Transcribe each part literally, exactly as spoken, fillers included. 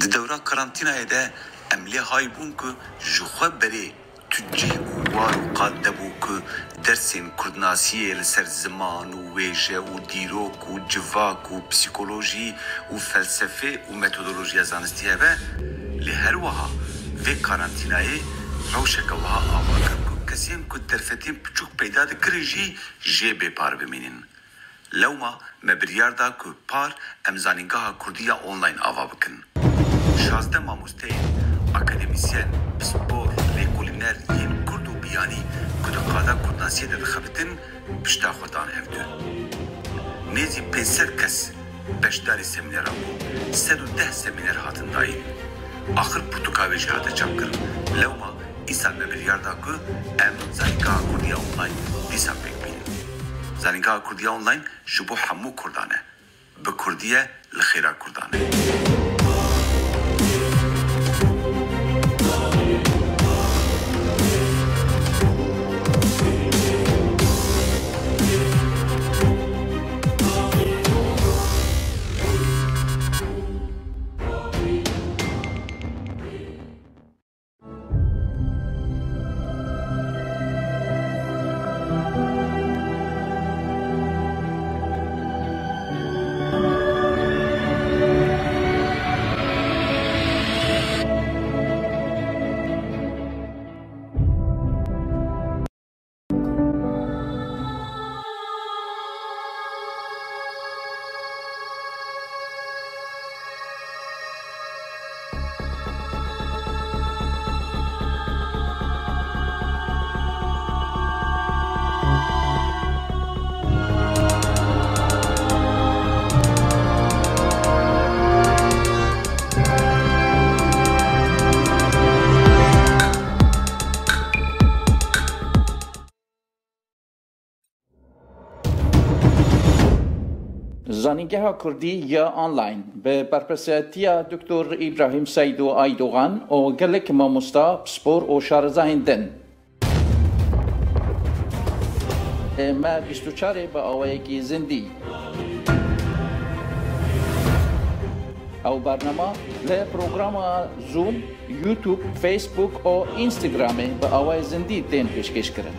Di dewra karantînayê de em lê hay bûn ku ji xwe berê tu cih û war û qad nebû ku dersên kurdnasiyê li ser ziman û wêje û dîrok û civak û psîkolojî û felsefê û metodolojiya zanistî hebe, lê her wiha vê karantînayê rewşeke wiha ava kir ku kesên ku derfetên piçûk peyda dikirin jî jê bê par bimînin. Lewma me biryar da ku par em Zanîngeha Kurdî ya Online ava bikin. Şazdeh mamosteyên, akademîsyen, pispor, lêkolîner yên kurd û biyanî ku di qada kurdnasiyê de dixebitin, pişta xwe dan hevdu. Nêzî pênc sed kes beşdarî semîneran bûn, sed û deh semîner hatin dayîn. Axir pirtûka wê jî hate çapkirin. Lewma îsal me biryar da ku em Zanîngeha Kurdî ya Online dîsa pêk bînin. Zanîngeha Kurdî ya Online ji bo hemû Kurdan e. Bi Kurdî ye, li xêra Kurdan e. Zanîngeha Kurdî ya Online bi berpirsiyatiya Doktor Îbrahîm Seîd û Aydogan û gelek mamosta, pispor û şarezahên din. Me bîst û çarê bi awayekî zindî. Ew bernama li programa Zoom, YouTube, Facebook û Instagramê bi awayê zindî tên pêşkêşkirin.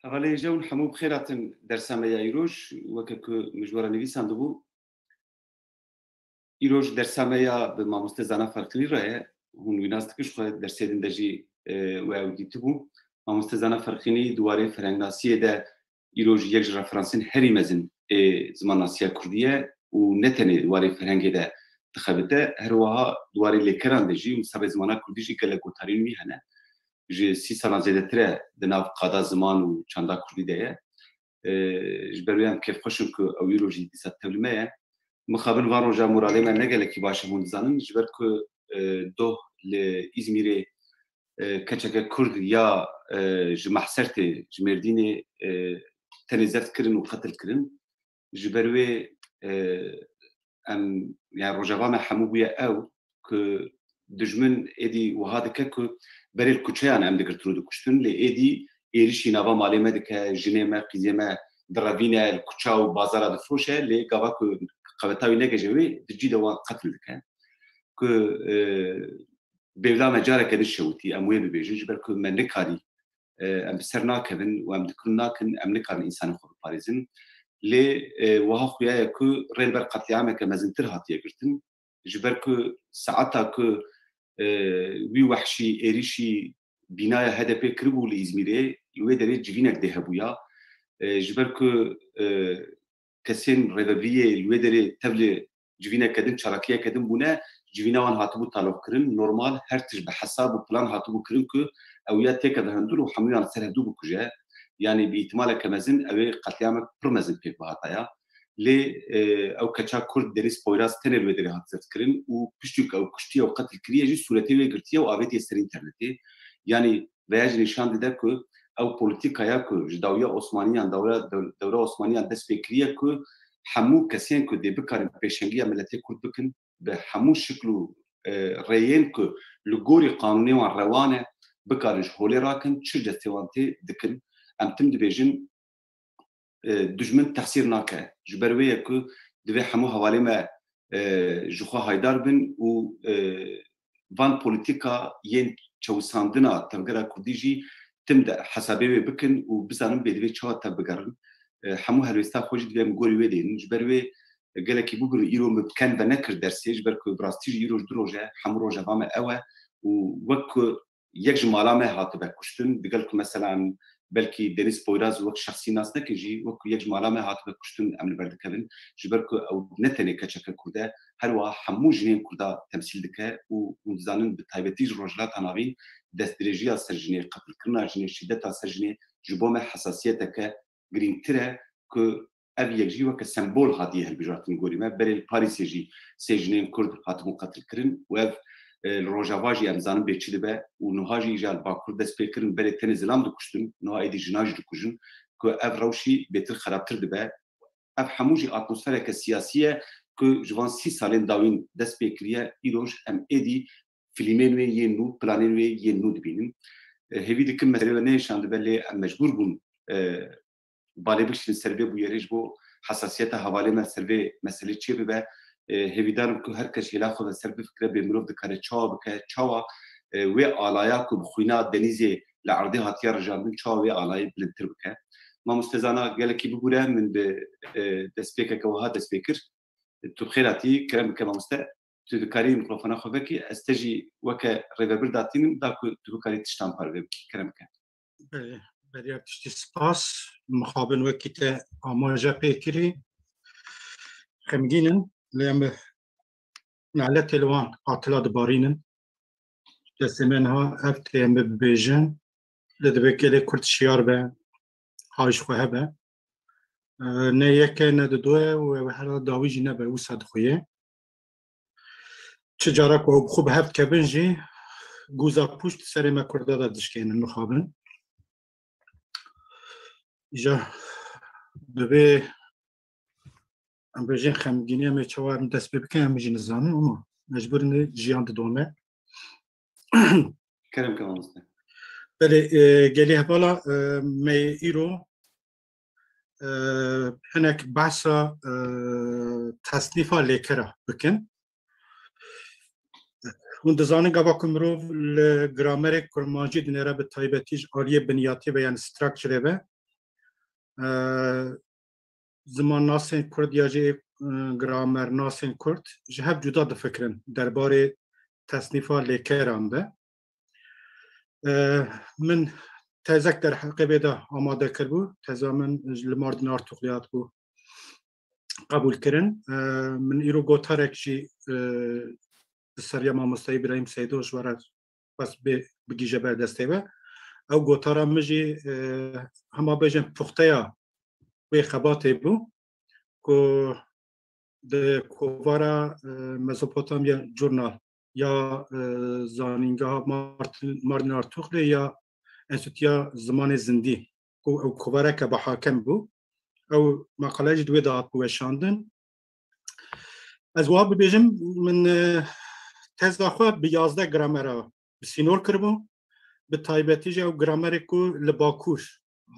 Hevalê hêja hûn hemû bi xêr hatin dersa me ya îroj. Weke ku min ji we re nivîsandibû, îroj dersa me ya bi mamoste Zana Ferqînî re ye. Hûn wî nas dikin, ji xwe dersê din de jî, e, we ew dîtibû. Mamoste Zana Ferqînî di warê ferhengnasiyê de îroj yek ji referansên herî mezin ê zimannasiya kurdî ye û ne tenê di warê ferhengê de dixebite, her wiha di warê lêkeran de jî û serê zimana kurdî jî gelek gotariyên wî hene. Ji sî salan zêdetir e di nav qada ziman û çanda kurdî de ye. E, ji ber wê em kêfxweş in ku ew îro jî dîsa tevlî me ye. Mixabin van roja moralê me ne gelekî baş e, hûn dizanin, ji ber ku, e, doh li Îzmîrê, e, keçeke Kurd ya, e, ji Mehsertê, ji Mêrdînê, e, tenê zeft kirin û qetil kirin. Ji ber wê, e, em, yani rojeva me hemû bûye ew ku dijmin êdî wiha dike ku berê li kuçeyan em digirtin û dikuştin, lê êdî êrişî nava malê me dike, jinê me, qîzê me direvîne, li kuça û bazara difiroşe, lê gava ku qeweta wî negeje wê, di cî de wan qetil dike. Ku, e, bêvla me careke din şewitî, em wê bibêjin, ji ber ku me nikarî, e, em bi ser nakevin û em dikin û nakin, em nikarin însanên xwe biparêzin. Lê, e, wiha xuya ye ku rê li ber qetlîameke mezintir hatiye girtin. Ji ber ku saeta ku, e, wî wehşî êrîşî bînaya H D P kiribû li Îzmîrê, li wê derê civînek dê hebûya. E, ji ber ku, e, kesên rêvebiriyê li wê derê tevlî civîneke din, çalakiyeke din bûne, civîna wan hatibû talovkirin. Normal, her tişt bi hesab û plan hatibû kirin ku ew ya têkeve hundir û hemûyan li ser hevdû bikuje. Yanî bi îhtimaleke mezin ew ê qetlîamek pir mezin pêk bihataya. Lê, e, ew keça Kurd Denîz Poyraz tenê li wê derê hat zeft kirin û piştî ku ew kuştiye û qetil kiriye jî sûretê wê girtiye û avêtiye ser înternetê. Yanî veya jî nîşan dide ku ew polîtîkaya ku ji dawiya Osmaniyan, dewra, dew-, dewra Osmaniyan dest pê kiriye ku hemû kesên ku dê bikarin pêşengiya miletê Kurd bikin, bi hemû şikl û, e, rêyên ku li gorî qanûnê wan rewa ne, bikarin ji holê rakin, çi destê wan tê dikin. Em tim dibêjin, e, dijmin texsîr nake. Ji ber wê ye ku divê hemû hevalê me, e, ji xwe haydar bin û, e, van polîtîka yên çewisandina tevgera Kurdî jî tim de hesabê wê bikin û bizanin bê divê çawa tev bigerin. E, hemû helwêsta xwe jî divê em gorî wê deynin. Ji ber wê gelekî bûbin û îro min bi ken venekir dersê, ji ber ku bi rastî jî îro ji du roj e, hemû rojeva me ew e û wek ku yek ji mala me hatibe kuştin, digel ku mesela em belkî Denîz Poyraz wek şexsî nas nekin jî, wek ku yek ji mala me hatibe kuştin em li ber dikevin, ji ber ku ew ne tenê keçeke Kurd e, her wiha hemû jinên Kurda temsîl dike û hûn dizanin bi taybetî ji Rojhilata Navîn destdirêjiya ser jinê, qetilkirina jinê, şîdeta ser jinê ji bo me hesasiyeteke girîngtir e ku ev yek jî weke sembol hatiye hilbijartin gorî me. Berê li Parîsê jî sê jinên Kurd hatibûn qetilkirin û ev, e, li Rojava jî em zanin bê çi dibe û niha jî îja li Bakur dest pê kirin, berê tenê zilam dikuştin, niha êdî jinan jî dikujin, ku ev rewşî bêtir xerabtir dibe. Ev hemû jî atmosfereke siyasî ye ku ji van sî salên dawîn dest pê kiriye, îroj em êdî fîlmên wê yên nû, planên wê yên nû dibînin. E, hêvî dikim meselê we neyêşandibe, lê em mecbûr bûn, e, balê bikişînin ser vê bûyerê ji bo hesasiyeta hevalê me ser vê meselê çêbibe. E, hêvîdar im ku her kes hêla xwe ve ser bifikire, bê mirov dikare çawa bike, çawa, e, wê alaya ku bi xwîna Denîzê li erdê hatiye rijandin, çawa wê alayê bilindtir bike. Mamoste Zana, gelekî bibûre, min bi, e, destpêkeke wiha dest pê kir. Tu bi xêr hatî, kerem bike mamoste. Tu dikarî mikrofona xwe vekî, ez te jî weke rêvebir datînim, da ku tu bikarî tiştan parve bikî. Kerem bike. Belê, beriya tiştî spas. Mixabin wekî te amaje pê kirî. Xemgîn in, lê em bi neletê li wan qatila dibarînin. Destê me niha ev tê em bibêjin. Lê divê gelê Kurd şiyar be, hay ji xwe hebe. E, ne yek e, ne dido ye û ew her dawî jî nebe, wisa dixuye. Çi cara ku ew bi xwe bi hev dikevin jî, guza pûç di serê me Kurda de dişkênin, mixabin. Îja divê em bêjin xemgînî, em ê çawa em dest pê bikin, em jî nizanin, ama mecbûr in jiyan didome. Kerem ke mamoste. Belê, e, gelî hevala, e, me îro, e, hinek behsa, e, tesnîfa lêkera bikin. Hûn dizanin gava ku mirov li gramerê kurmancî dinêre, bi taybetî ji aliyê binyatî ve, yani structure ve, e, zimannasên Kurd ya jî, e, gramernasên Kurd ji hev cuda difikirin derbarê tesnîfa lêkeran de. E, min tezek derheqê vê de amade kiribû. Teza min ji li Mardin Artuxlî hatibû qebûlkirin. E, min îro gotarek jî, e, bi seriya mamoste Îbrahîm Seydo ji we re xwest bê bigihîje ber destê we. Ew gotara min jî, e, hema bêjin puxteya wê xebatê bû ku di kovara, e, Mezopotamya Journal ya, e, zanîngeha Martin, Martin Artuxlê ya Enstîtuya Zimanê Zindî ku ew kovareke bi hakem bû. Ew maqale jî di wê de hat weşandin. Ez wiha bibêjim, min, e, teza xwe bi yazdeh gramera bi sînor kiribû. Bi taybetî jî ew gramerê ku li Bakur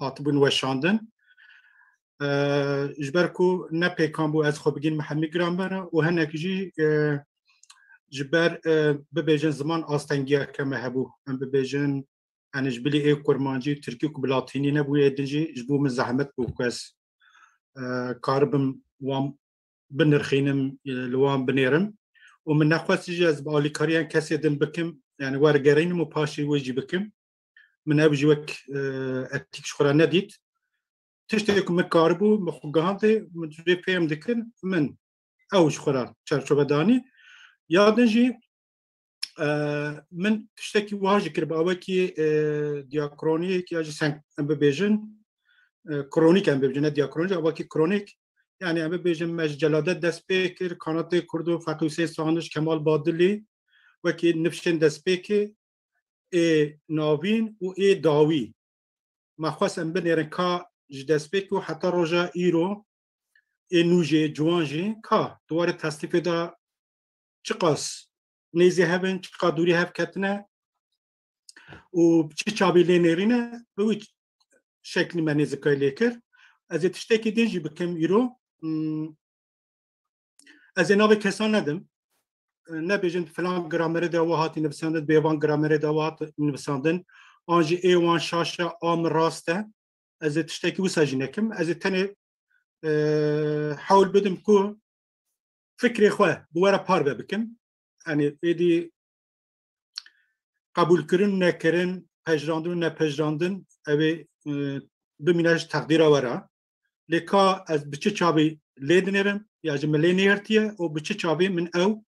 hatibûn weşandin. E, ji ber ku ne pêkan bû ez xwe bigînim hemî gramera û hinek jî, e, ji ber, e, bibêjin ziman astengiyeke me hebû. Em bibêjin, yani ji bilî ê kurmancî, tirkî ku bi latînî nebû, ê din jî ji bo min zehmet bû ku ez, e, karibim wan binirxînim, e, li wan binêrim. Û min nexwest jî ez bi alîkariyan kesê din bikim, yani wergerînim û paşê wê jî bikim. Min ev jî wek, e, etîk ji xwe re nedît. Tiştê ku min karibû, min xwe gihandê, min ji vê fêm dikir, min ew ji xwe re çerçove danî. Ya din jî, e, min tiştekî wiha jî kir, bi awekî, e, diakronîk ya jî seng-, em bibêjin, e, kronîk em bibêjin, ne diakronîk, awekî kronîk. Yani em bibêjin me ji Celadet dest pê kir, Kanatê Kurdo, Feqî Husên Sandiç, Kemal Badilî, wekî nifşên destpêkê, ê navîn û ê dawî. Me xwest em binêrin ka ji destpêkê û heta roja îro ê nû jî, ciwan jî ka di warê tesnîfê de çiqas nêzî hev in, çiqas dûrî hev ketine û çi çavî lê nêrîne, bi wî şeklî me nêzîkayî lê kir. Ez ê tiştekî din jî bikim îro. Hmm, Ez ê navê kesan nedim. Nebêjin filan gramerê de ew hatî nivisandin, bê van gramerê de ew hat nivisandin. An jî ê wan şaş e, a min rast e. Ez ê tiştekî wisa jî nekim. Ez ê tenê, e, hewl bidim ku fikrê xwe bi we re parve bikim. Yanî êdî qebûlkirin, nekirin, pejirandin û nepejirandin, ew ê, e, bimîne ji teqdîra we re. Lê ka ez bi çi çavî lê dinêrim, ya ji min lê nêhirtiye û bi çi çavî min ew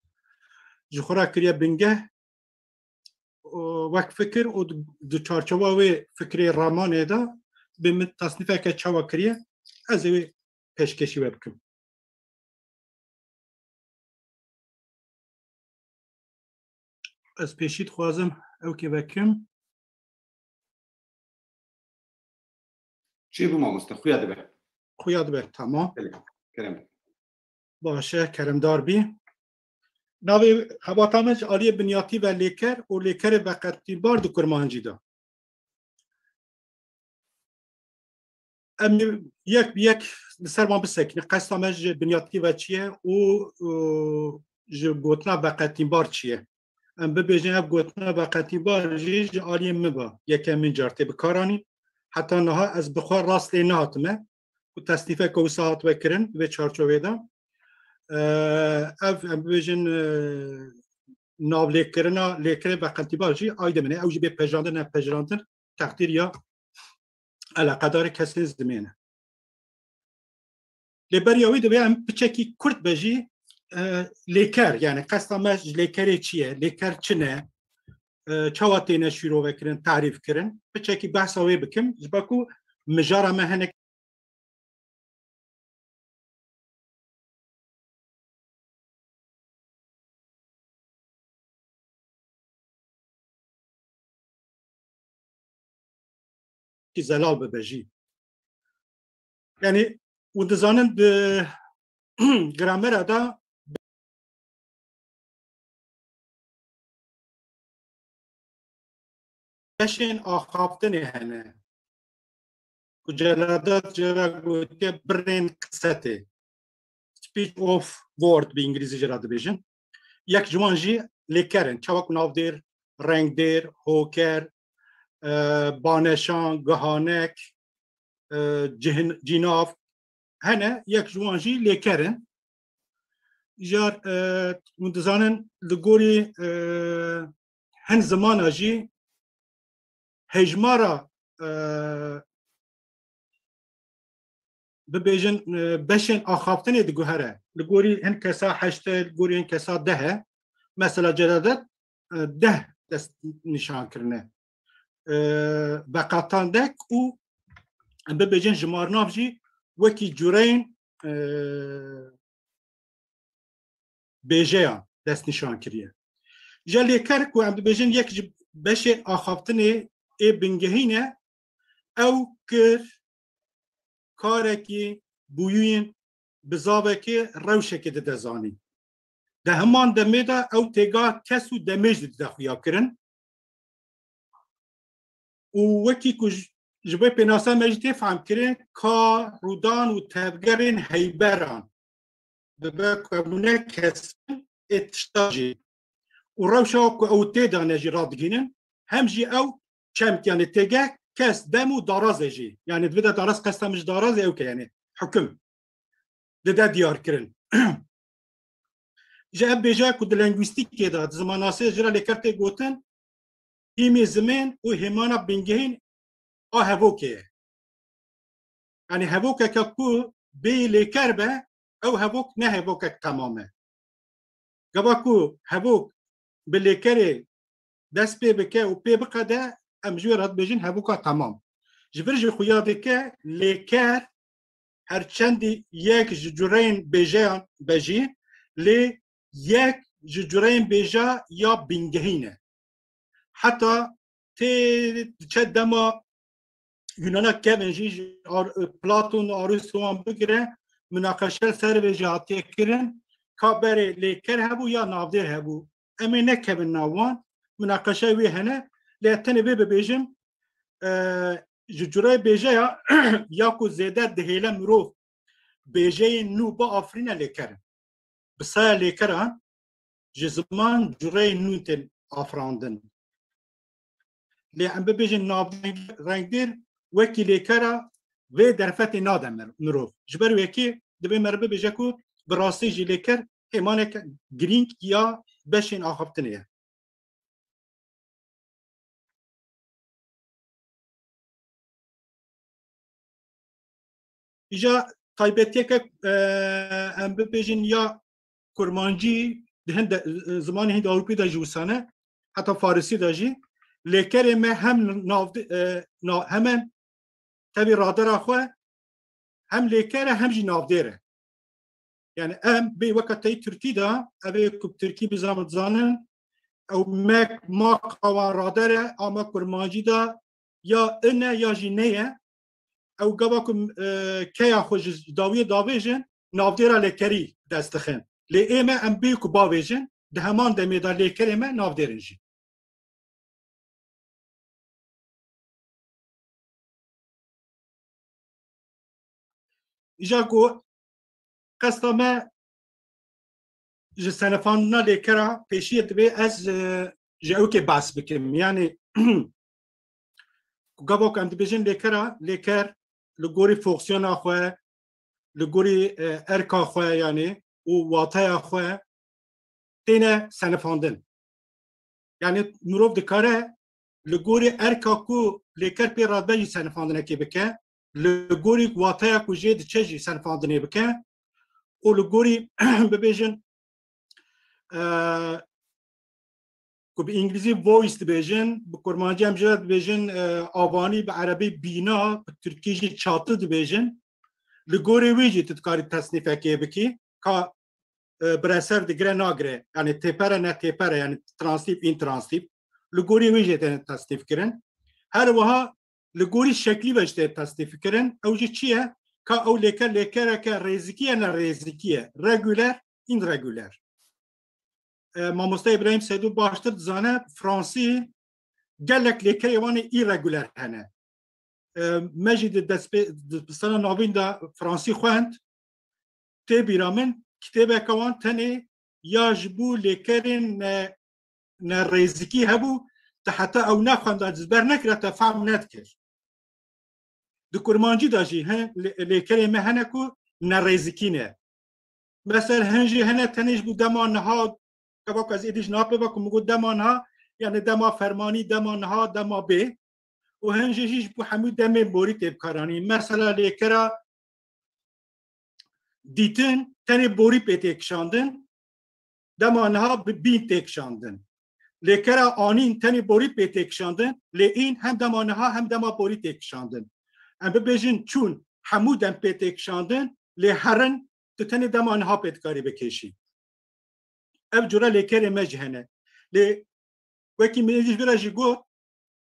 ji xwe re kiriye bingeh, û wek fikir û di, di çarçowa wê fikrê ramanê de bi min tasnîfeke çawa kiriye, ez ê wê pêşkêşî we bikim. Ez pêşî dixwazim ew kê vekim. Çêbû mamoste, xuya dibe. Xuya dibe, tamam. Belê, kerem. Baş e, keremdar bî. Navê xebata me ji aliyê binyatî ve lêker û lêkerê veqetîbar di kurmancî de. Em ê yek bi yek li ser wan bisekine. Qesta me ji binyatî ve çi ye û, û ji gotina veqetîbar çi ye? Em bibêjin ev gotina veqetîbar jî ji aliyê min ve yekemîn car tê bikaranîn. Heta niha ez bi xwe rast lê nehatime ku tesnîfeke wisa hatibe kirin vê çarçovê de. Ev, em bibêjin, e, navlêkirina lêkerê veqetîbar jî aydê min e. Ew jî bê pejirandin, ne pejirandin, teqdîr ya eleqedarê kesên zimên e. Lê beriya wî divê em piçekî kurt be jî, e, lêker, yani qesta me ji lêkerê çi ye, lêker çi ne, e, çawa têne şîrove kirin, tarîf kirin, piçekî behsa wê bikim, ji ber ku mijara me hinek ki zelal bibe jî. Yani, û dizanin di gramera de beşên axaftinê hene. Ku Celadet jê re gotiye birên qisetê. Speech of word bi îngilîzî jê re dibêjin. Yek ji wan jî lêker in. Çawa ku navdêr, rengdêr, hoker, e, baneşan, gihanek, e, cihin-, cînav hene, yek ji wan jî lêker in. Jar, e, hûn dizanin li gorî, e, hin zimana jî hejmara, e, bibêjin, e, beşên axaftinê diguhere. Li gorî hin kesa heşt e, li gorî hin kesa deh e. Mesela Celadet, e, deh dest nîşan kirine. E, veqetandek û em bibêjin jimarnav jî wekî cureyên, e, bêjeyan destnîşan kiriye. Ji lêker ku em dibêjin yek ji beşê axaftinê ê bingehîn e, ew kir karekî bûyîn bizavekê rewşekê dide zanîn. Di heman demê de ew têga kes û demê jî dide xuya kirin. Û wekî ku ji, ji bo pênasa me jî tê fehm kirin, ka, rûdan û tevgerên heyberan dibe ku ew ne kes ê tişta jî. Û rewşa ku ew tê de ne jî radigihînin, hem jî ew çemk, yani têgeh, kes, dem û darazê jî. Yani divê de daraz qesta min ji darazê ew ke, yani hukum dide diyar kirin. Ji ev bêje ku di lengwîstîkê de, di zimannasê jî re lêker tê gotin, hîmê zimên û hêmana bingehîn a hevokê ye. Yani hevokeke ku bê lêker be, ew hevok ne hevokek temam e. Gava ku hevok bi lêkerê dest pê bike û pê biqede, em ji wê re dibêjin hevoka temam. Ji vir jî xuya dike lêker, her çendî yek ji cureyên bêjeyan be jî, lê yek ji cureyên bêja ya bingehîn e. Heta tê diçe dema Yunana kevin jî, ji Ar-, Platon û Aristo wan bigire, minaqeşe li ser vê jî hatiye kirin, ka berê lêker hebû ya navdêr hebû. Em ê nekevin nav wan, minaqeşe wê hene, lê tenê vê bibêjim, e, ji cureyê bêjeya ya ku zêde dihêle mirov bêjeyên nû biafirîne lêker in. Bi saya lêkeran ji ziman cureyên nû tên afirandin. Lê em bibêjin navdêr, rengdêr wekî lêkera vê derfetê nade mir-, mirov. Ji ber wekî divê me re bibêje ku bi rastî jî lêker hêmanek girîng ya beşên axaftinê ye. Îja taybetiyeke, e, em bibêjin ya kurmancî, di hin de, e, zimanê Hind Ewropî de jî wisa ne, heta Farisî de jî, lêkerê me hem navde-, e, na-, hemen tevî radera xwe, hem lêker e, hem jî navdêr e. Yani em bê weke tey Tirkî de, ev ê ku bi Tirkî bizan-, dizanin, ew mek, maka wan radere, ama kurmancî de ya ine ya jî neye. Ew gava ku, e, keya xwe ji dawiyê davêjin, navdêra lêkerî dest dixin. Lê ê me em bê ku bavêjin, di heman demê de lêkerê me navdêr in jî. Îja ku qesta me ji senefandina lêkera pêşiyê divê ez, e, ji ewkê behs bikim. Yani ku gava ku em dibêjin lêkera, lêker li gorî fonksiyona xwe, li gorî, e, erka xwe yani û wateya xwe têne senifandin. Yani mirov dikare li gorî erka ku lêker pê radibe jî senifandinekê bike, li gorî wateya ku jê diçe jî senifandinê bike û li gorî bibêjin, e, ku bi îngilîzî voice dibêjin, bi kurmancî em jê re dibêjin, e, avanî, bi erebî bîna, bi tirkî jî çatı dibêjin. Li gorî wî jî tu dikarî tesnîfekê bikî, ka, e, bireser digire nagire, yani têpere ne têpere, yani translîf, intranslîf. Li gorî wî jî têne tesnîf kirin. Her wiha li gorî şeklî ve jî tê tesnîf kirin. Ew jî çi ye? Ka ew lêker, lêkereke rêzikî ye, ne rêzikî ye. Reguler, înreguler. E, mamoste Îbrahîm Seydû baştir dizane, fransî gelek lêkerê wan ê îreguler hene. E, me jî di destpê-, di dibistana navîn de fransî xwend, tê bîra min, kitêbeke wan tenê ya ji bo lêkerên ne, ne rêzikî hebû, te heta ew nexwenda, ji ber nekira, te fehm nedikir. Di kurmancî de jî hin lê-, lêkerê me hene ku nerêzikî ne. Mesela hin jî hene tenê ji bo dema niha, kevak ez êdî ji niha pê ve ku min got dema niha, yani dema fermanî, dema niha, dema bê. Û hin jî jî ji bo hemû demên borî tê bikaranîn. Mesela lêkera dîtin tenê borî pê tê kişandin, dema niha bi bîn tê kişandin. Lêkera anîn tenê borî pê tê kişandin, lê în hem dema niha hem dema borî tê kişandin. Em bibêjin çûn, hemû dem pê tê kişandin, lê herin tu tenê dema niha pê dikarî bikêşî. Ev cure lêkerê me jî hene. Lê wekî min jî vira jî got,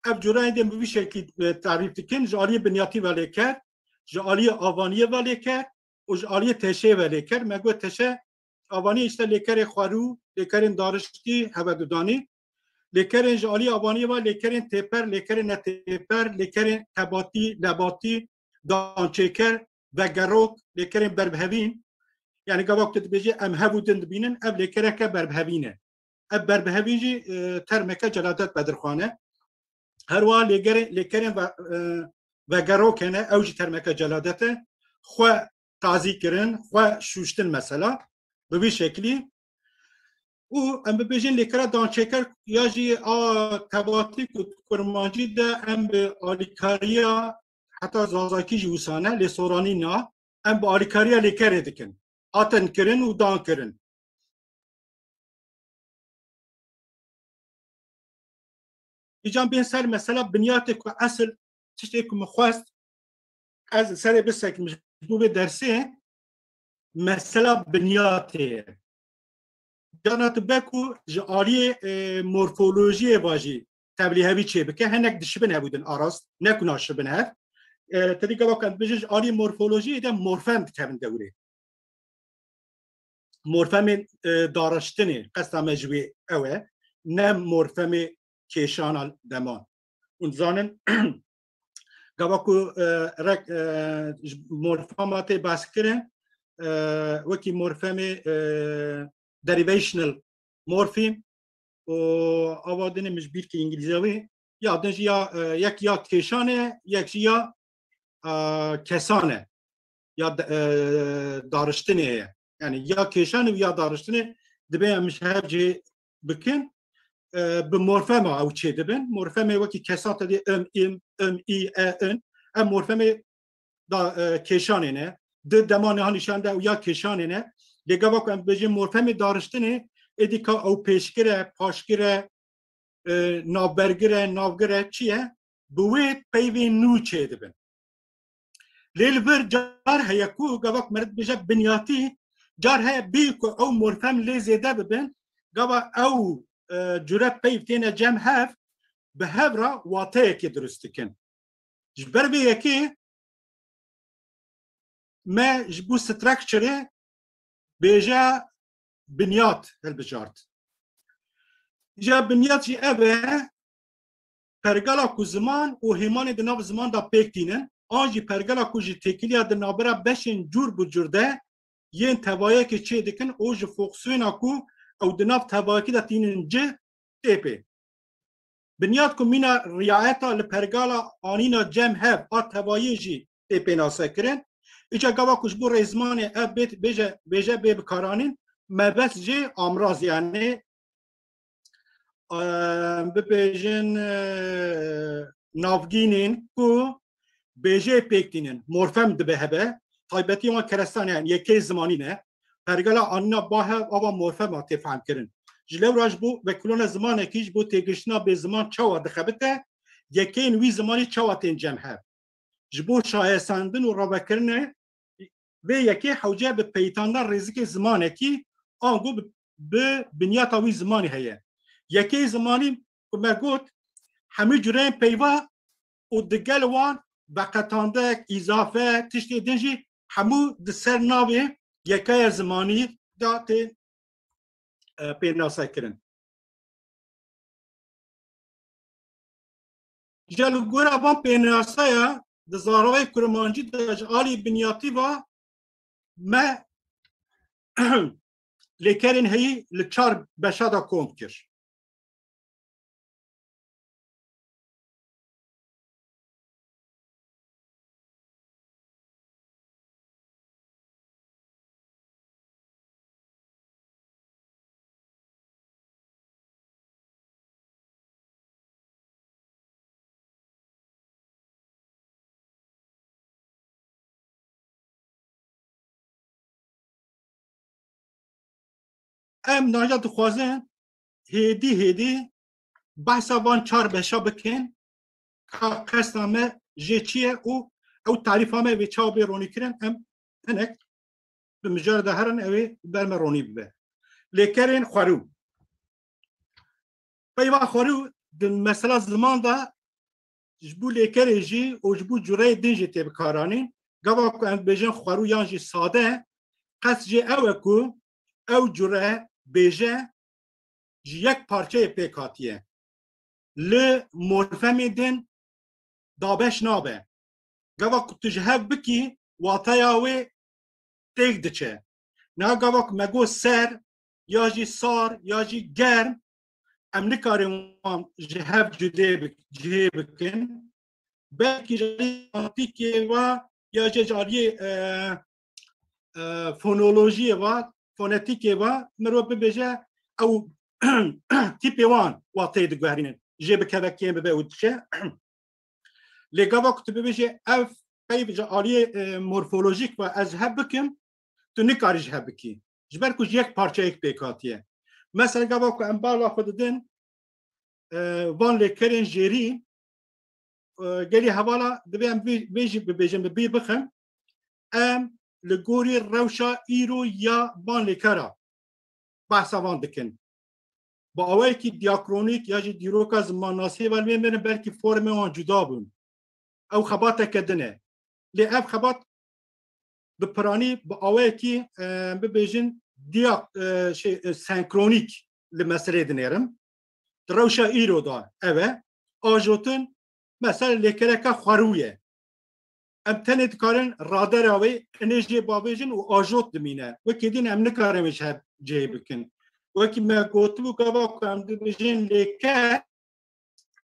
ev cureyên dê bi vî şekilî, e, tarîf dikin, ji aliyê binyatî ve lêker, ji aliyê avaniyê ve lêker û ji aliyê teşeyê ve lêker. Me got teşe, avaniyê işte lêkerê xwerû, lêkerên dariştî, hevedudanî. Lêkerên ji aliyê avaniyê ve lêkerên têper, lêkerên netêper, lêkerên tebatî, lebatî, dançêker, vegerok, lêkerên berbihevîn. Yani gava ku tu dibêjî em hev û din dibînin, ev lêkereke berbihevîn e. Ev berbihevîn jî, e, termeke celadet bedirxane. Her wiha lêgerê-, lêkerên ve-, e, vegerok hene, ew jî termeke celadet e. Xwe tazî kirin, xwe şûştin mesela. Bi vî şeklî. Û em bibêjin lêkera dançêker ya jî a tebatî ku kurmancî de em bi alîkariya heta zazakî jî wisa ne, lê soranî na, em bi alîkariya lêkerê dikin. Hatin kirin û dan kirin. Îcan bên ser mesela binyatê ku esil tiştê ku min xwest ez serê bisekim ji bo vê dersê, mesela binyatê ye. Cana tu be ku ji aliyê, e, morfolojiyê ve jî tevlîhevî çêbike, hinek dişibin hev û din arast, ne ku naşibin hev. E, tevî gava ku em dibêjin ji aliyê morfolojiyê de morfem dikevin dewrê. Morfemên, e, dariştinê, qesta me ji wê ew e, ne morfemê kêşana deman. Hûn dizanin, gava ku, e, rek, e, ji morfema tê behs kirin, e, wekî morfemê, e, derivational morpheme û ava dinê min ji bîr kir îngilîzewî, ya din jî ya, e, yek ya kêşan e, yek jî ya, e, kesan e, ya de-, e, dariştinê ye. Yani ya kêşan e û ya dariştinê dibe em ji hev cihê bikin, e, bi morfema ew çê dibin. Morfemê wekî kesan te dê im, im, im, î, e, in. Em morfemê da, e, kêşanê ne. Di dema niha nîşan de ew ya kêşanê ne. Lê gava ku em bibêjin morfemê dariştinê, êdî ka ew pêşgir e, paşgir e, e, navbergir e, navgir e, çi ye? Bi wê peyvên nû çêdibin. Lê li vir car heye ku gava ku meriv dibêje binyatî, car heye bê ku ew morfem lê zêde bibin, gava ew, e, cure peyv têne cem hev, bi hev re wateyekê dirust dikin. Ji ber vê yekê me ji bo structure-ê bêje binyat hilbijart. Îja binyat jî ev e, pergala ku ziman û hêmanê di nav ziman de pêk tînin, an jî pergala ku ji têkiliya di navbera beşên cûr bi cûr de yên tevayekê çê dikin û ji fonksiyona ku ew di nav tevayekî de tînin cih tê pê. Binyat ku mîna riayeta li pergala anîna cem hev a tevayê jî tê pênasekirin. Îca gava ku ji bo rêzmanê ev bê, bêje, bêje bê bikaranîn, mebest jê amraz, yani, em bibêjin, e, navgînên ku bêjê pêk tînin, morfem dibe hebe, taybetî wan kerestan, yani yekê zimanî ne. Pergala anîna ba hev ava morfema tê fehmkirin. Ji lewra ji bo vekulona zimanekî, ji bo têgihiştina bê ziman çawa dixebite, yekeyên wî zimanî çawa tên cem hev. Ji bo şayestandin û ravekirinê vê yekê hewce bi peytandina rêzikê zimanekî ango bi, bi binyata wî zimanî heye. Yekê zimanî ku me got, hemî cureyên peyva û digel wan veqetandek, îzafe, tiştê din jî hemû di ser navê yekaya zimanî de tê, e, pênasekirin. Ji li gora van pênasaya di zaravayê kurmancî de ji alî binyatî ve me lêkerên heyî li çar beşa de kom kir. Em naja dixwazin hêdî hêdî behsa van çar beşa bikin, ka qesta me jê çi ye û Ew tarîfa me wê çawa bê ronîkirin, em hinek bi mijarê de herin, ew ê ber me ronî bibe. Lêkerên xwerû. Peyva xwerû di mesela ziman de ji bo lêkerê jî û ji bo cureyê din jî tê bikaranîn. Gava ku em dibêjin xwerû yan jî sade, qest jê ew e ku ew cure bêje ji yek parçeyê pêk hatiye. Li morfemê din dabeş nabe. Gava ku tu ji hev bikî, wateya wê têk diçe. Niha gava ku me got ser, ya jî sar, ya jî germ, em nikarin wan ji hev cudê bik-, cihê bikin. Belkî ji aliyê fonetîkê ve ya jî ji aliyê, e, e, fonolojiyê ve, fonetîkê ve mirov bibêje ew tîpê wan wateyê diguherînin. Jê bikeve kêm bibe û diçe. Lê gava ku tu bibêjî ev peyv ji aliyê, e, morfolojîk ve ez ji hev bikim, tu nikarî ji hev bikî. Ji ber ku ji yek parçeyek pêk hatiye. Mesela gava ku em bala xwe didin, e, van lêkerên jêrî, e, gelî hevala divê em vê, vê jî bibêjin, bi bîr bixin. Em li gorî rewşa îro ya van lêkera behsa van dikin. Bi awayekî diyakronîk ya jî dîroka zimannasiyê ve li wê mirin belkî formê wan cuda bûn. Ew xebateke din e. Lê ev xebat bi piranî bi awayekî, e, bibêjin diya-, e, şey, e, senkronîk li meselê dinêrim. Di rewşa îro de ev e. Ajotin, mesela lêkereka xwerû ye. Em tenê dikarin radera wê inê jê bavêjin û ajot dimîne. Wekî din em nikarin wê ji hev cihê bikin. Wekî me gotibû gava ku em dibêjin lêker,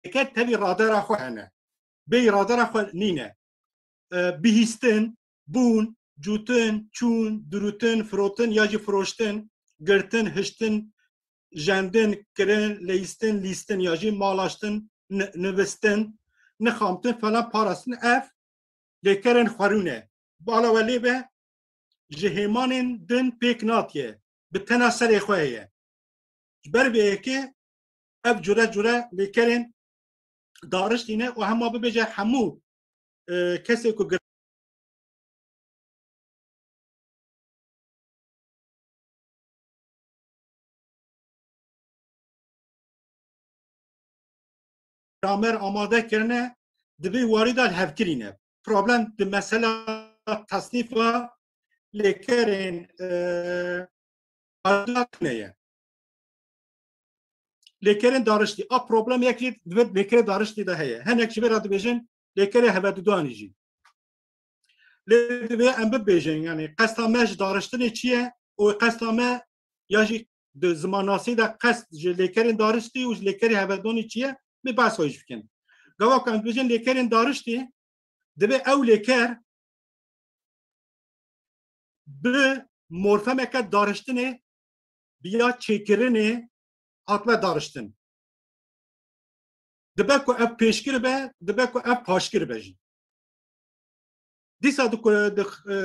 lêker tevî radera xwe hene. Bêyî radera xwe nîne. E, bihîstin, bûn, cûtin, çûn, dirûtin, firotin ya jî firoştin, girtin, hiştin, jendin, kirin, leyîstin, lîstin ya jî malaştin, ni-, nivistin, nixamtin, falan parastin. Ev lêkerên xwerû ne. Bala we lê be, ji hêmanên din pêk natiye. Bi tena serê xwe heye. Ji ber vê yekê ev cure cure lêkerên dariştî ne û hema bibêje hemû, e, kesê ku gir-, gramer amade kirine, di vê warî de li hev kirîne. Problem di mesela tesnîfa lêkerên, e, tune ye. Lêkerên dariştî. A problemek jî di vê lêkerê dariştî de heye. Hinek ji vê re dibêjin lêkerê hevedudanî jî. Lê divê em bibêjin, yani qesta me ji dariştinê çi ye û qesta me ya jî di zimannasî de qest ji lêkerên dariştî û ji lêkerê hevedanî çi ye, bê behsa wê jî bikin. Gava ku em dibêjin lêkerên dariştî, divê ew lêker bi morfemeke dariştinê, bi ya çêkirinê hatime dariştin. Dibe ku ev pêşkir be, dibe ku ev paşkir be jî. Dîsa di ku-, di, e,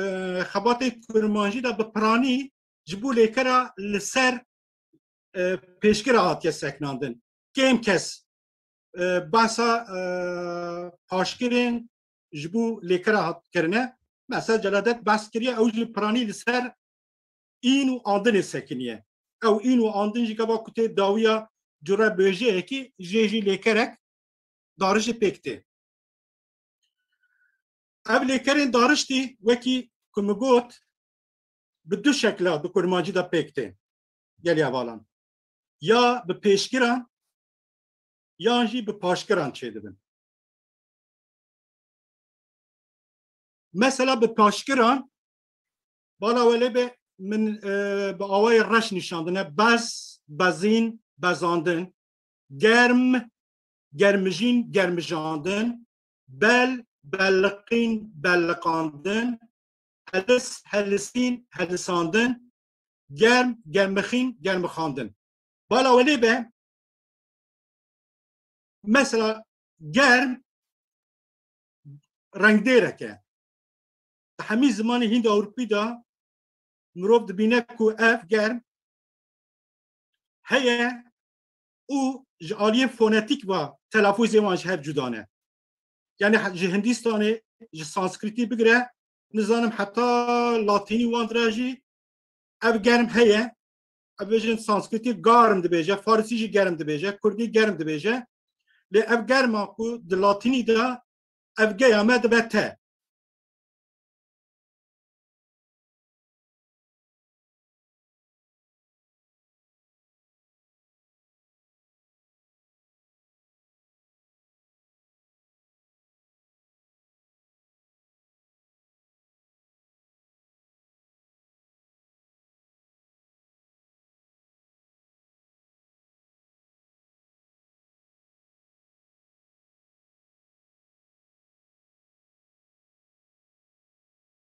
xebatê kurmancî de bi piranî ji bo lêkera li ser, e, pêşkira hatiye seknandin. Kêm kes, e, behsa, e, paşkirên ji bo lêkera hat kirine. Mesela Celadet behs kiriye, ew jî piranî li ser în û andinê sekiniye. Ew în û andin jî gava ku tê dawiya cure bêjeyekî jê jî lêkerek darişê pêk tê. Ev lêkerên dariştî wekî ku min got, bi du şekla di kurmancî de pêk tê gelî hevalan. Ya bi pêşkiran yan jî bi paşkiran çêdibin. Mesela bi paşkiran, bala welê be min, e, bi awayê reş nîşandine. Bez, bezîn, bezandin. Germ, germijîn, germijandin. Bel, belliqîn, belliqandin. Helis, helisîn, helisandin. Germ, germixîn, germixandin. Bala welê be, mesela germ rengdêrek e. Di hemî zimanê Hînd Ewropî de mirov dibîne ku ev germ heye û ji aliyê fonetîk ve telafuzê wan ji hev cuda ne. Yani he-, ji Hindistanê, ji Sanskritî bigire, nizanim heta Latînî wan dire jî ev germ heye. Ev bêjin Sanskritî garm dibêje, Farisî jî germ dibêje, Kurdî germ dibêje. Lê ev germa ku di Latînî de ev geya me dibe te.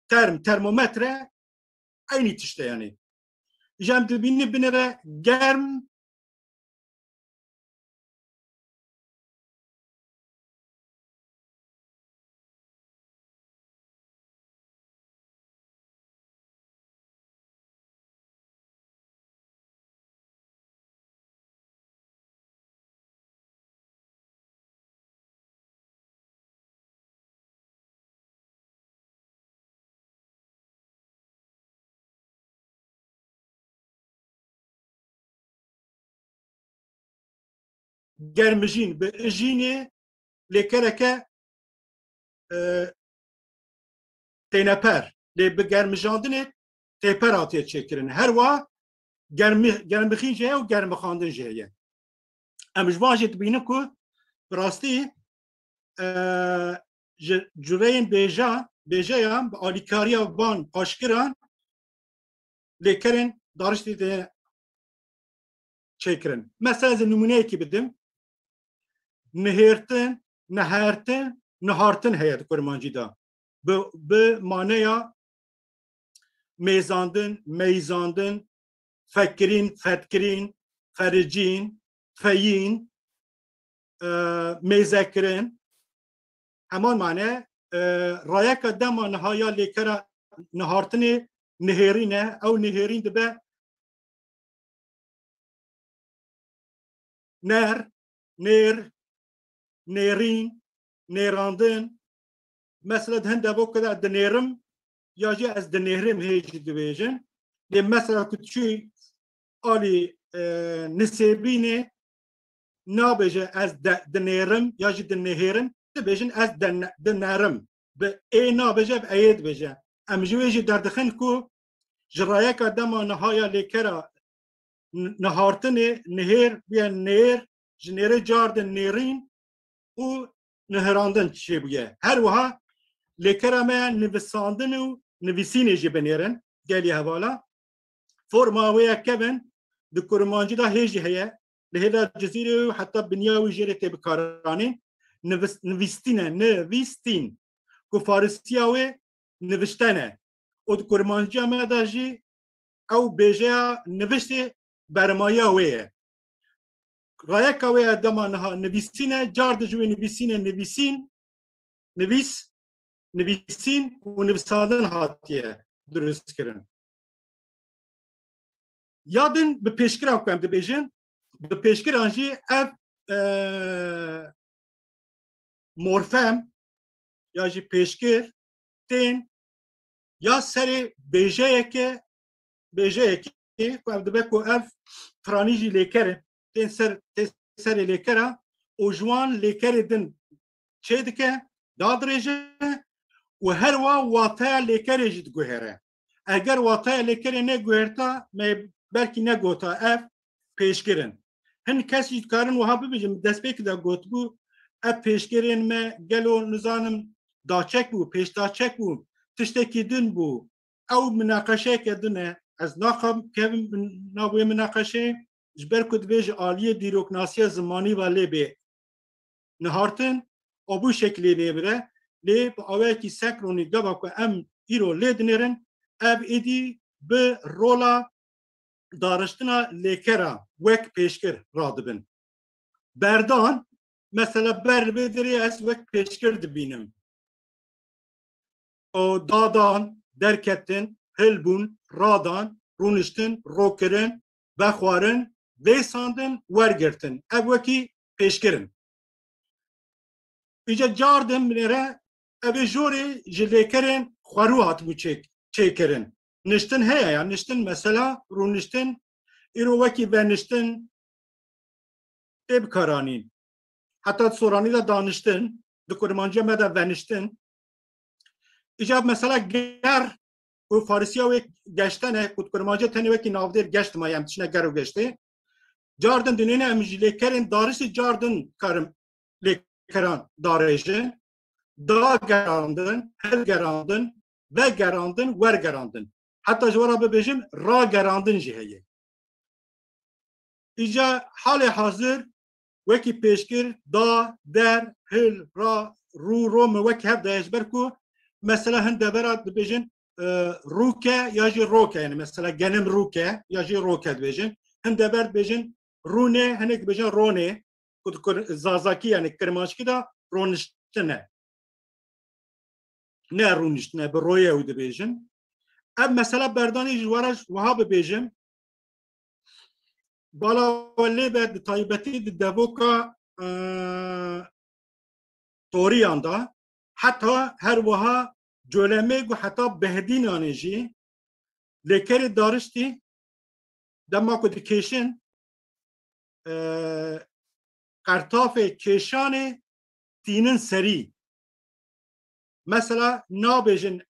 Term, termometre eynî tişt e yani. Ji em dibînin binêre germ, germijîn bi ijînê lêkereke, e, têneper, lê bi germijandinê têper hatiye çêkirin. Her wa germi-, germixîn jî heye û germixandin jî heye. Em ji van jî dibînin ku bi rastî, e, ji cureyên bêja, bêjeyan bi alîkariya van paşkiran lêkerên dariştî tê çêkirin. Mesela ez ê nimûneyekî bidim. Nihêrtin, nehertin, nihartin heye di kurmancî de. Bi, bi maneya mêzandin, meyzandin, fekirîn, fetkirîn, fericîn, feyîn, e, mêzekirin. Heman mane, e, rayeka dema niha ya lêkera nihartinê nihêrîn e. Ew nihêrîn dibe ner, nêr, nêrîn, nêrandin. Mesela di hin devok de dinêrim ya jî ez dinêrim hê jî dibêjin. Lê mesela ku tu çû alî, e, nisêbînê nabêje ez de, dinêrim ya jî dinihêrim, dibêjin ez dene-, dinerim. Bi ê nabêje, bi eyê dibêje. Em ji wê jî derdixin ku ji rayeka dema niha ya lêkera n-, nihartinê nihêr bûye nêr, ji nêrê cardin nêrîn û nihirandin çêbûye. Her wiha lêkera me ya nivisandin û nivîsînê jî binêrin, gelî hevala. Forma wê ya kevin di kurmancî de hê jî heye. Li hêla Cizîrê û heta binya wî jê re tê bikaranîn. Nivis-, nivîstîn e, nivîstîn. Ku farisiya wê nivişte ne. Û di kurmanciya me de jî ew bêjeya niviştê bermayiya wê ye. Rayeka wê ya dema niha nivîsîn e, car di ji wê nivîsînê nivîsîn, nivîs, nivîsîn û nivisandin hatiye dirustkirin. Ya din bi pêşkiran ku em dibêjin, bi pêşkiran jî ev, e, morfem ya jî pêşkir tên ya serê bêjeyeke, bêjeyekê ku ev dibe ku ev piranî jî lêker e, tên ser, tê serê lêkera û ji wan lêkerê din çê dike, dadirêje û her wa wateya lêkerê jî diguhere. Eger wateya lêkerê neguherta, me belkî negota ev pêşkir in. Hin kes jî dikarin wiha bibêjin, min destpêkê de gotibû, ev pêşkirên me gelo nizanim daçek bû, pêşdaçek bû, tiştekî din bû. Ew minaqeşeyeke din e. Ez naxwazim kevim nav wê minaqeşeyê, ji ber ku divê ji aliyê dîroknasiya zimanî ve lê bê nihartin, abû şeklê nêbire, lê bi awayekî senkronî gava ku em îro lê dinêrin, ev êdî bi rola dariştina lêkera wek pêşkir radibin. Berdan, mesela ber li vê derê ez wek pêşkir dibînim. O dadan, derketin, hilbûn, radan, rûniştin, rokirin, vexwarin, vêsandin, wergirtin. Ev wekî pêşkir in. Îca cardin binêre, ev ê jorê ji lêkerên xwerû hatibû çêk-, çêkirin. Niştin heye ya, niştin mesela, rûniştin, îro wekî veniştin tê bikaranîn. Heta di soranî de daniştin, di kurmanciya me de veniştin. Îca mesela ger û farisiya wê geştene, ku di kurmanciya tenê wekî navdêr geşt maye, em tiştine ger û geştê. Cardin dinêne em ji lêkerên dariştî cardin karim lêkeran darêjin. Da gerandin, hilgerandin, vegerandin, wergerandin. Heta ji we re bibêjim, ragerandin jî heye. Îca halê hazir wekî pêşkir, da, der, hil, ra, rû, ro min wekî hev daye, ji ber ku mesela hin devera dibêjin, e, rûke ya jî roke, yani mesela genim rûke ya jî roke dibêjin. Hin dever dibêjin rûnê, hinek dibêjin ronê, ku di kur-, zazakî yani kirmanckî de roniştine. Ne rûniştine, bi royê ew dibêjin. Ev mesela berdanî ji we re wiha bibêjim. Bala we lê be, di taybetî di devoka, e, toriyan de, heta her wiha colemêk û heta behdînanê jî lêkerê dariştî dema ku dikêşin, e, qertafê kêşanê tînin serî. Mesela nabêjin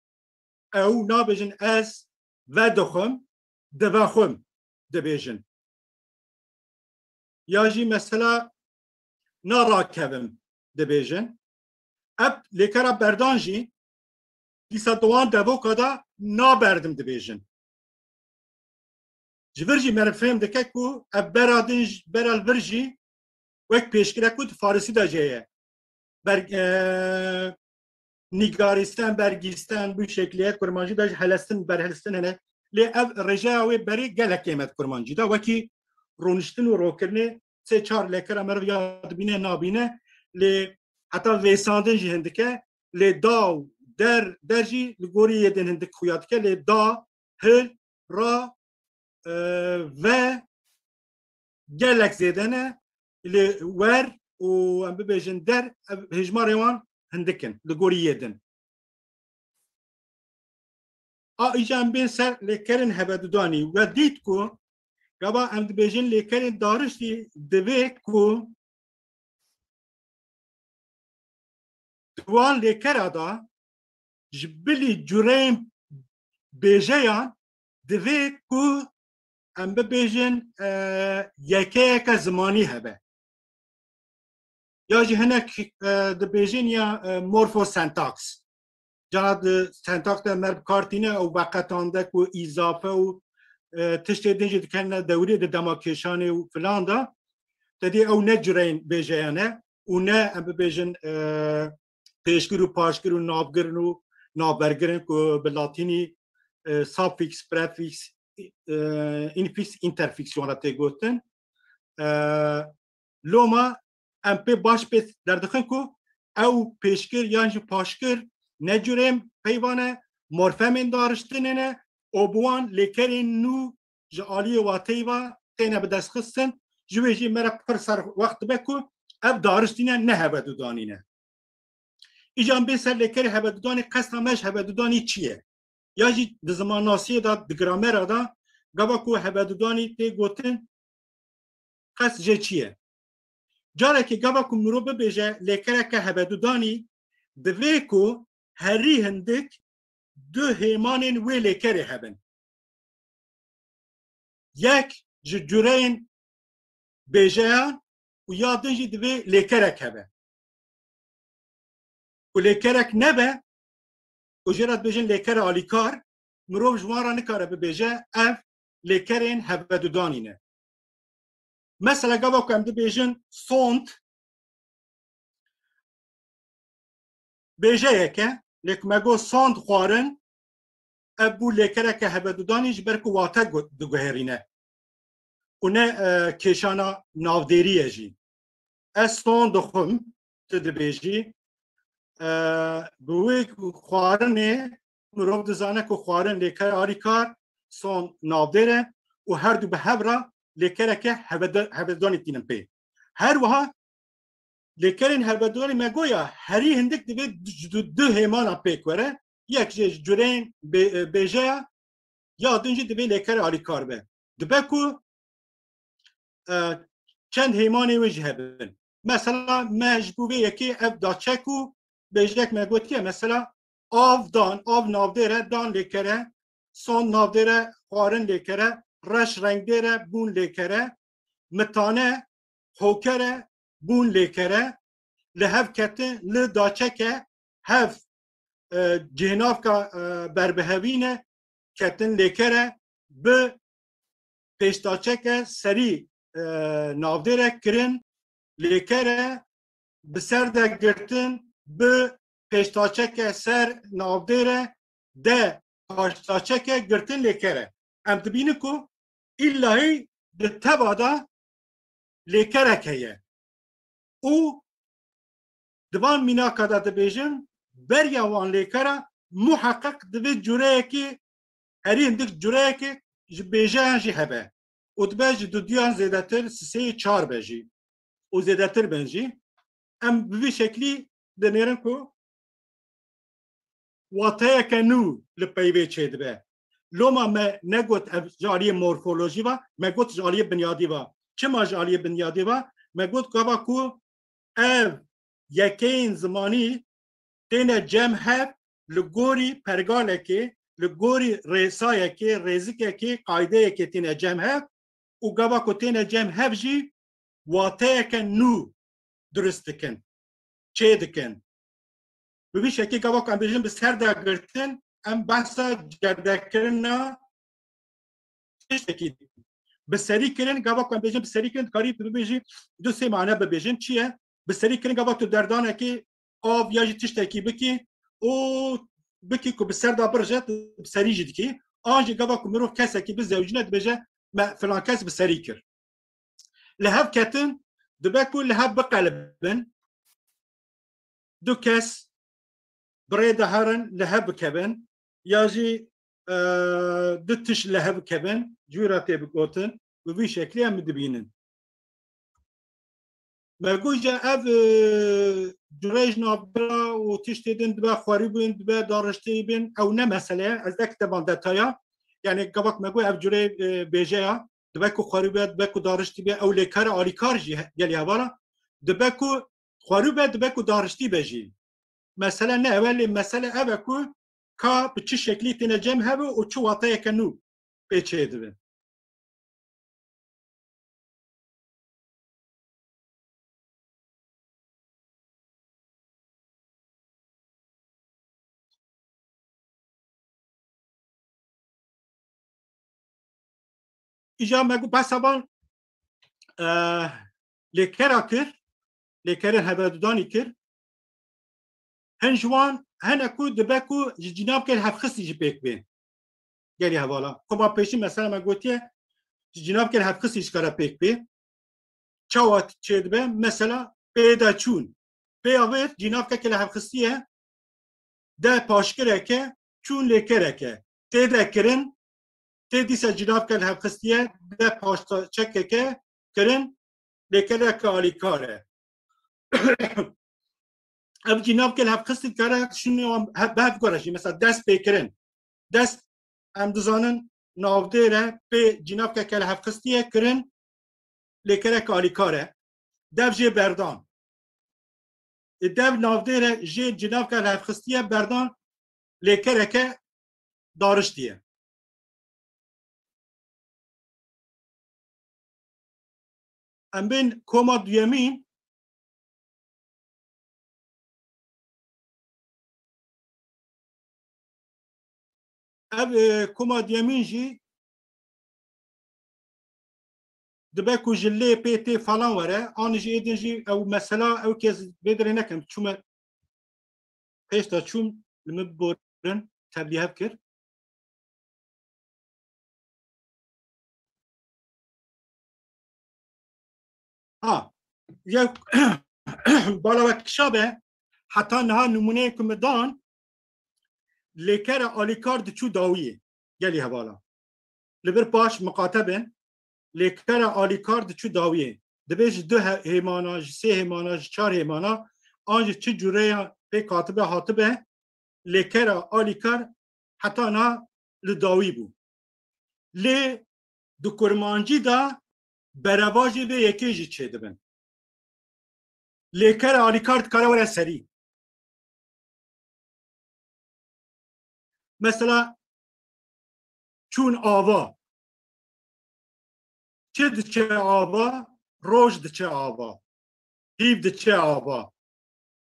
ew, nabêjin ez vedixwim, divexwim dibêjin. Ya jî mesela narakevim dibêjin. Ev lêkera berdan jî dîsa di wan devoka de naberdim dibêjin. Ji vir jî meriv fêm dike ku ev bera din, bera li vir jî wek pêşkirek ku di farisî de jê ye. Ber-, e, nîgarîsten, bergîsten, bu şekliye kurmancî de jî helestin, berhelestin hene. Lê ev rêjeya wê berê gelek kêm e di kurmancî de. Wekî rûniştin û rokirinê sê çar lekera meriv ya dibîne nabîne. Lê heta vêsandin jî hindik e. Lê da û der, der jî li gorî yê din hindik xuya dike. Lê da, hil, ra, e, ve gelek zêde ne. Lê wer û em bibêjin der, ev hêjmarê wan hindik in li gorî yê din. A îca em bên ser lêkerên hevedudanî. We dît ku gava em dibêjin lêkerên dariştî, divê ku di wan lêkera de ji bilî cureyên bêjeyan divê ku em bibêjin, e, yekeyeke zimanî hebe. Ya jî hinek, e, dibêjin ya, e, morfosentaks. Cana di sentaks de mer bi kar tîne û veqetandek û îzafe û, e, tiştê din jî dikene dewrê di dema kêşanê û filan de. Te dî ew ne cureyên bêjeyan e û ne em bibêjin, e, pêşgir û paşgir û navgirin û navbergirin ku bi latînî, e, suffix, prefix, e, infix, interfix wan re tê gotin. E, loma em pê baş pê derdixin ku ew pêşkir yan jî paşkir ne cureyên peyva ne, morfemên dariştinê ne û bi wan lêkerên nû ji aliyê wateyê ve têne bidestxistin. Ji wê jî me re pir ser wext dibe ku ev dariştîne ne hevedudanî ne. Îca em bên ser lêkerê hevedudanê, qesta me ji hevedudanî çi ye? Ya jî di zimannasiyê de, di gramera de, gava ku hevedudanî tê gotin, qest jê çi ye? Carekê gava ku mirov bibêje lêkereke hevedudanî, divê ku herî hindik du hêmanên wê lêkerê hebin. Yek ji cureyên bêjeyan û ya din jî divê lêkerek hebe. Ku lêkerek nebe, ku jê re dibêjin lêkere alîkar, mirov ji wan re nikare bibêje ev lêkerên hevedudanî ne. Mesela gava ku em dibêjin sond, bêjeyek e, lê ku me got sond xwarin, ev bû lêkereke hevedudanî ji ber ku wate gu-, diguherîne. Û ne, e, kêşana navdêrî ye jî. Ez sond dixwim, tu dibêjî. E, bi wê xwarinê mirov dizane ku xwarin lêker alîkar, sond navdêr e û her du bi hev re lêkereke hevede-, hevedanî tînin pê. Her wiha Lêkerên helbedudanî me goya herî hindik divê ji du, du hêmana pêk were. Yek jê ji cureyên bê-, e, bêjeya, ya din jî divê lêker alîkar be. Dibe ku, e, çend hêmanê wê jî hebin. Mesela me ji bo vê yekê ev daçek û bêjek me gotiye, mesela av dan, av navdêr e, dan lêker e, sond navdêr e, xwarin lêker e, reş rengdêr e, bûn lêker e, mitane, hoker e, bûn lêker e, li hev ketin, li daçek e, hev, e, cihênavka, e, berbihevîn e, ketin lêker e, bi pêşdaçeke serî, e, navdêr e, kirin lêker e, bi ser de girtin, bi pêşdaçeke ser navdêr e, de paşdaçeke girtin lêker e. Em dibînin ku îllahî di teva de lêkerek heye. Û di van mînaka de dibêjin, beriya wan lêkera muheqeq divê cureyekê, herî hindik cureyekê ji bêjeyan jî hebe. Û dibe ji duduyan zêdetir, sisê çar be jî. Û zêdetir bin jî. Em bi vî şeklî dinêrin ku wateyeke nû li peyvê çêdibe. Loma me negot ev ji aliyê morfolojî ve, me got ji aliyê binyadî ve. Çima ji aliyê binyadî ve? Me got gava ku ev yekeyên zimanî têne cem hev li gorî pergalekê, li gorî rêsayekê, rêzikekê, qaydeyekê têne cem hev û gava ku têne cem hev jî wateyeke nû dirust dikin, çê dikin. Bi vî şekî gava ku em bêjin bi ser de girtin, em behsa cerdekirina tiştekî dikin. Bi serî kirin, gava ku em bêjin bi serî kirin, dikarî tu bibêjî du sê mane bibêjin. Çi ye? Bi serî kirin, gava tu derdanekî av ya jî tiştekî bikî û bikî ku bi ser de birije, tu bi serî jî dikî. An jî gava ku mirov kesekî bizewicîne dibêje, me filan kes bi serî kir. Li hev ketin, dibe ku li hev biqelibin, du kes bi rê de herin li hev bikevin, ya jî, e, du tişt li hev bikevin, ji wî re tê bigotin, bi vî şeklî em dibînin. Me got jî ev, e, cureyê ji navbera û tiştê din dibe xwerî bin, dibe dariştî bin, ew ne mesele ye. Ez nekirdim van detaya. Yani gavak me got ev cureyê, e, bêje ya. Dibe ku xwerî be, dibe ku dariştî be, ew lêker alîkar jî he-, gelî hevala. Dibe ku xwerî be, dibe ku dariştî be jî. Mesele ne ew e, lê mesele ev e ku ka bi çi şeklî têne cem hev û çi wateyeke nû pê çê dibe. Îja me got behsa van, e, lêkera kir, lêkerên hevedudanî kir. Hin ji wan hene ku dibe ku ji cînavkê li hevxistî jî pêk bê. Gelî hevala. Koma pêşî mesela me gotiye, ji cînavkê li hevxistî ji kare pêk bê. Çawa çêdibe? Mesela pê de çûn. Pêya vê cînavkeke li hevxistiye, de paşkireke, çûn lêkereke. Tê de kirin, tê dîsa cînavke li hevxistiye, de paştaçekeke kirin, lêkereke alîkar e. Ev cînavke li hevxistî dikare şûnê wan he-, bi hev gure jî. Mesela dest pê kirin. Dest, em dizanin, navdêr e, pê cînavkeke li hevxistiye kirin, lêkereke alîkar e. Dev jê berdan. Ê dev navdêr e, jê cînavke li hevxistiye berdan, lêkereke dariştiye. Em bên koma duyemîn. Ev, e, koma duyemîn jî dibe ku ji lê pê tê falan were, an jî êdin jî ew mesela ew kes vê dirê nekin. Çûme pêş de çûm, li min biborin, tevlî hev kir. Ha, ya bala we kişa be, heta niha nimûneyê ku min dan, lêkere alîkar diçû dawiyê, gelî hevala. Li vir paş miqate bin, lêkere alîkar diçû dawiyê. Dibê ji du he-, hêmana, ji sê hêmana, ji çar hêmana, an ji çi cûreya pêk hatibe, hatibe, lêkera alîkar heta niha li dawî bû. Lê di kurmancî de berevajê vê yekê jî çêdibin. Lêkera alîkar dikare were serî. Mesela çûn ava. Çi diçe ava? Roj diçe ava. Hîv diçe ava.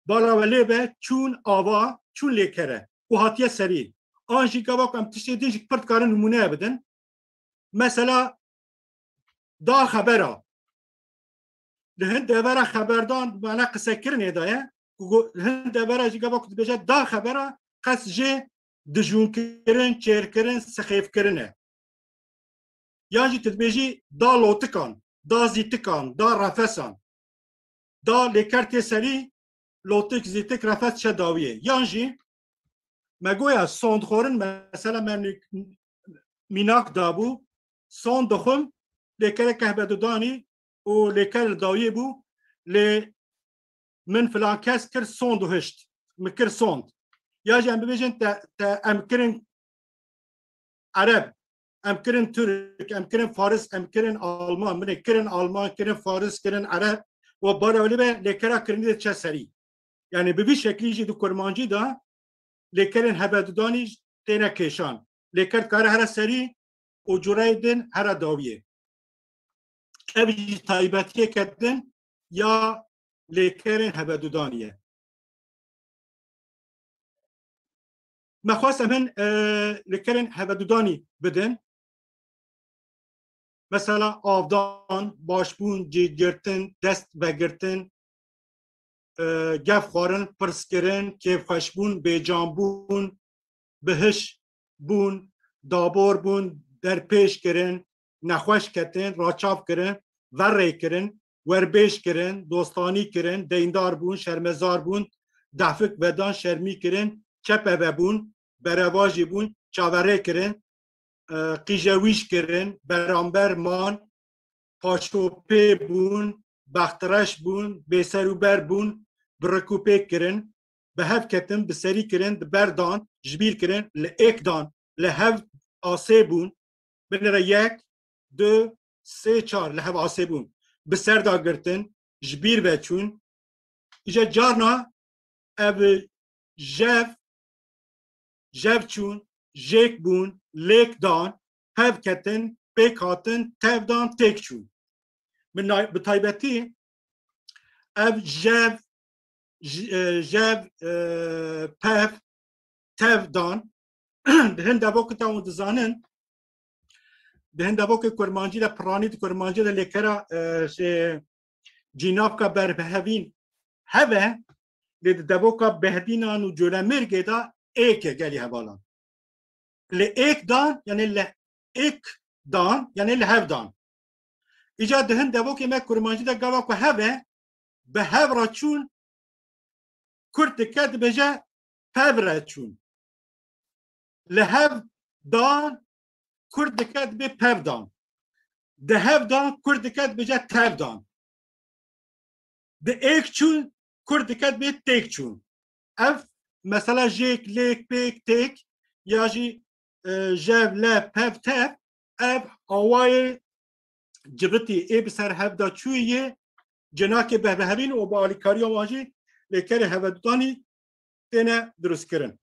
Bala we lê be, çûn ava, çûn lêkere. Û hatiye serî. An jî gava ku em tiştê din jî pir dikarin nimûneye bidin. Mesela da xebera. Li hin devera xeberdan, mana qisekirinê de ye. Ku go-, li hin devera jî gava ku dibêje da xebera, qest jê dijûnkirin, çêrkirin, sixêfkirin e. Yan jî tu dibêjî da lotikan, da zîtikan, da refesan. Da lêker tê serî, lotik, zîtik, refes çe dawiyê. Yan jî me goya sond xwarin, mesela me nû-, mînak dabû, sond dixwim, lêkereke hebedudanî û lêker li dawiyê bû, lê min filan kes kir sond û hişt. Min kir sond. Ya jî em bibêjin te, te em kirin Ereb, em kirin Tirk, em kirin Faris, em kirin Alman, binê kirin Alman, kirin Faris, kirin Ereb, û bala wê be lêkera kirinî de çe serî. Yani bi vî şeklî jî di kurmancî de lêkerên hebedudanî têne kêşan. Lêker dikare here serî û cureyê din here dawiyê. Ev jî taybetiyeke din ya lêkerên hebedudanî ye. Me xwest em hin, e, lêkerên hevedudanî bidin. Mesela avdan, başbûn, cîgirtin, dest vegirtin, e, gef xwarin, pirs kirin, kêfxweş bûn, bêcan bûn, bihiş bûn, dabor bûn, derpêş kirin, nexweş ketin, raçav kirin, verrê kirin, werbêj kirin, dostanî kirin, deyndar bûn, şermezar bûn, dehfik vedan, şermî kirin, çepeve bûn, berevajî bûn, çaverê kirin, e, qîjewîj kirin, beramber man, paşopê bûn, bextreş bûn, bêser û ber bûn, bi rik û pêk kirin, bi hev ketin, bi serî kirin, di ber dan, ji bîr kirin, li êk dan, li hev asê bûn, binêre yek, du, sê, çar, li hev asê bûn. Bi ser da girtin, ji bîr ve çûn. Îja carna ev jev, jev çûn, jêk bûn, lêk dan, pev ketin, pêk hatin, tev dan, têk çûn. Bi nay-, bi taybetî ev jev, j-, e, jev, e, pev, tev dan, di hin devokê te hûn dizanin, di hin devokê kurmancî de, piranî di kurmancî de lêkera, e, şey, cînavka berbihevîn heve, lê di devoka behdînan û colemêrgê de êk e gelî hevalan. Li êk dan, yani li êk dan, yani li hev dan. Îca di hin devokê me kurmancî de gava ku hev e, bi hev re çûn, kurd dike dibêje pev re çûn. Li hev dan, kurd dike dibê pev dan. Di hev dan, kurd dike dibêje tev dan. Di êk çûn, kurd dike dibê têk çûn. Ev mesela jêk, lêk, pêk, têk ya jî, e, jev, lev, pev, tev, ev awayê civitî ê bi ser hev de çûyî yê cinakê berbihevîn û bi alîkariya wan jî lêkerê hevedudanî têne dirustkirin.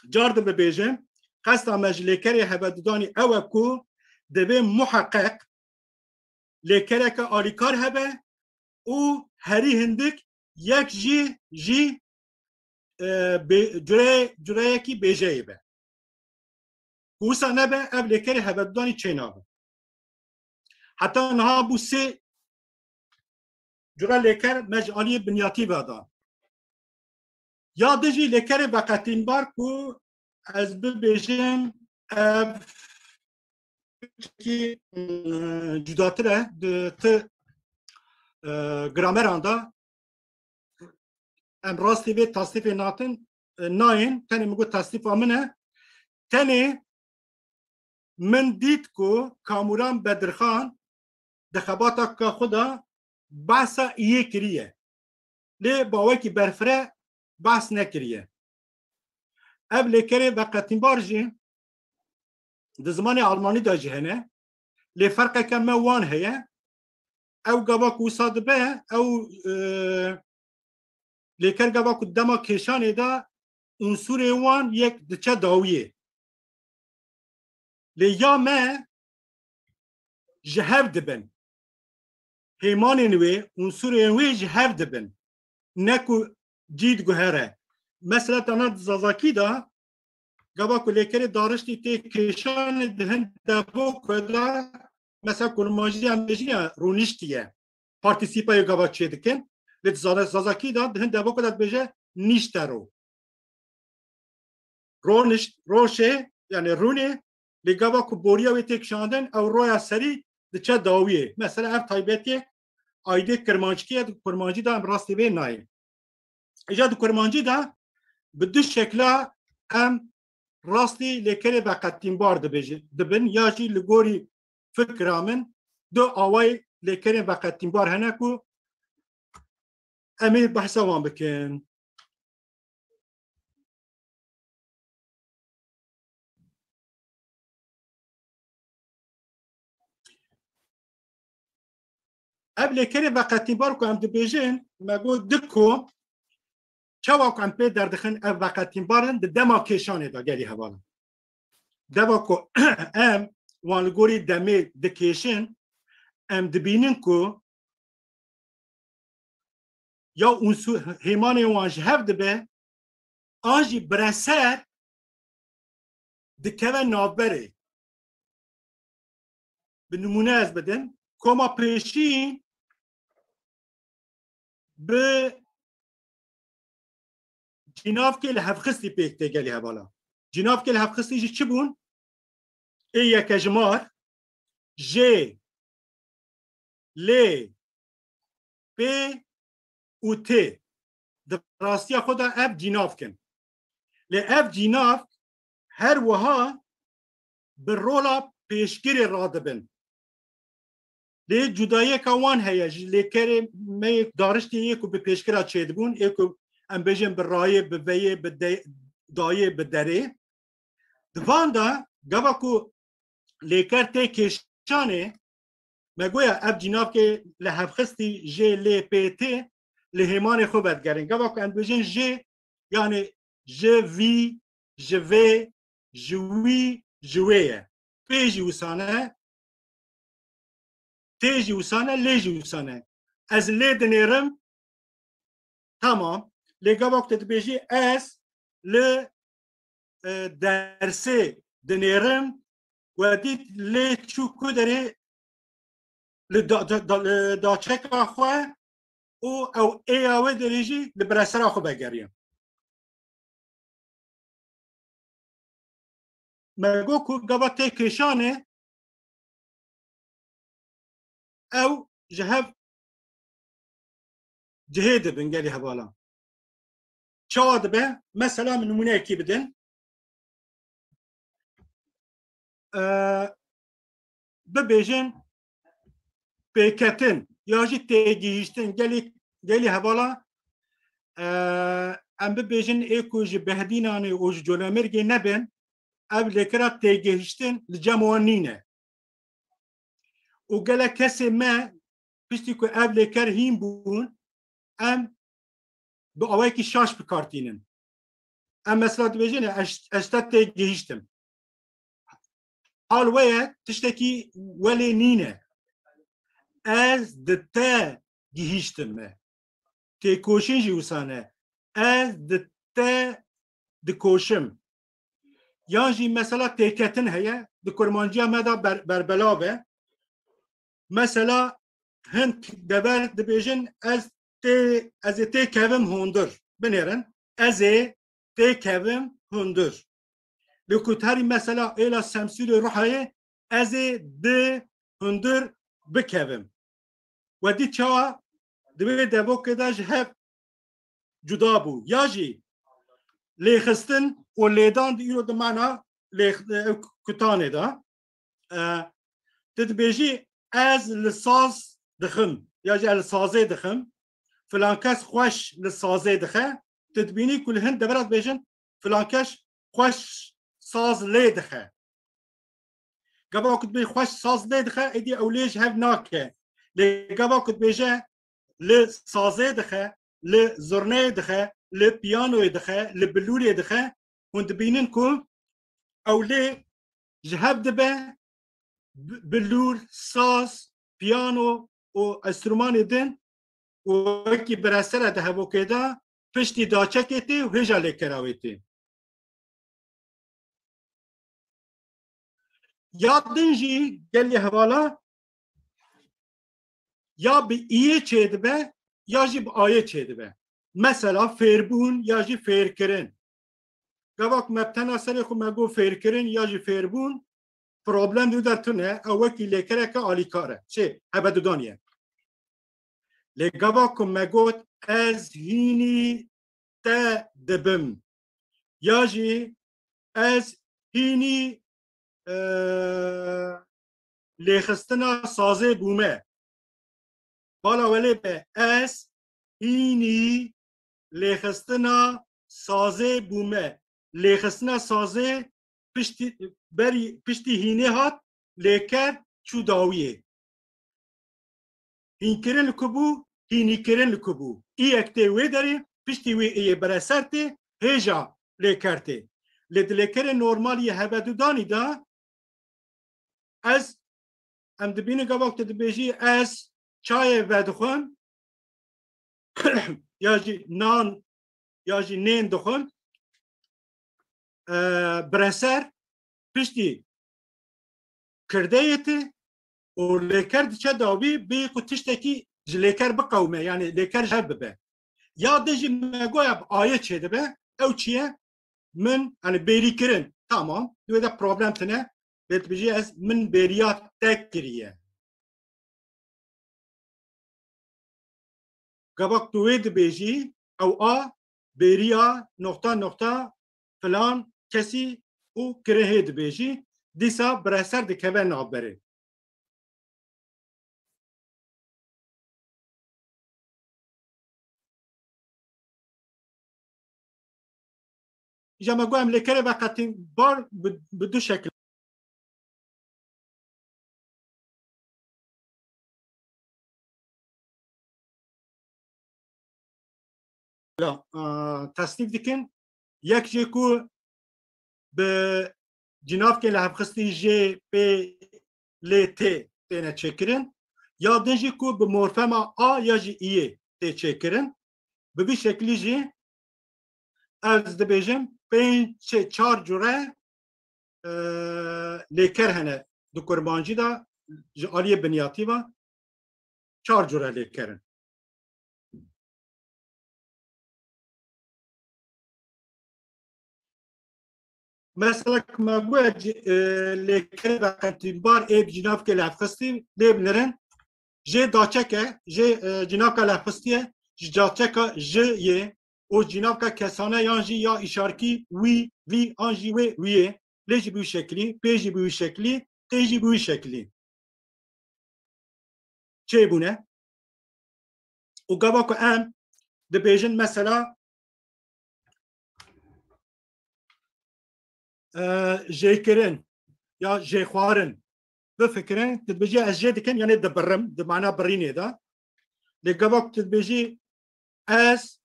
Car din bibêjim, qesta me ji lêkerê hevedudanî ew e ku divê muheqeq lêkereke alîkar hebe û herî hindik yek jî jî, e, bê-, cure-, cureyekî bêjeyê be. Ku wisa nebe, ev lêkerê hevedudanî çênabe. Heta niha bû sê cure lêker me ji aliyê binyatî ve dan. Ya din jî lêkerê veqetînbar ku ez bibêjim ev tiştekî, e, cudatir e di ti, e, grameran de. Em rastî vê tasnîfê natin, e, nayên, tenê min got tasnîfa min e. Tenê min dît ku Kamuran Bedirxan di xebataka xwe de behsa iyê kiriye. Lê bawekî berfireh behs nekiriye. Ev lêkerê veqetînbar jî di zimanê almanî de jî hene. Lê ferqeke me wan heye. Ew gava ku wisa dibe, ew, e, lêker gava ku dema kêşanê de unsurê wan yek diçe dawiyê. Lê ya me ji hev dibin. Hêmanên wê, unsurên wê ji hev dibin. Ne ku cî diguhere. Mesela tana di Zazakî de, gava ku lêkerê dariştî tê kêşanê di hin devoke de, mesela kurmancî em bêjin ya rûniştiye. Partîsîpayê gava çê dikin. Lê di Zaza-, Zazakî de di hin devoke de dibêje nîştero. Ronişt, roşê, yani rûnê, lê gava ku boriya wê tê kişandin, ew roya serî diçe dawiyê. Mesela ev taybetiyê aydê kirmanckî ye, di kurmancî de em rastî vê nayê. Îca di kurmancî de bi du şekla em rastî lêkerê veqetînbar dibêjin, dibin, ya jî li gorî fikra min du awayê lêkerên veqetînbar hene ku em ê behsa wan bikin. Ev lêkerê veqetînbar ku em dibêjin, me got di ku çawa ku em pê derdixin ev veqetînbar in di dema kêşanê de gelî hevalan. Deva ku em wan li gorî demê dikêşin, em dibînin ku ya unsur, hêmanê wan ji hev dibe, an jî bireser dikeve navberê. Bi nimûne ez bidim, koma pêşî bi cînavkê li hevxistî pêk tê gelî hevala. Cînavkê li hevxistî jî çi bûn? Ê yekejimar, jê, lê, pê û tê. Di rastiya xwe de ev cînavk in. Lê ev cînavk her wiha bi rola pêşgirê radibin. Lê cudayiyeka wan heye, ji lêkerê me yê dariştê yê ku bi pêşgira çêdibûn, ê ku em bêjin bi rayê, bi veyê, bi de-, dayê, bi derê. Di van de gava ku lêker tê kêşanê, me goya ev cînavkê li hevxistî jê lê pê tê li hêmanê xwe vedigerin. Gava ku em dibêjin jê, yani ji vî, ji vê, ji wî, ji wê ye. Pê jî wisa ne, tê jî wisa ne, lê jî wisa ne. Ez lê dinêrim, tamam. Lê gava ku te dibêjî ez li, e, dersê dinêrim, we dît lê çû ku derê li da-, da-, da-, li daçeka xwe û ew êya wê derê jî li biresera xwe vegeriya. Me got ku gava tê kêşanê ew ji hev cihê dibin gelî hevalan. Çawa dibe? Mesela min nimûneyekî bidin. Ee, bibêjin pêketin ya jî têgihîştin gelî, gelî hevala, ee, em bibêjin ê ku ji Behdînanê û ji Colemêrgê nebin, ev lêkera têgihîştin li cem wan nîne. Û gelek kesê me piştî ku ev lêker hîn bûn, em bi awayekî şaş bi kar tînin. Em mesela dibêjin, ez, ez te tê gihîştim. Hal we ye, tiştekî welê nîne. Ez di te gihîştime. Têkoşîn jî wisa ne. Ez di te dikoşim. Yan jî mesela têketin heye, di kurmanciya me de ber-, berbelav e. Mesela hin dever dibêjin, ez tê, ez ê têkevim hundir. Binêrin, ez ê têkevim hundir. Lê ku terî mesela êla Semsûrê Ruhayê, ez ê di hundir bikevim. We dî çawa di wê devokê de ji hev cuda bû. Ya jî lêxistin û lêdan di îro di mana lêx-, ev kutanê de. E, tu dibêjî, ez li saz dixim. ya jî ez li sazê dixim, filan kes xweş li sazê dixe, tu dibînî ku li hin devera dibêjin, filan kes xweş saz lê dixe. Gava ku dibê xweş saz lê dixe, êdî ew lê ji hev nake. Lê gava ku dibêje li sazê dixe, li zurneyê dixe, li piyanoyê dixe, li bilûrê dixe, hûn dibînin ku ew lê ji hev dibe, bi-, bilûr, saz, piyano û enstrûmanê din û wekî biresere di hevokê de piştî daçekê tê û hêja lêkera wê tê. Ya din jî gelê hevala ya bi iyê çêdibe ya jî bi ayê çêdibe. Mesela fêrbûn ya jî fêrkirin. Gava ku me bi tena serê xwe me got fêrkirin ya jî fêrbûn, problem di wî de tune, ew wekî lêkereke alîkar e. Çi? Hebedudanî ye. Lê gava ku me got ez hînî te dibim, ya jî ez hînî, e, lêxistina sazê bûme. Bala welê be, ez hînî lêxistina sazê bûme. Lêxistina sazê piştî, berî, piştî hînê hat, lêker çû dawiyê. Hînkirin li ku bû, hînîkirin li ku bû. Î yek tê wê derê, piştî wê ê yê bereser tê, hêja lêker tê. Lê di lêkerê normal yê hebedudanî de, ez, em dibînin gava ku tu dibêjî, ez çayê vedixwim, ya jî nan, ya jî nên dixwim, e, bireser, piştî kirdeyê tê û lêker diçe dawî, bê ku tiştekî ji lêker biqewime, yanî lêker ji hev bibe. Ya din jî me goya bi ayê çêdibe, ew çi ye? Min, yanî bêrî kirin, tamam, di wê de problem tine, lê dibêjî ez, min bêriya te kiriye. Gava ku tu wê dibêjî, ew a bêriya noqta noqta filan kesî û kirihê dibêjî, dîsa bireser dikeve navberê. Îja me got em lêkerê veqetîn bar bi, bi du şekil. Ya, e, tesnîf dikin. Yek jê ku bi cînavkê lihevxistî jê, pê, lê, tê têne çêkirin. Ya din jî ku bi morfema a ya jî iyê tê çêkirin. Bi vî şeklî jî ez dibêjim pênc, çi, çar cure, e, lêker hene di kurmancî de ji aliyê binyatî ve çar cure lêker in. Mesela ku me got, e, lêkerê veqetînbar ê bi cînavkê lihevxistî lê binirin. Jê daçek e, jê, e, cînavka lihevxistî ye, ji daçeka ji yê û cînavka kesane yan jî ya îşarkî wî, vî an jî wê, wî yê. Lê jî bi wî şeklî, pê jî bi wî şeklî, tê jî bi wî şeklî çêbûne. Û gava ku em dibêjin mesela, e, jêkirin ya jêxwarin, bifikirin, tu dibêjî ez jê dikim, yanê dibirim, di mana birînê de. Lê gava ku tu dibêjî ez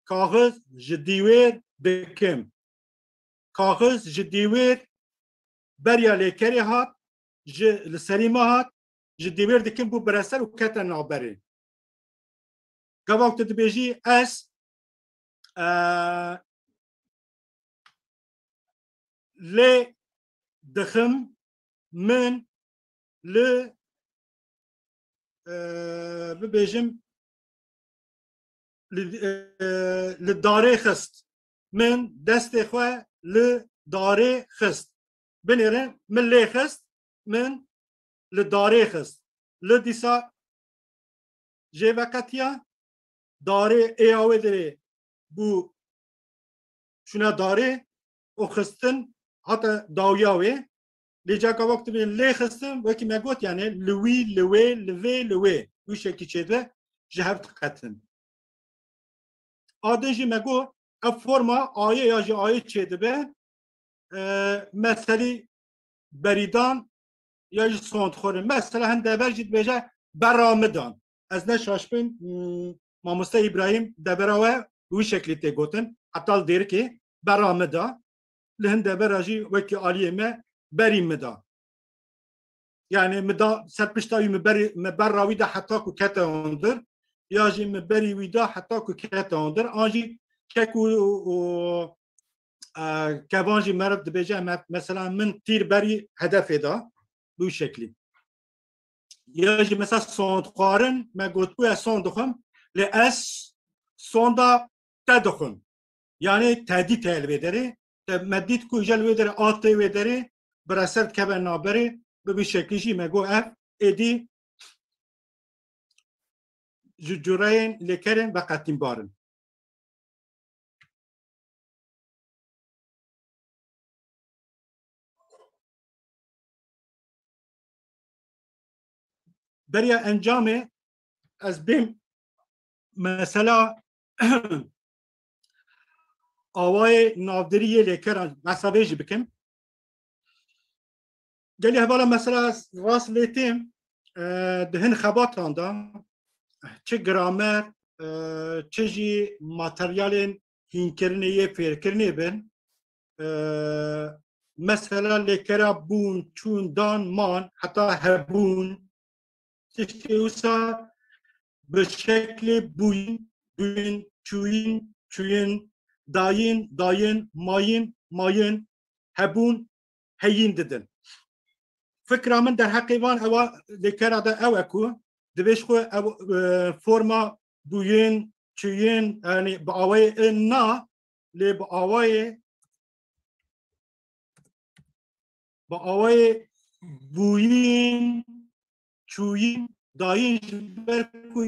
kaxiz ji dîwêr dikim. Kaxiz ji dîwêr beriya lêkerê hat, ji li serî me hat, ji dîwêr dikim bû bireser û kete navberê. Gava ku tu dibêjî ez, e, lê dixim, min li, e, bibêjim, li, e, li darê xist. Min destê xwe li darê xist. Binêrin, min lê xist, min li darê xist. Li dîsa jê veqetiya, darê ê ya wê derê bû şûna darê û xistin hate dawiya wê. Lê caka wek tu bê lê xistin, wekî me got, yani li wî, li wê, li vê, li wê. wî şekî çêdibe, ji hev diqetin. A din jî me got, ev forma ayê ya jî ayê çêdibe, e, meselî berîdan ya jî sondxwarin. Mesela hin dever jî dibêje berra min dan. Ez ne şaş bim, hmm, mamoste Îbrahîm devera we bi wî şeklî tê gotin. Heta li Dêrikê berra min da. Li hin devera jî wekî aliyê me berî min da. Yani min da ser pişta wî, min berî, min berra wî da heta ku kete hundir. Ya jî min berî wî da heta ku kete hundir. An jî kek û, û, e, kevan jî meriv dibêje, me-, mesela min tîr berî hedefê da. Bi wî şeklî. Ya jî mesela sondxwarin, me gotbû ez sond dixwim, lê ez sonda te dixwim. Yani tedît heye li vê derê. Te me dît ku îja li wê derê a tê wê derê, bi rese dikeve navberê, bi vî şeklî jî me got ev êdî ji cureyên lêkerên veqetînbar in. Beriya encamê ez bêm mesela awayê navderî yê lêkeran, mesela vê jî bikim. Gelî hevala mesela ez rast lê têm, e, di hin xebatan de çi gramer, e, çi jî materyalên hînkirinê yê fêrkirinê bin, e, mesela lêkera bûn, çûn, dan, man, heta hebûn, tiştê wisa bi şeklê bûyîn, bûyîn, çûyîn, çûyîn, dayîn, dayîn, mayîn, mayîn, hebûn, heyîn didin. Fikra min derheqê van ewa lêkera de ew e ku divê ji xwe ew, e, forma bûyîn, çûyîn, yani bi awayê in na, lê bi awayê, bi awayê bûyîn, çûyîn, dayîn ji ber ku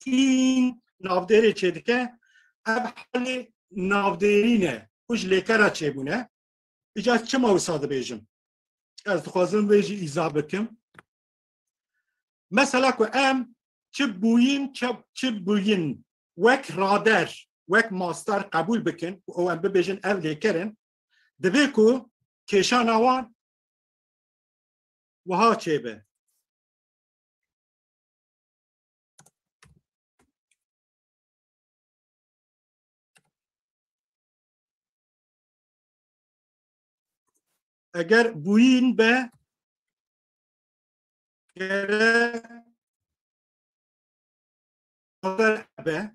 în navdêrê çêdike, ev halê navdêrî ne, ku ji lêkera çêbûne. Îca çima wisa dibêjim? Ez dixwazim vê jî îzah bikim. Mesela ku em çi bûyîn, çi, çi bûyîn wek rader, wek mastar qebûl bikin û em bibêjin ev lêker in, divê ku kêşana wan wiha çêbe. Eger bûyîn be, gere rader be.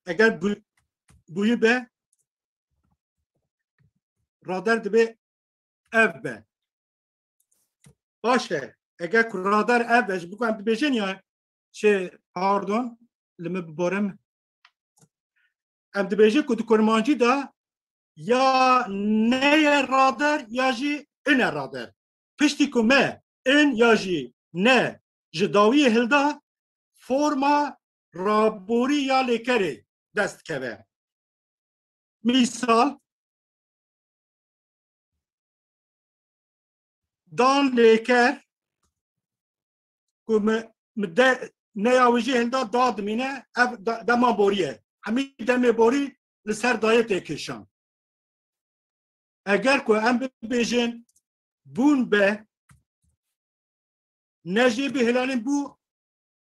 Eger bû-, bûyî be, rader dibe ev be. Baş e. Eger ku rader ev be, ji bo ku em dibêjin ya, şey, pardon, li min biborim. Em dibêjin ku di kurmancî de ya ne ye rader ya jî in e rader. Piştî ku me in ya jî ne ji dawiyê hilda, forma raborî ya lêkerê dest dikeve. Mîsal, dan lêker ku mi, mi de, neya wî jî hilda da dimîne, ev de-, dema borî ye. Hemî demê borî li ser dayê tê kêşan. Eger ku em bibêjin bûn be, ne jê bê helalên bû,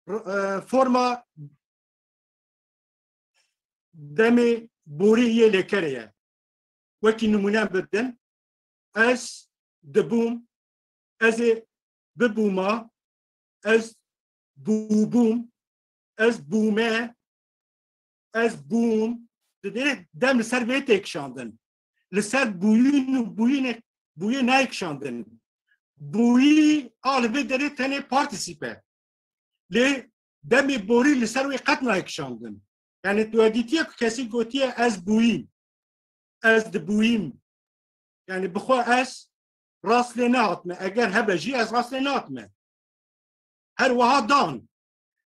r-, e, forma demê borî yê lêkerê ye. Wekî nimûne bidin, ez dibûm, ez ê bibûma, ez bûbûm, ez bûme, ez bûm. Didê dem li ser vê tê kişandin. Li ser bûyîn û bûyînê, bûyê nayê kişandin. Bûyî a li vê derê tenê partîsîp e. Lê demê borî li ser wê qet nayê kişandin. Yani tu dîtiye ku kesî gotiye ez bûyîm. Ez dibûyîm. Yani bi xwe ez rast lê nehatime. Eger hebe jî ez rast lê nehatime. Her wiha dan.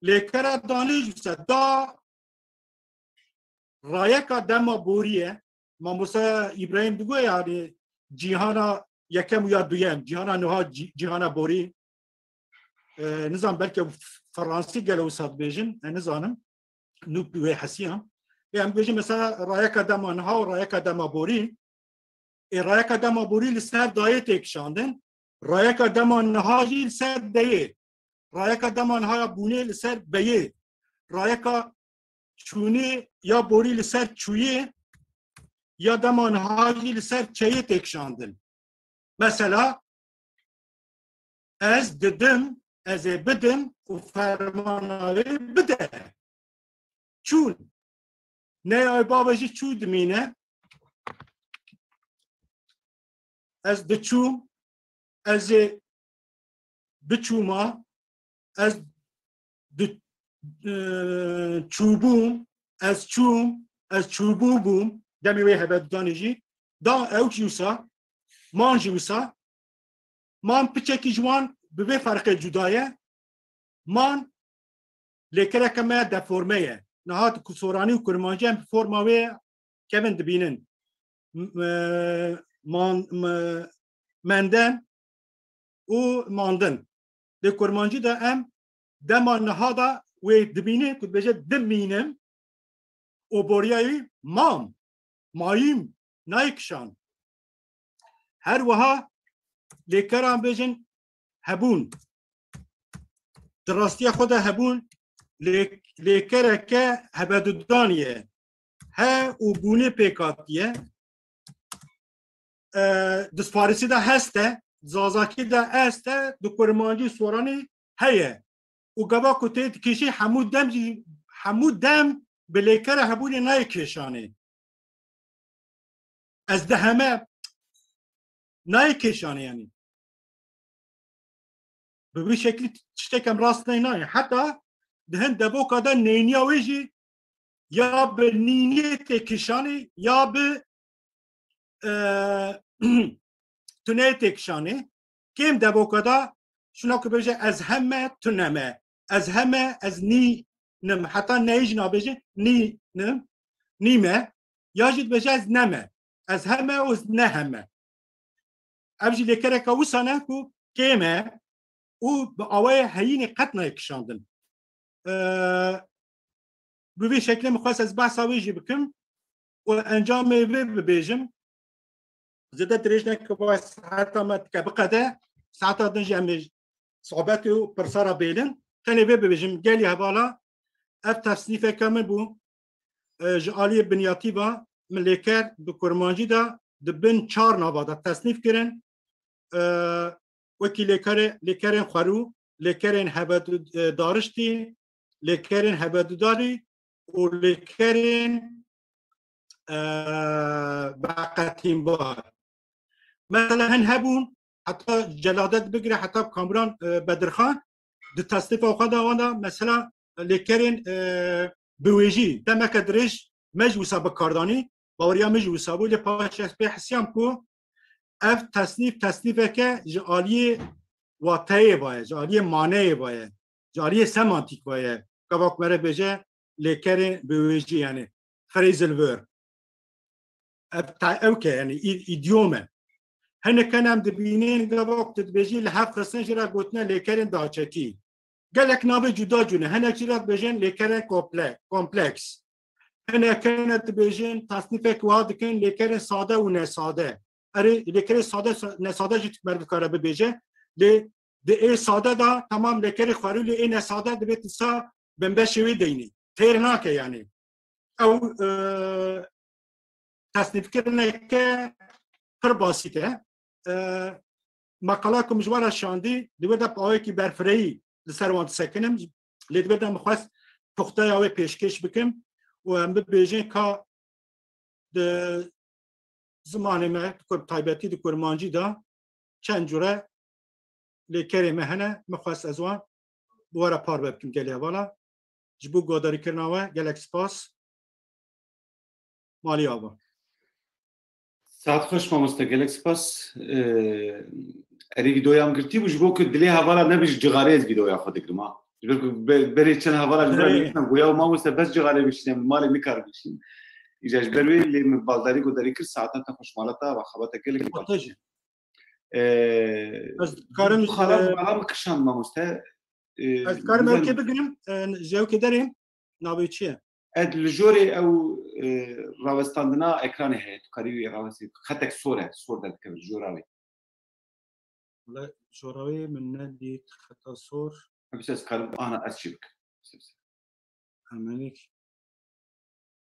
Lêkera danê jî wisa da rayeka dema borî ye. Mamoste Îbrahîm digot yani cîhana yekem û ya duyem, cîhana nuha, cî-, cîhana borî. e, nizam belke fransî gelo wisa dibêjin, e, nizanim, nû bi wê hesiyan. Ê em bêjin mesela rayeka dema niha û rayeka dema borî. Ê rayeka dema borî li ser dayê tê kişandin. Rayeka dema niha jî li ser deyê. Rayeka dema niha ya bûnê li ser beyê. Rayeka çûnê ya borî li ser çûyê ya dema niha jî li ser çeyê tê kişandin. Mesela, ez didim, ez ê bidim û fermana wê bide. Çûn. Neyayê bavê jî çû dimîne. Ez diçûm, ez ê biçûma, ez di, e, çûbûm, ez çûm, ez çûbû bûm. Demê wê hebe didanê jî. Da ew jî wisa, man jî wisa. Man piçekî ji wan bi vê ferqê cuda ye. Man lêkereke me deforme ye. Niha ku soranî û kurmancî em bi forma wê kevin dibînin. M-, e, man-, me-, menden û mandin. Lê kurmancî de em dema niha de wê dibînin ku dibêje dimînim û boriya wî mam, mayîm, nayê kişan. Her wiha lêkeran bêjin hebûn. Di rastiya xwe de hebûn lê-, lêkereke hebedudanî ye. He û bûnê pêk hatiye. E, di farisî de heste, zazakî de este, di kurmancî soranî heye. Û gava ku tê dikişî hemû dem jî, hemû dem bi lêkere hebûnê nayê kêşanê. Ez diheme nayê kêşanê, yanî. Bi vî şeklî tiştek em rast neyê nayê. Heta di hin devoka de neyniya wê jî ya bi nînê tê kêşanê ya bi, e, tuneyê tê kişanê. Kêm devoka de şuna ku bêje ez heme tu neme. Ez heme ez nî nim. Heta neyê jî nabêje nî nim, nîme. Ya jî dibêje ez neme. Ez heme û ez ne heme. Ev jî lêkereke wisa ne ku kêm e û bi awayê heyînê qet nayê kişandin. Ee, bi vî şeklê min xwest ez behsa wê jî bikim û encamê vê bibêjim. Zêde dirêj neke, vay saeta me dike biqede, saeta din jî em ê sohbetê û pirsara bêlin. Tenê vê bibêjim, gelî hevala, ev tesnîfeke min bû, e, ji aliyê binyatî ve min lêker bi kurmancî de di bin çar nava de tesnîf kirin. E, wekî lêkerê, lêkerên xwerû, lêkerên hevedu-, e, dariştî, lêkerên hevedudarî û lêkerên, e, beqetînbar. Mesela hin hebûn, heta Celadet bigire, heta Kamran, e, Bedirxan, di tesnîfa xwe de wan de, mesela, lêkerên, e, biwêjî, demeke dirêj me jî wisa bi kar danî, baweriya min jî wisa bû, lê paş ez pê hesiyam ku ev tesnîf, tesnîfeke ji aliyê wateyê ve ye, ji aliyê maneyê ve ye, ji aliyê semantîk ve ye. Gava ku me re bêje lêkerên biwêjî, yanî phrasal verb. Ev ta-, ew ke, yanî î-, îdyom e. Hinek em dibînin, gava ku tu dibêjî li hev xistin jî re gotine lêkerên daçekî. Gelek navê cuda cû ne. Hinek jî re dibêjin lêkerên komple-, kompleks. Hinek hene dibêjin, tasnîfek wiha dikin, lêkerên sade û nesade. Erê, lêkerê sade, nesade jî tu mer dikare bibêje. Lê di ê sade de temam lêkerê xwerû, lê ê nesade divê tu sa binbeşê wê deynî. Têr nake yanî. Ew, e, tesnîfkirineke pir basît e. E, Meqala ku min ji we re şandî, di wê de bi awayekî berfirehî li ser wan disekinim. Lê di wê de min xwest puxteya wê pêşkêş bikim û em bibêjin ka di zimanê me, di kur-, taybetî di kurmancî de çend cure lêkerê me hene, min xwest ez wan bi we re parve bikim gelî hevala. Ji bo guhdarîkirina we gelek spas. Malî ava. Saet xweş mamoste, gelek spas. Ee, erê vîdeoya min girtî bû, ji bo ku dilê hevala nebî, ji cixarê ez vîdeoya xwe digirim ha. Ji ber ku be-, berê çend hevala ji min re Erê. nivîsîn, goya mamoste bes cixarê bişîne, malê nikar bişîn. Îca ji ber wê lê min baldarî guhdarî kir, saeta te xweş, mala te ava, xebata gelekî baş. Xwetê jî. Ee, Ez dikarim, bu xala, e, xala min kişand e, Ez karim ew kê bigirim, e, ji ew kê derê navê çi ye? Ed li jorê ew, e, rawestandina ekranê heye, tu karî wî rawestî, xetek sor e, sor derdikeve li jora wê. Wala jora wê min nedît xeta sor. Hepsi ez karim ana ez çi bikim. Hemenik.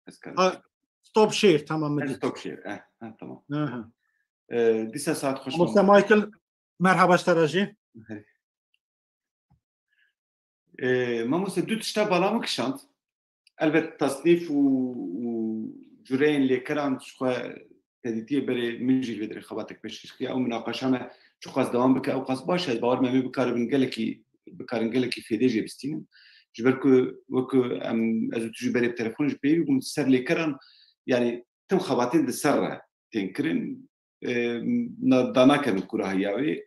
Ez karim. Ha, stop share, tamam mı? Stop share, eh, eh, tamam. Aha. Ee, dîsa saat xweş. Mamoste Michael, merhaba ji te re jî. Ee, mamoste, du tişta bala min kişand. Elbet tasnîf û, û cureyên lêkeran ji xwe te dîtiye berê min jî li vê derê xebatek pêşkêş kiriye. Ew minaqeşa me çiqas dewam bike, ew qas baş e. Ez bawer me em ê bikaribin gelekî, bikarin gelekî fêdê jê bistînin. Ji ber ku wek ku em, ez û tu jî berê bi telefon jî peyivî bûm ser lêkeran, yanî tim xebatên di ser re tên kirin, e, na, danakevin kurahiya wê.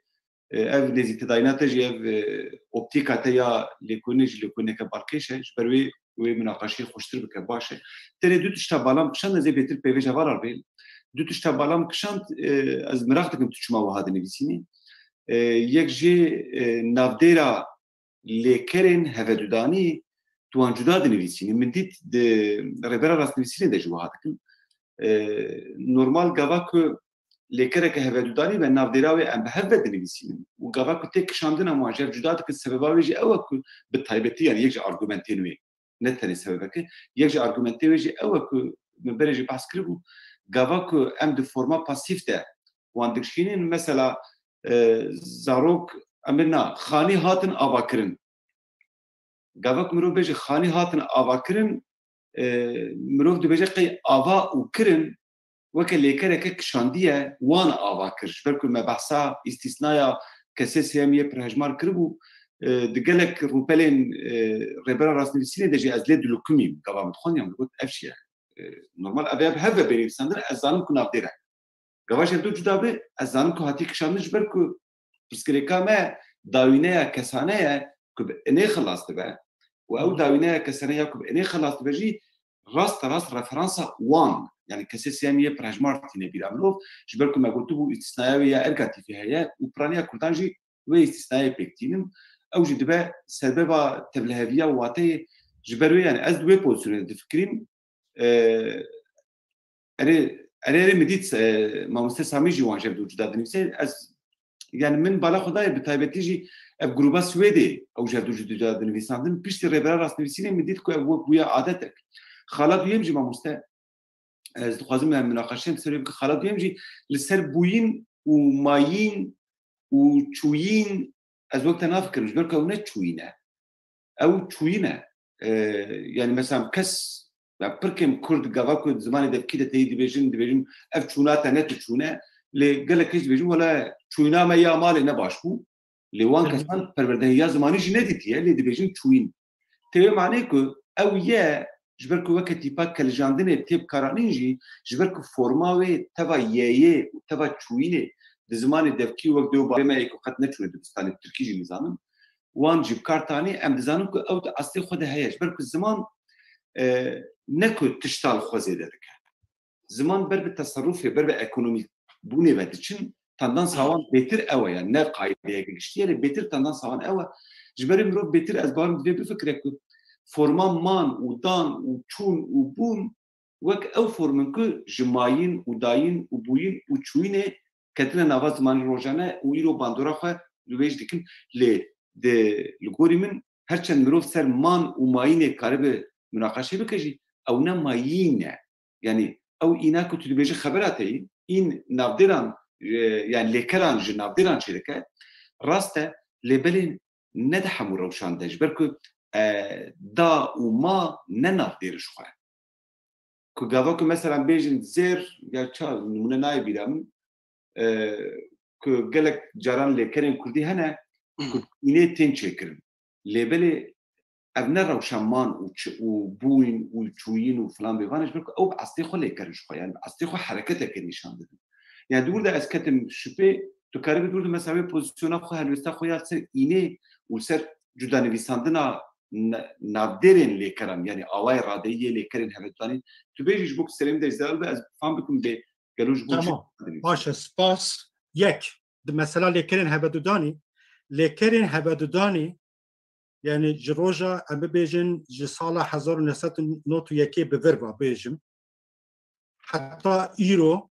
E, ev nêzîktedayîna te jî, ev, e, optîka te ya lêkolînê jî lêkolîneke balkêş e. Ji ber wê wê minaqeşeyê xweştir bike, baş e. Tenê du tişta balam kişand, ez ê bêtir peyvê ji heval re bêm. Du tişta balam kişand, e, ez miraq dikim tu çima wiha dinivîsînî. E, yek jê, e, navdêra lêkerên hevedudanî tu wan cuda dinivîsînî. Min dît di rêbera rastnivîsînê de jî wiha dikim. E, normal gava ku lêkereke hevedudanî be navdêra wê em bi hev ve dinivîsînin. Û gava ku tê kişandin em wan ji hev cuda dikin, sebeba wê jî ew e ku bi taybetî, yanî yek ji argumentên wê, ne tenê sebebeke, yek ji argumentê wê jî ew e ku min berê jî behs kiribû, gava ku em di forma pasîf de wan dikişînin, mesela, e, zarok, em ê na, xanî hatin avakirin. Gava ku mirov bêje xanî hatin avakirin, e, mirov dibêje qey ava û kirin weke lêkereke kişandiye wan ava kir. Ji ber ku me behsa îstîsnaya kesê sêyem yê pirhejmar kiribû, e, di gelek rûpelên, e, rêbera rastnivîsînê de jî ez lê dilukimîm. Gava min dixwend ya min digot ev çi ye? E, normal ev ê bi hev ve bê nivîsandin, ez zanim ku navdêr e. Gava ji hev du cuda be, ez zanim ku hatiye kişandin ji ber ku pirsgirêka me dawîneya kesane ye ku bi inê xilas dibe û ew dawîneya kesane ya ku bi inê xilas dibe jî rasterast referansa wan, yanî kesê sêyem yê pirhejmar tîne bîra mirov, ji ber ku me gotibû îstîsnaya wê ya ergatîfê heye û piraniya kurdan jî wê îstîsnayê pêk tînin. Ew jî dibe sebeba tevliheviya wateyê ji ber wê, yanî ez di wê pozîsyonê de difikirîm. E, erê, erê, erê min dît, e, mamoste Samî jî wan ji hev du cuda dinivîse. Ez, yani min bala xwe dayê, bi taybetî jî ev gruba Swêdê ew ji hev du cuda dinivîsandin. Piştî rêbera rastnivîsînê min dît ku ev wek bûye adetek. Xala duyem jî mamoste, ez dixwazim em minaqeşeyê bi ser wê bikin. Xala duyem jî li ser bûyîn û mayîn û çûyîn ez wek te nafikirim. Ji ber ku ew ne çûyîn e. Ew çûyîn e. E, yani mesela kes, ya pirkên Kurd gava ku zimanê devkî de teyî dibêjin, dibêjin ev çûna te ne tu çûne. Lê gelek kes dibêjin wele çûyîna me ya malê ne baş bû. Lê wan kesan perwerdehiya zimanî jî nedîtiye, lê dibêjin çûyîn. Tê wê manê ku ew ye, ji ber ku weke tîpa kelijandinê tê bikaranîn jî, ji ber ku forma wê teva yeyê û teva çûyînê di zimanê devkî wek dê û bavê me yê ku qet neçûne dibistanê, tirkî jî nizanin, wan jî bi kar tanî, em dizanin ku ew di eslê xwe de heye. Ji ber ku ziman, e, ne ku tişta li xwe zêde dike. Ziman ber bi teserrufê, ber bi ekonomîbûnê ve diçin, tendansa wan bêtir ew e, yani ne qaîdeyeke giştî ye, lê bêtir tendansa wan ew e. Ji ber mirov bêtir, ez bawerim, divê bifikire ku forma man û dan û çûn û bûn wek ew form in ku ji mayîn û dayîn û bûyîn û çûyînê ketine nava zimanê rojane û îro bandora xwe li wê jî dikin. Lê di, li gorî min, her çend mirov ser man û mayînê karibe munaqeşe bike jî, ew ne mayîn e. Yanî ew îna ku tu dibêjî xebera te yî, în navdêran, e, yani lêkeran ji navdêran çêdike, rast e, lê belê ne di hemû rewşan de, ji ber ku, e, da û ma ne navdêr ji xwe. Ku gava ku mesela bêjin zêr, ya ça nimûne nayê bîra min, e, ku gelek caran lêkerên kurdî hene, ku înê tên çêkirin. Lê belê ev ne rewşa man û çi-, û bûyîn û çûyîn û filan bêvan e, ji ber ku ew bi eslê xwe lêkerin ji xwe, yani bi eslê xwe hereketeke nîşan didin. Yani di wir de ez ketim şipê, tu karibî di wir de mesela wê pozisyona xwe, helwêsta xwe ya ser înê û ser cudanivîsandina na-, navdêrên lêkeran, yani awayê radeyî yê lêkerên hevedudanî, tu bêjî ji bo ku serê min de jî zelal be, ez fam bikim bê gelo ji bo çi dinivîsî. Tamam. Baş e, spas. Yek, di mesela lêkerên hevedudanî, lêkerên hevedudanî Yani ji roja, em bibêjin, ji sala hezar û neh sed û nod û yekê bi vir va bêjim, heta îro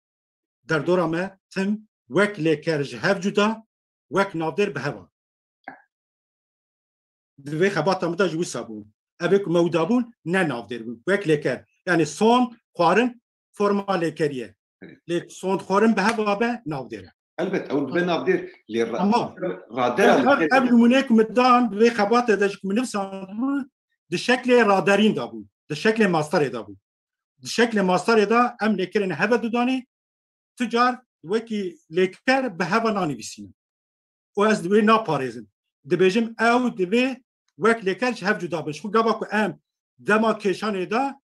derdora me tim wek lêker ji hev cuda, wek navdêr bi hev a. Di vê xebata min de jî wisa bû. Ev ê ku me wida bûn, ne navdêr bûn. Wek lêker. Yani sond, xwarin, forma lêkerî ye. Evet. Lê sond xwarin bi hev a be navdêr e. Elbet, ew dibe navdêr. Lê ra-, Ama radera ev, ev, lêkerê ev nimûneyê ku min dan, di vê xebatê de jî ku min nivîsandibû, di şeklê raderîn de bû. Di şeklê mastarê de bû. Di şeklê mastarê de em lêkerên heve dudanî, tu car wekî lêker bi heva nanivîsînin. Û ez di wê naparêzim. Dibêjim ew divê wek lêker ji hev cuda bin. Ji xwe gava ku em dema kêşanê de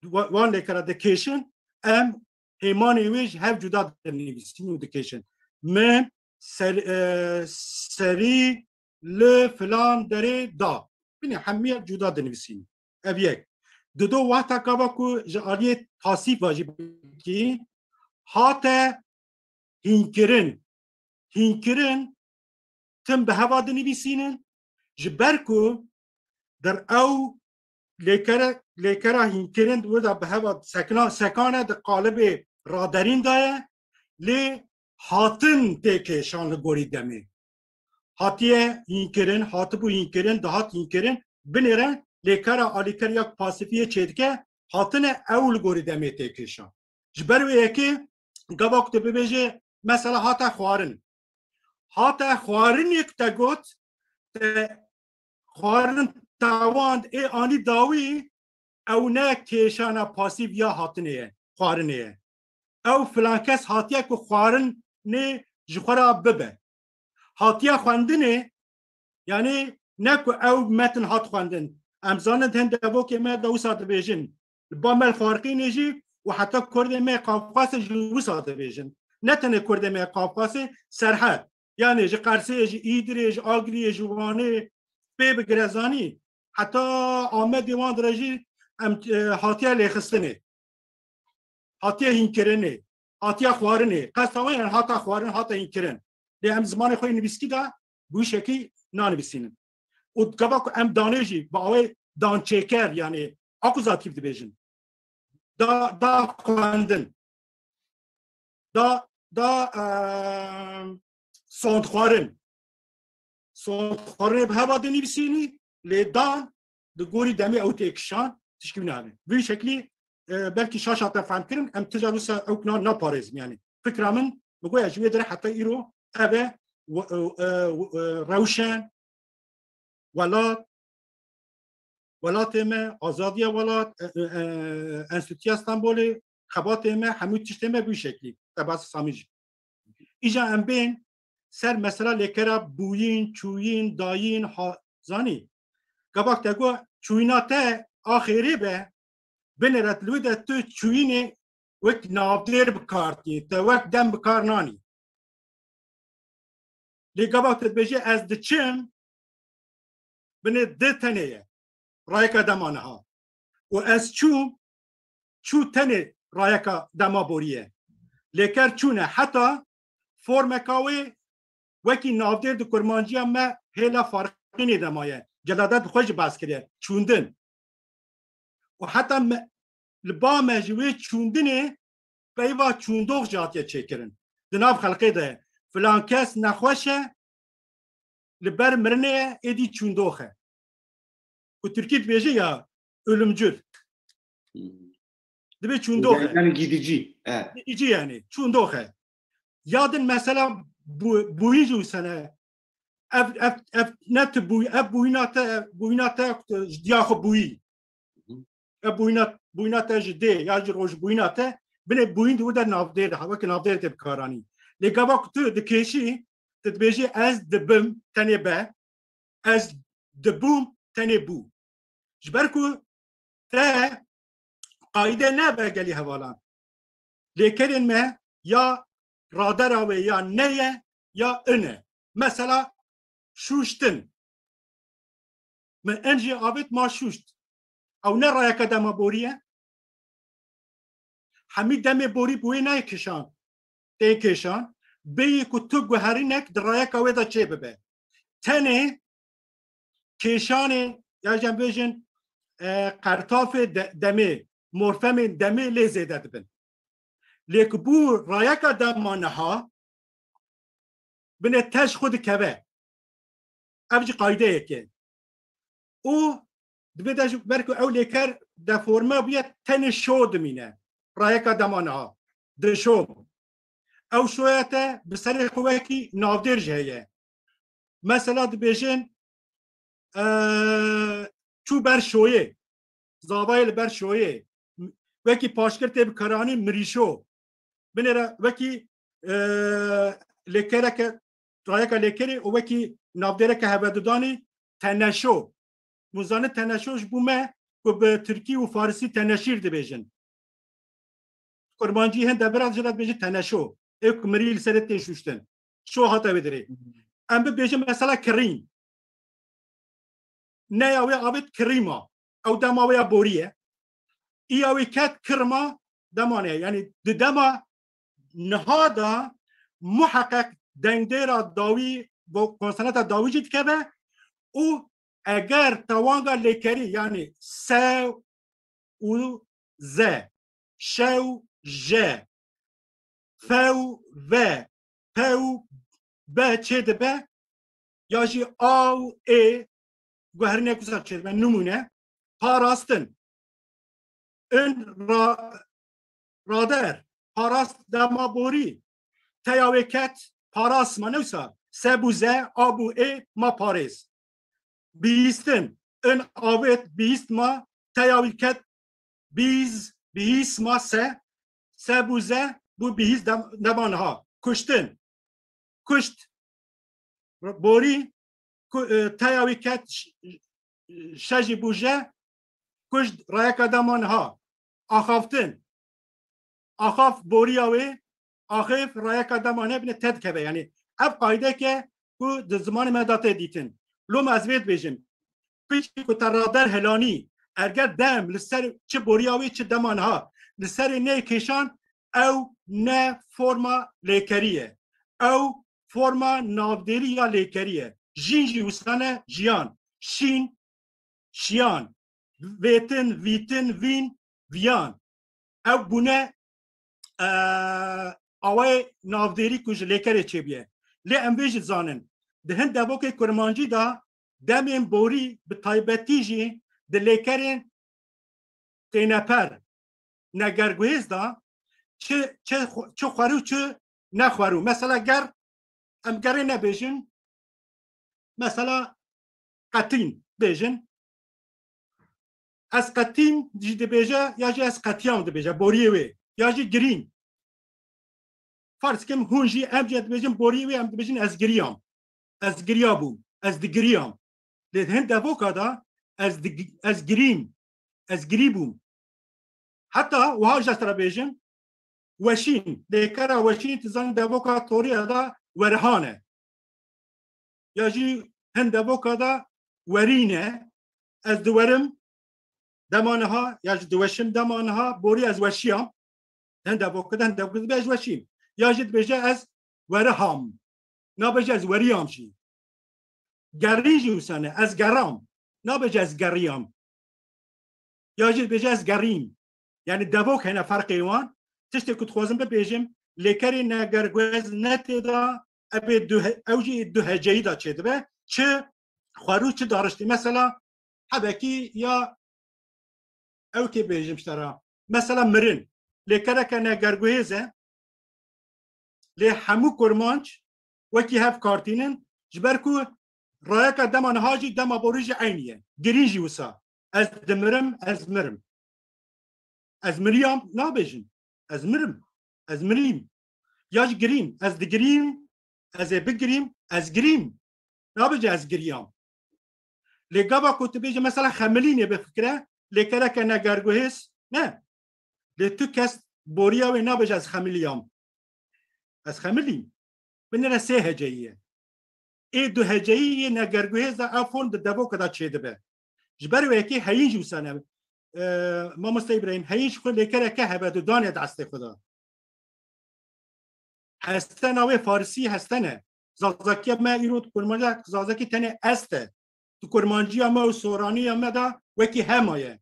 wa-, wan lêkera dikêşin, em hêmanê wê ji hev cuda dinivîsin û dikêşin. Min ser-, e, serî li filan derê da. Binê hemiya cuda dinivîsîn. Ev yek. Dido wexta gava ku ji aliyê pasîfa jî bikî, hate hînkirin. Hînkirin tim bi heva dinivîsînin, ji ber ku der ew lêkere, lêkera hînkirin di wir de bi heva sekna-, sekane di qalibê raderîn de ye, lê hatin tê kêşan li gorî demê. Hatiye hînkirin, hatibû hînkirin, dihat hînkirin, binêre lêkera alîker ya ku pasîfiyê çêdike, hatine ew li gorî demê tê kêşan. Ji ber wê yekê gava ku tu bibêje, mesela hate xwarin. Hate xwarinê ku te got, te xwarin tewand ê anî dawî, ew ne kêşana pasîf ya hatinê ye, xwarinê ye. Ew filan kes hatiye ku xwarinê ji xwe re bibe. Hatiye xwendinê, yani ne ku ew metin hat xwendin. Em zanin di hin devokê me de wisa dibêjin. Li ba me li Farqînê jî û heta kurdê me Qafqasê jî wisa dibêjin. Ne tenê kurdê me Qafqasê, Serhed. Yani ji Qersê, ji Îdirê, ji Agiriyê, ji Wanê pê bigire zanî. Heta Amedê wan dire jî em, e, hatiye lêxistinê. Hatiye hînkirinê. Hatiye xwarinê. Qesta wan yani hata xwarin, hata hînkirin. Lê em zimanê xwe yê nivîskî de bi wî şekî nanivîsînin. Û gava ku em danê jî bi awê dançêker, yani akuzatîf dibêjin. Da, da xwendin. Da, da, eee, sondxwarin. Sondxwarinê bi heva dinivîsînî, lê dan di gorî demê ew têkişan, tişkî wî navê. Vî şeklî, e, belkî şaş hate fehmkirin, em tija wisa ew na-, naparêzim yani. Fikra min, min goya ji wê dire heta îro ev e, w-, e, e, w-, e, rewşen, welat, welatê me, azadiya welat, e, e, e, Enstîtuya Stenbolê, xebatê me, hemû tiştê me bi wî şeklî. Te bas Samî jî. Îja em bên ser mesela lêkera bûyîn, çûyîn, dayîn, ha-, zanî. Gavak te got, çûyîna te a xêrê be, binêre li wê de tu çûyînê wek navdêr bi kar tî, te wek dem bi kar nanî. Lê gava tu dibêjî ez diçim, binê di tenê ye. Rayeka dema niha. Û ez çûm, çû tenê rayeka dema borî ye. Lêker çûne heta formeka wê wekî navdêr di kurmanciya me hêla Farqînê de maye. Celadet bi xwe jî behs kiriye. Çûndin. Û heta me, li ba me ji wê çûndinê peyva çûndox jî hatiye çêkirin. Di nav xelkê de filan kes nexweş e, li ber mirinê ye, êdî çûndox e. Ku Tirkî dibêje ya ölümcül. Hmm. Dibê çûndox e. Yani gidici. E. Gidici yani. Çûndox e. Ya din mesela bu, bûyî jî wisa ne. Ev, ev, ev ne tu bûyî, ev bûyîna te, bûyîna te ji diya xwe bûyî. Hı hı. Ev bûyîna, bûyîna te ji dê ya ji roj bûyîna te, binê bûyîn di wir de navdêr de, weke navdêr tê bikaranî. Lê gava ku tu dikêşî, tu dibêjî ez dibim, tenê be, ez dibûm, tenê bû. Ji ber ku te qayde nebe gelî hevalan. Lêkerên me ya radera wê ya ne ye ya in e. Mesela şûştin. Min in jî avêt ma şûşt. Ew ne rayeke dema borî ye? Hemî demê borî bi wê nayê kişan. Tên kêşan. Bêyî ku tu guherînek di rayeka wê de çê bibe. Tenê kêşanê, ya jî em bêjin, e, qertafê de-, demê, morfemên demê lê zêde dibin. Lê ku bû rayeka dema niha, binê te ji xwe dikeve. Ev jî qaydeyek e. Û divê de ji ber ku ew lêker deforme bûye, tenê şo dimîne. Rayeka dema niha. Di şo. Ew şoya te bi serê xwe wekî navdêr jî heye. Mesela dibêjin, e, çû ber şoyê. Zavayê li ber şoyê. Wekî paşkir tê bikaranî mirîşo. Binêre wekî, e, lêkereke, rayeka lêkerê û wekî navdêreke hevedudanî teneşo. Hûn zanin teneşo ji bo me ku bi tirkî û farisî teneşîr dibêjin. Kurmancî hin devera jê re dibêjin teneşo. Ê ku mirî li serê tê şuştin. Şo hate wê dirê. Em bibêjin mesela kirîn. Neya wê avêt kirîma. Ew dema wê ya borî ye. Îya wê ket kirma dema ne. Yanî di dema niha de muheqeq dengdêra dawî, bo-, konsonanta dawî jî dikeve û eger tewanga lêkerî, yanî se û ze, şe û je, fe û ve, pe û be çêdibe, ya jî a û ê guherînek wisa çêdibe. Nimûne, parastin. In ra-, rader, parast dema borî. Teya wê ket, paras ma, ne wisa. Se bû ze, a bû ê, ma parêz. Bihîstin. In avêt, bihîst ma, teya wî ket, bîz, bihîs ma se, se bû ze, bû bihîst dem-, dema niha. Kuştin. Kuşt. Borî, ku-, e, teya wî ket ş-, şe jî bû je, kuşt rayeka dema niha. Axaftin. Axaf boriya wê, axêf rayeka dema nebine te dikeve. Yanî ev qaydeke ku di zimanê me de tê dîtin. Loma ez vê dibêjim. Piçkî ku te rader helanî, erger dem li ser çi boriya wê çi dema niha, li serê nê kêşan, ew ne forma lêkerî ye. Ew forma navdêrî ya lêkerî ye. Jîn jî wisa ne, jiyan. Şîn, şiyan. Vêtin, vîtin, vîn, viyan. Ew bûne, e, awayê navdêrî ku ji lêkerê çêbûye. Lê em vê jî zanin. Di hin devokê kurmancî de demên borî bi taybetî jî di lêkerên têneper, negerguhêz de çi, çi xwe-, çi xwerû, çi nexwerû. Mesela ger, em gerê nebêjin, mesela qetîn bêjin. Ez qetîm jî dibêje, ya jî ez qetiyam dibêje, boriyê wê. Ya jî girîn. Ferz kim hûn jî, em jî dibêjin boriyê wê, em dibêjin ez giriyam. Ez giriya bûm. Ez digiriyam. Lê hin devoka da ez dig-, ez girîm. Ez girî bûm. Heta wiha ji dest re bêjin, weşîn. Lêkera weşîn, tu zanî devoka toriya da werihan e. Ya jî hin devoka da werîn e. Ez diwerim dema niha, ya jî diweşim dema niha, borî ez weşiyam. Hin devoka da, hin devoka da ez weşîm. Ya jî dibêje ez weriham. Nabêje ez weriyam jî. Gerîn jî wisa ne, ez geram. Nabêje ez geriyam. Ya jî dibêje ez gerîm. Yanî devok hene ferqê wan. Tiştê ku dixwazim bibêjim, lêkerê negerguhêz ne tê de, ev ê du he-, ew jî du heceyî de çêdibe. Çi xwerû, çi dariştî. Mesela hebekî ya ew kê bêjim ji te re. Mesela mirin. Lêkereke negerguhêz e. Lê hemû kurmanc wekî hev kartînin, ji ber ku rayeka dema niha jî dema borî jî eynî ye. Girîn jî wisa. Ez dimirim, ez mirim. Ez miriyam nabêjin. Ez mirim. Ez mirîm. Ya jî girîm. Ez digirîm. Ez ê bigirîm. Ez girîm. Nabêje ez giriyam. Lê gava ku tu bêje mesela xemilînê bifikire, lêkereke negerguhêz, ne. Lê tu kes boriya wê nabêje ez xemiliyam. Ez xemilîm. Binêre sê heceyî ye. Ê du heceyî yê negerguhêz de ev form di devoke de çêdibe. Ji ber wê yekê heyîn jî wisa ne. E, Mamoste Îbrahîm, heyîn ji xwe lêkereke hevedudanê di estê xwe de. Hestena wê farisî hestene. Zazakiya me îro di kurmancî de zazakî tenê est e. di kurmanciya me û soraniya me de wekî hema ye.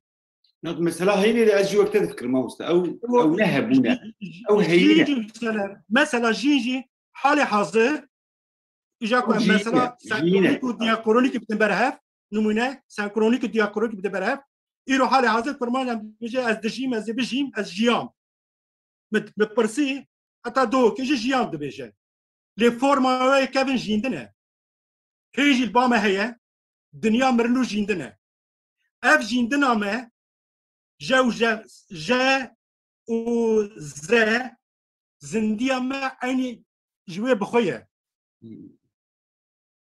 Na, mesela heyînê de ez jî wek te difikirim, mamoste. Ew, ew ne hebûn e. Ew heyîn e. Jîn jî wisa ne. Mesela jîn jî halê hazir, îja ku em mesela senkronîk û diakronîk bidin ber hev, nimûne, senkronîk û diakronîk bidin ber hev. Îro halê hazir kurmanc em dibêje ez dijîm, ez ê bijîm, ez jiyam. Min, min pirsî, heta dohokê jî jiyam dibêje. Lê forma wê kevin jîndin e. Hê jî li ba me heye, dinya mirin û jîndin e. Ev jîndina me, je û je, je û ze, zindiya me eynî ji wê bi xwe ye.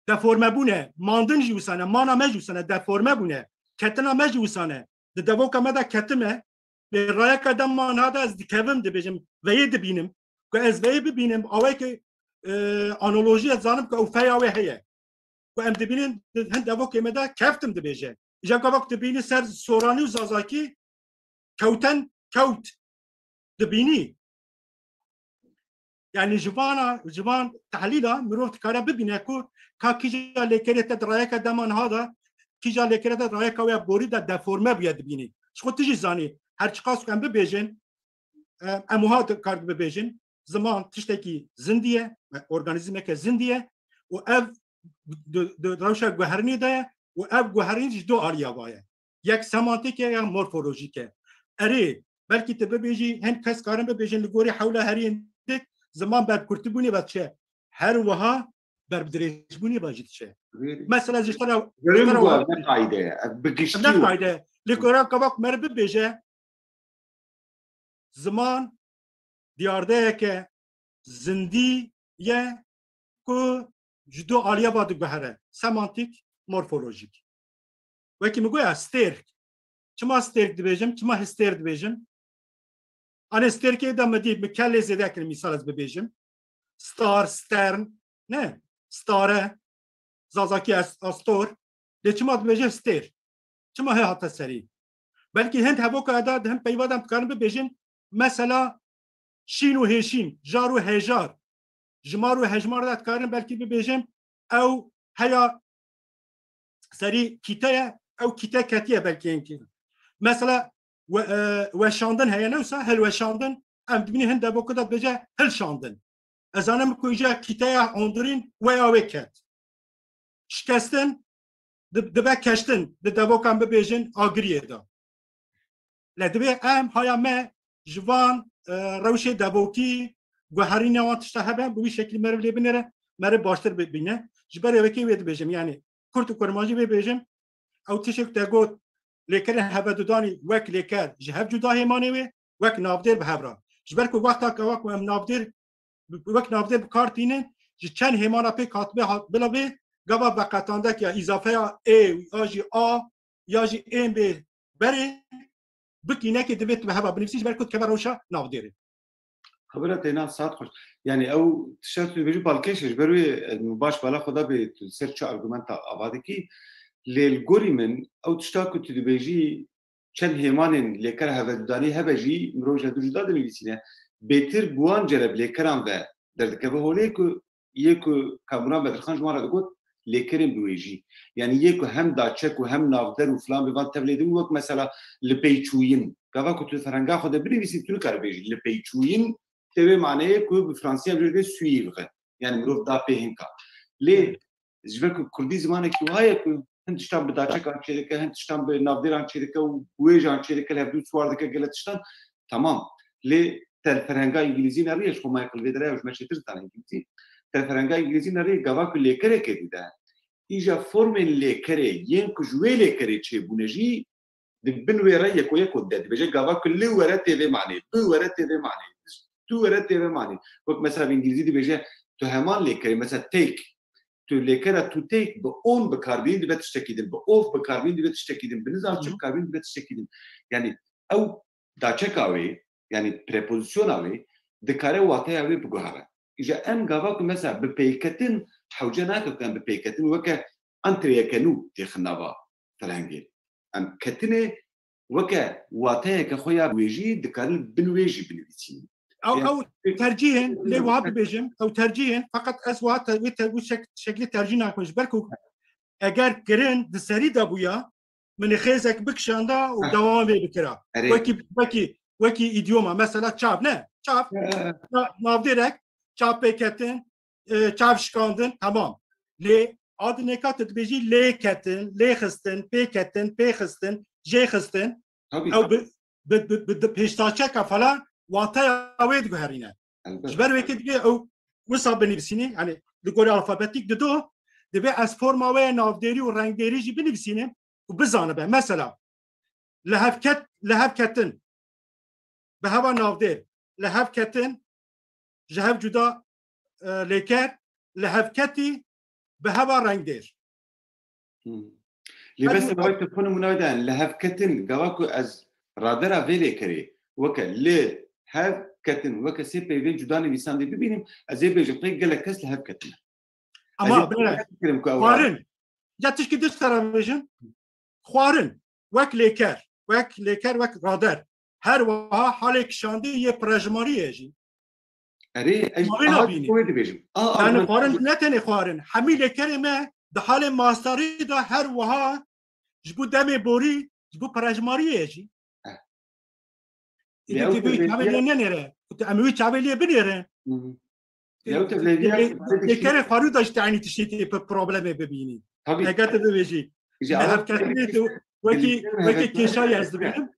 Deforme bûne, mandin jî wisa ne, mana me jî wisa ne, deforme bûne, ketina me jî wisa ne. Di devoka me de ketime, lê rayeka dema niha de ez dikevim dibêjim, veyê dibînim. Ku ez veyê bibînim, awayekî, e, analojî ez zanim ku ew feya wê heye. Ku em dibînin, di hin devokê me de keftim dibêje. Îja gava ku dibînî ser soranî û zazakî kewten kewt dibînî. Yani ji vana, ji van tehlîla mirov dikare bibîne ku ka kîja lêkerê te di rayeka dema niha de, kîja lêkerê te di rayeka wê borî de deforme bûye dibînî. Ji xwe tu jî zanî, her çiqas ku em bibêjin, e, em wiha dikar bibêjin, ziman tiştekî zindî ye, organîzmeke zindî ye û ev di, di rewşa guherinê de ye û ev guherîn ji du aliya va ye. Yek semantîk e, yek morfolojîk e. Erê, belkî tu bibêjî, hin kes karin bibêjin li gorî hewla herî hindik ziman berbikurtibûnê ve diçe. Her wiha berbidirêjbûnê ve jî diçe. Mesela ji te re, ji te re ne qayde ye, ev bi giştî ne qayde ye. Li gora gava ku meriv bibêje, ziman diyardeyeke zindî ye ku ji du aliya ve diguhere, semantîk, morfolojîk. Wekî min goya stêrk. Çima stêrk dibêjim? Çima histêr dibêjim? Anê stêrkê de min dît, min kelê zêde kirin, mîsal ez bibêjim. Star, stern, ne? Stare, zazakî as-, astor. Lê çima dibêje stêr? Çima hê hate serî? Belkî hin hevoka da, di hin peyva de em dikarin bibêjin, mesela şîn û hêşîn, jar û hêjar, jimar û hejmar de dikarin belkî bibêjin, ew heya serî kîte ye, ew kîte ketiye belkî hinkî. Mesela we-, e, weşandin heye, ne wisa hilweşandin, em dibînin hin devoka de dibêje hilşandin. Ez zanim ku îja kîteya hundirîn weya wê ket. Şikestin, di-, dibe keştin, di devokan bibêjin agiriyê de. Lê divê em haya me ji van, e, rewşê devokî, guherîna wan tişta hebe, bi wî şeklî meriv lê binêre, meriv baştir bibîne. Ji ber wekî wê dibêjim, yani kurt û kurmancî wê bêjim, ew tiştek te got, lêkerên hevedudanî wek lêker ji hev cuda hêmanê wê, wek navdêr bi hev re. Ji ber ku wexta ke wek em navdêr, wek navdêr bi kar tînin, ji çend hêmana pêk hatibe hat-, bila bê, gava veqetandek ya îzafeya ê ya jî a ya jî ên bê berê, bikînekê divê tu bi heva binivîsî ji ber ku dikeve rewşa navdêrê. Xebera te nan saet xweş. Yani ew tişta tu dibêjî balkêş e, ji ber wê, e, baş bala xwe da bê tu li ser çi argumenta ava dikî. Lê li gorî min ew tişta ku tu dibêjî çend hêmanên lêker hevedudanî hebe jî mirov ji hev du cuda dinivîsîne. Bêtir bi wan cereb lêkeran ve derdikeve holê ku yê ku Kamûran Bedirxan ji wan re digot lêkerên biwêjî. Yani yê ku hem daçek û hem navder û filan bi van tevlê dibin wek mesela li pey çûyin. Gava ku tu ferhenga xwe de binivîsî tu nikare bêjî li pey çûyin tê wê maneyê ku bi fransî em jê dibê suivre. Yani mirov da pê hinka. Lê ji ber ku kurdî zimanekî wiha ye ku hin tiştan bi daçekan çêdike, hin tiştan bi navdêran çêdike û wêjan çêdike, li hevdû siwar dike gelek tiştan. Tamam. Lê te li ferhenga îngilîzî neriye, ji xwe Michael vê derê ew ji me çêtir dizane îngilîzî. Te li ferhenga îngilîzî neriye, gava ku lêkerekê dide. Îja formên lêkerê yên ku ji wê lêkerê çêbûne jî di bin wê re yeko yeko dide. Dibêje gava ku li were tê vê manê, bi were tê vê manê, tu were tê vê manê. Wek mesela bi îngilîzî dibêje tu heman lêkerê, mesela take. Tu lêkera tu take bi on bi kar bînî dibe tiştekî din, bi of bi kar bînî dibe tiştekî din, bi nizam çi bi kar bînî dibe tiştekî din. Yani ew daçeka wê, yani prepozisyona wê dikare wateya wê biguhere. Îja em gava ku mesela bi peyketin hewce nake ku em bi peyketin weke antreyeke nû têxin nava ferhengê. Em ketinê weke wateyeke xwe ya wêjî dikarin bin wê jî binivîsînin. Ew, ew tercîh in, lê wiha bibêjim, ew tercîh in, feqet ez wiha te, wê te, wê şek-, şeklê tercîh nakim ji ber ku Eger kirin di serî de bûya, min ê xêzek bikişanda û dewamê bikira. Wekî, wekî, wekî îdioma, mesela çav, ne? Çav, na-, navdêrek, çav pêketin, e, çav şikandin, temam. Lê a di nêka tu dibêjî lê ketin, lê xistin, pê ketin, pê xistin, jê xistin. Tabii. Ew bi, bi, bi, bi, bi pêştaçeka falan wateya wê diguherîne. Elbet. Ji ber wekî divê ew wisa binivîsînî, yani li gorî alfabetîk dido, divê ez forma wê ya navdêrî û rengdêrî jî binivîsînim û bizanibe. Mesela, li hevket, li hevketin, bi heva navdêr, li hevketin, ji hev cuda, e, lêker, li hevketî, bi heva rengdêr. Hmm. Lê bes wek tu xwe nimûnayê de, li hevketin, gava ku ez radera vê lêkerê weke li hev ketin, weke sê peyvên cuda nivîsandê bibînim, ez ê bêjim, qey gelek kes li hev ketine. Ama binêre, xwarin. Ya tişkî din ji te re bêjim, xwarin, wek lêker, wek lêker, wek rader. Her wiha halê kişandê yê pirejmariyê jî. Erê, ez Xwarin aha nabînî. Wê dibêjim. A, Yani a, xwarin ne tenê xwarin. Hemî lêkerê me di halê mastarî de her wiha ji bo demê borî, ji bo pirejmariyê jî. Eh. Îdî Ya, tu ew vî tevlî çavê ya lê nenêre. Tu em wî çavê lê binêre. Hı hı. Ya, ew tevlî ya Lê-, lêkerê xwarû da ji te eynî tiştê tê pe problemê bibînî. Tabii. Eger tu bibêjî. Ji Li Allah hevketinê tu wekî, lêkerên wekî hevketinê kêşayê ez dibînim.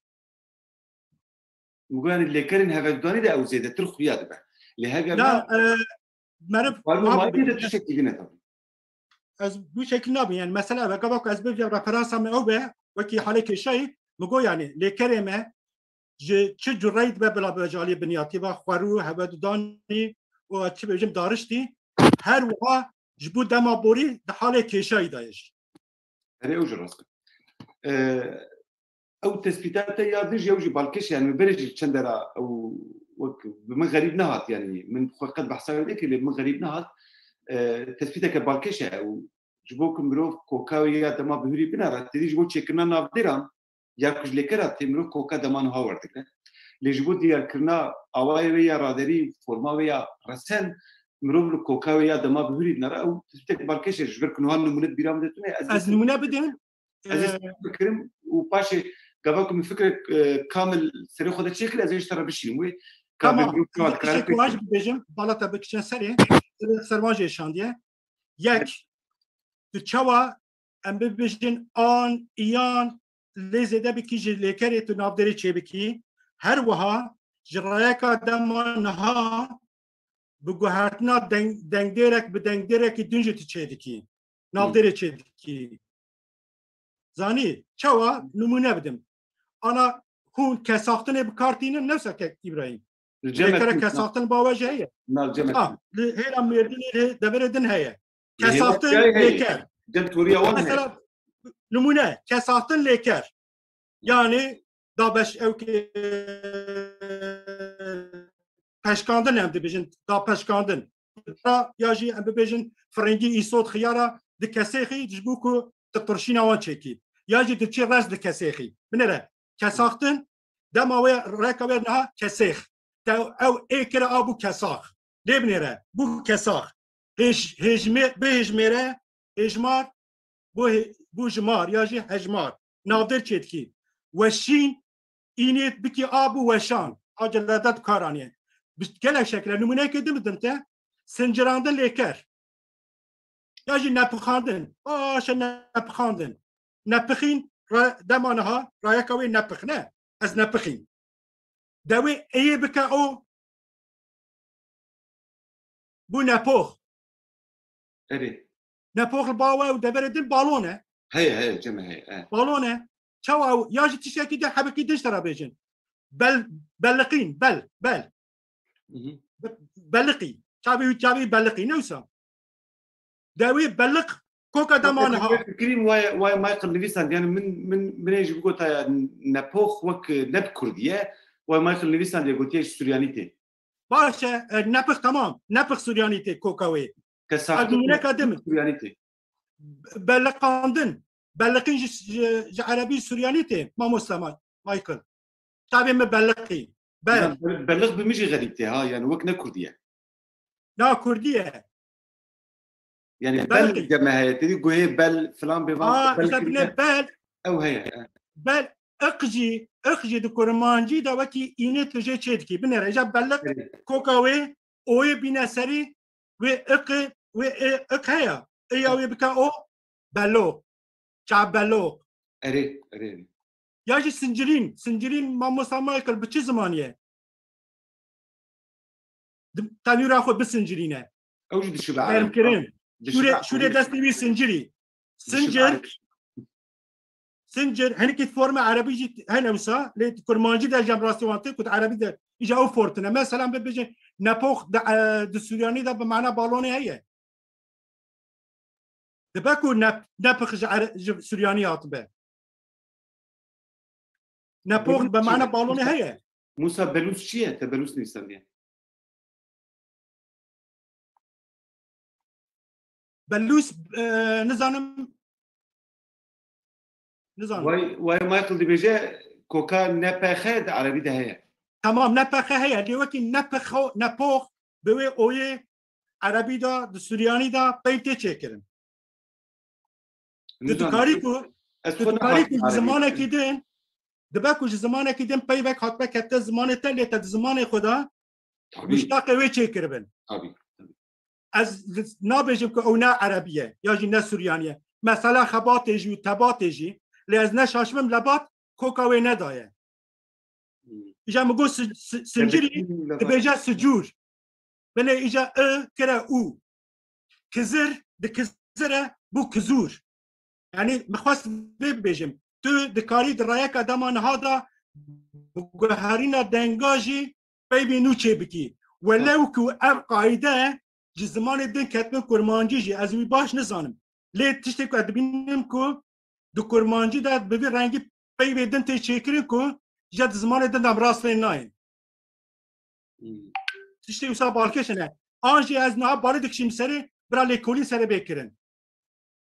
Min got, yani, lêkerên hevedanî de ew zêdetir xuya dibe. Lê heger Na, na, e, meriv xwarin û abi mayî de tiştekî din e tabii. Ez bu şekil nabînim. Yani, mesela, ev gava ku ez bivînim referansa me ew be, wekî halê kêşayî, min got, yani, lêkerê me ji çi cureyî dibe bila be ji alî binyatî ve xwarû, hevedanî û çi bêjim dariştî, her wiha ji bo dema borî di halê kêşayî de ye jî. Erê, ew jî rast e. Ew tespîta te ya din jî, ew jî balkêş e, yani min berê jî çend dera ew wek bi min xerîb nehat, yani min xwe qet behsa wê nekir, lê bi min xerîb nehat. E, tespîteke balkêş e ew. Ji bo ku mirov koka wê ya dema bihurî binere, têdî ji bo çêkirina navdêran, ya ku ji lêkera tê mirov koka dema niha werdigre. Lê ji bo diyarkirina awayê wê ya raderî, forma wê ya resen, mirov li koka wê ya dema bihurî dinere, ew tespîtek balkêş e, ji ber ku niha nimûne di bîra min de tune, ez Ez nimûne bidim. Ez ê Ee, bikirim û paşê gava ku min fikrek, e, kamil serê xwe de çêkir, ez ê ji te re bişînim wê. Ka Tamam. Bêbirû çawa dikare Tiştek pêk wan jî bibêjim, bala te bikiçin serê, serê ser wan jî êşandiye. Yek, tu çawa em bibêjin an, iyan, lê zêde bikî ji lêkerê tu navdêrê çêbikî, her wiha ji rayeka dema niha bi guhertina deng-, dengdêrek bi dengdêrekî din jî tu çêdikî. Navdêrê çêdikî. Zanî, çawa nimûne bidim. Ana hûn kesaxtinê bi kar tînin, newsa kek Îbrahîm. Li cem Lêkere et- kesaxtin bawe jî heye. Na, li cem et- Ha, li hêla Mêrdînê, li deverê din heye. Li hêla Kesaxtin çiyayê heye. Lêker. Cem Toriya wan heye. Mesela, nimûne, kesaxtin lêker. Yani, dabeş-, ew ki, peşkandin em dibêjin, dapeşkandin. Ya jî em bibêjin, firingî îsot xiyara di kesêxî, ji bo ku tu qirşîna wan çêkî. Ya jî diçî rez di kesêxî. Binêre, kesaxtin, dema wê reka wê niha kesêx. Te ew ê kire a bû kesax. Lê binêre, bû kesax. Hêj-, hêjmê-, bihêjmêre, hêjmar, bû hê-, bû jimar ya jî hejmar. Navdêr çêdikî. Weşîn, înê bikî a bû weşan. A celede di kar aniye. Bi gelek şekle nimûneyekê din bidin te. Sincirandin lêker. Ya jî nepixandin. Baş e nepixandin. Nepixîn re-, dema niha rayeka wê nepix ne. Ez nepixîn. Dewê êyê bike o bû nepox. Erê. Nepox li bawe û deverê din balon e. Heye, heye, cem e, heye, e. Balon e. Çawa ew, ya jî tiştekî din, hebekî din ji te re bêjin. Bel-, beliqîn, bel, bel. Hı hı. Be-, beliqî. Çavê wî, çavê wî beliqî, ne wisa? Dewê beliq koka dema niha. Fikirîm waya, waya Michael nivîsand, yani min, min, min ê jî bigota ya nepox wek ne bi kurdî ye, waya Michael nivîsandiye gotiye ji Suryanî tê. Baş e, e, nepix temam. Nepix Suryanî tê koka wê. Kesaxtin Ez nimûneka din. Suryanî tê. Beliqandin. Beliqîn ji, ji, ji erebî Suryanî tê. Mamoste Ma-, Michael. Çavê me beliqî. Bel. Ya, bel-, beliq bi min jî xerîb tê ha, yani wek ne kurdî ye. Na kurdî ye. Yani bel, bel dike me heye. Tedî guhê bel filan bê van. Aa, bel işte bine bel. Ew heye. Bel, iq jî, iq jî di kurmancî de wekî înê tu jê çê dikî. Binêre, îja belliq koka wê, oyê bîne serî, wê iqê, wê ê iq heye. Ê ya wê bike o, bello. Çavbello. Erê, erê. Ya jî sincirîn. Sincirîn, mamosta Michael, bi çi zimanî ye? Tenûra xwe bisincirîne. Ew jî dişibe. Germkirin. Şûrê, şûrê destê wî sincirî. Sincir. Sincir, hinekî forma erebî jî hene wisa, lê kurmancî de jî em rastî wan tê ku di erebî de îja ew fortine. Mesela bibêjin nepox di, e, di Suryanî de bi mana balonê heye. Dibe ku ne, nepix ji, ji Suryanî hatibe. Nepox bi mana balonê heye. Musa, belûs çi ye? Te belûs nivîsandiye. Belûs, e, nizanim. Nizanim. Way, way Michael dibêje koka nepexe di erebî de heye. Tamam, nepexe heye. Lê wekî nepexo, nepox bi wê oyê erebî de, di Suryanî de peyv tê çêkirin. Tu dikarî ku, tu dikarî ku ji zimanekî din, dibe ku ji zimanekî din peyvek hatbe kete zimanê te, lê te di zimanê xwe de muştaqê wê çêkiribin. Ez nabêjim ku ew ne erebî ye, ya jî ne suryanî ye. Mesela xebatê jî û tebatê jî, lê ez neşaşibim lebat koka wê nedaye. Îja min got si-, si-, sincirî dibêje sicûr. Belê îja i kire û. Kizir di kizire bû kizûr. Yanî min xwest vê bibêjim. Tu dikarî di rayeka dema niha de bi guherîna denga jî peyvê nû çêbikî. Welew ku ev qaîde ji zimanê din ketibin kurmancî jî, ez wî baş nizanim. Lê tiştê ku ez dibînim ku di kurmancî de bi vî rengî peyvê din tê çêkirin ku ji di zimanê din de em rast lê nayên. Tiştê wisa balkêş hene. An jî ez niha balê dikişîm serê, bira lêkolîn serê bê kirin.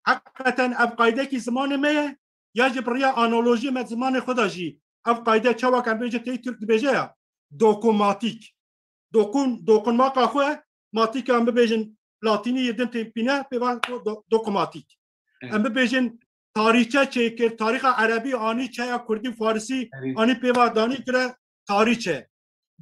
Heqîqeten ev qaydekî zimanê me ye, ya jî bi riya analojiyê me zimanê xwe de jî ev qayde çawa ke em bêjin tê Tirk dibêje ya, dokumatîk. Dokun, dokunmaka xwe, matîka em bibêjin latînî yê din tê pîne, pê va do-, dokumatîk. Em bibêjin tarîçe çêkir, tarîxa erebî anî çaya kurdî, farisî anî pê va danî kire tarîçe.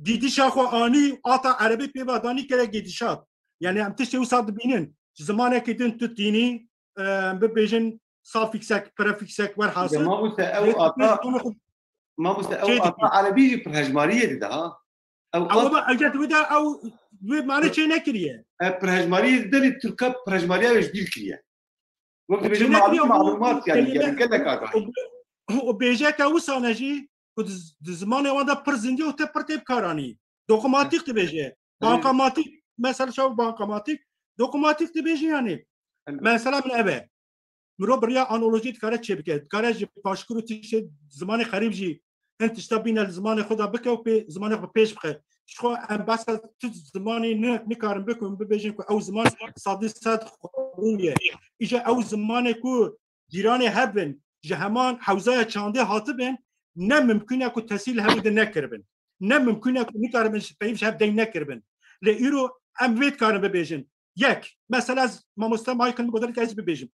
Gidişa xwe anî ata erebî pê va danî kire gidişat. Yani em tiştê wisa dibînin. Ji zimanekî din tu tînî, e, em bibêjin safîksek, prefîksek, werhasil. Mamoste, ew ata, mamoste, ew ata erebî jî pirhejmariyê dide ha. Ew ata, ew, ew, ew, ew, wê mane çê nekiriye. Ev pirhejmariyê dide lê Tirka pirhejmariya wê ji dîl kiriye. Wek dibêje malûm, malûmat yani, yani gelek agahî. Û bêjeke wisa ne jî ku di, di zimanê wan de pir zindî û te pir tê bikaranî. Dokumatîk dibêje. Bankamatîk, mesela çawa bankamatîk, dokumatîk dibêje yani. Mesela min ev e. Mirov bi riya analojî dikare çêbike. Dikare ji paşkur û tiştê zimanê xerîb jî hin tişta bîne li zimanê xwe de bike û pê zimanê xwe pêş bixe. Ji xwe em behsa tu zimanê ne, nikarin bikin, bibêjin ku ew ziman sedî sed xwe bûye. Îja ew zimanê ku cîranê hev bin, ji heman hewzaya çandê hatibin, ne mimkun e ku tesîl hev û din nekiribin. Ne mimkun e ku nikaribin ji peyv ji hev deyn nekiribin. Lê îro em vê dikarin bibêjin. Yek, mesela ez mamoste Michael min godarî ez bibêjim.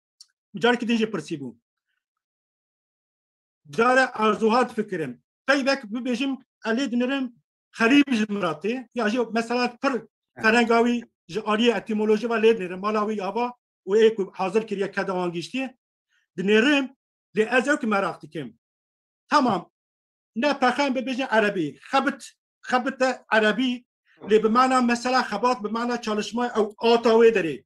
Carekî din jî pirsî bû. Cara ez wiha difikirim. Peyvek bibêjim, ez lê dinirim xerîb ji min re tê. Ya jî mesela pir ferenga wî ji aliyê etîmolojî ve lê dinirim. Mala wî ava û ê ku hazir kiriye keda wan giştî. Dinêrim, lê ez ew ki meraq dikim. Tamam. Ne pexen bibêjin erebî. Xebit, xebite erebî. Lê bi mana mesela xebat, bi mana çalışma ew ata wê derê.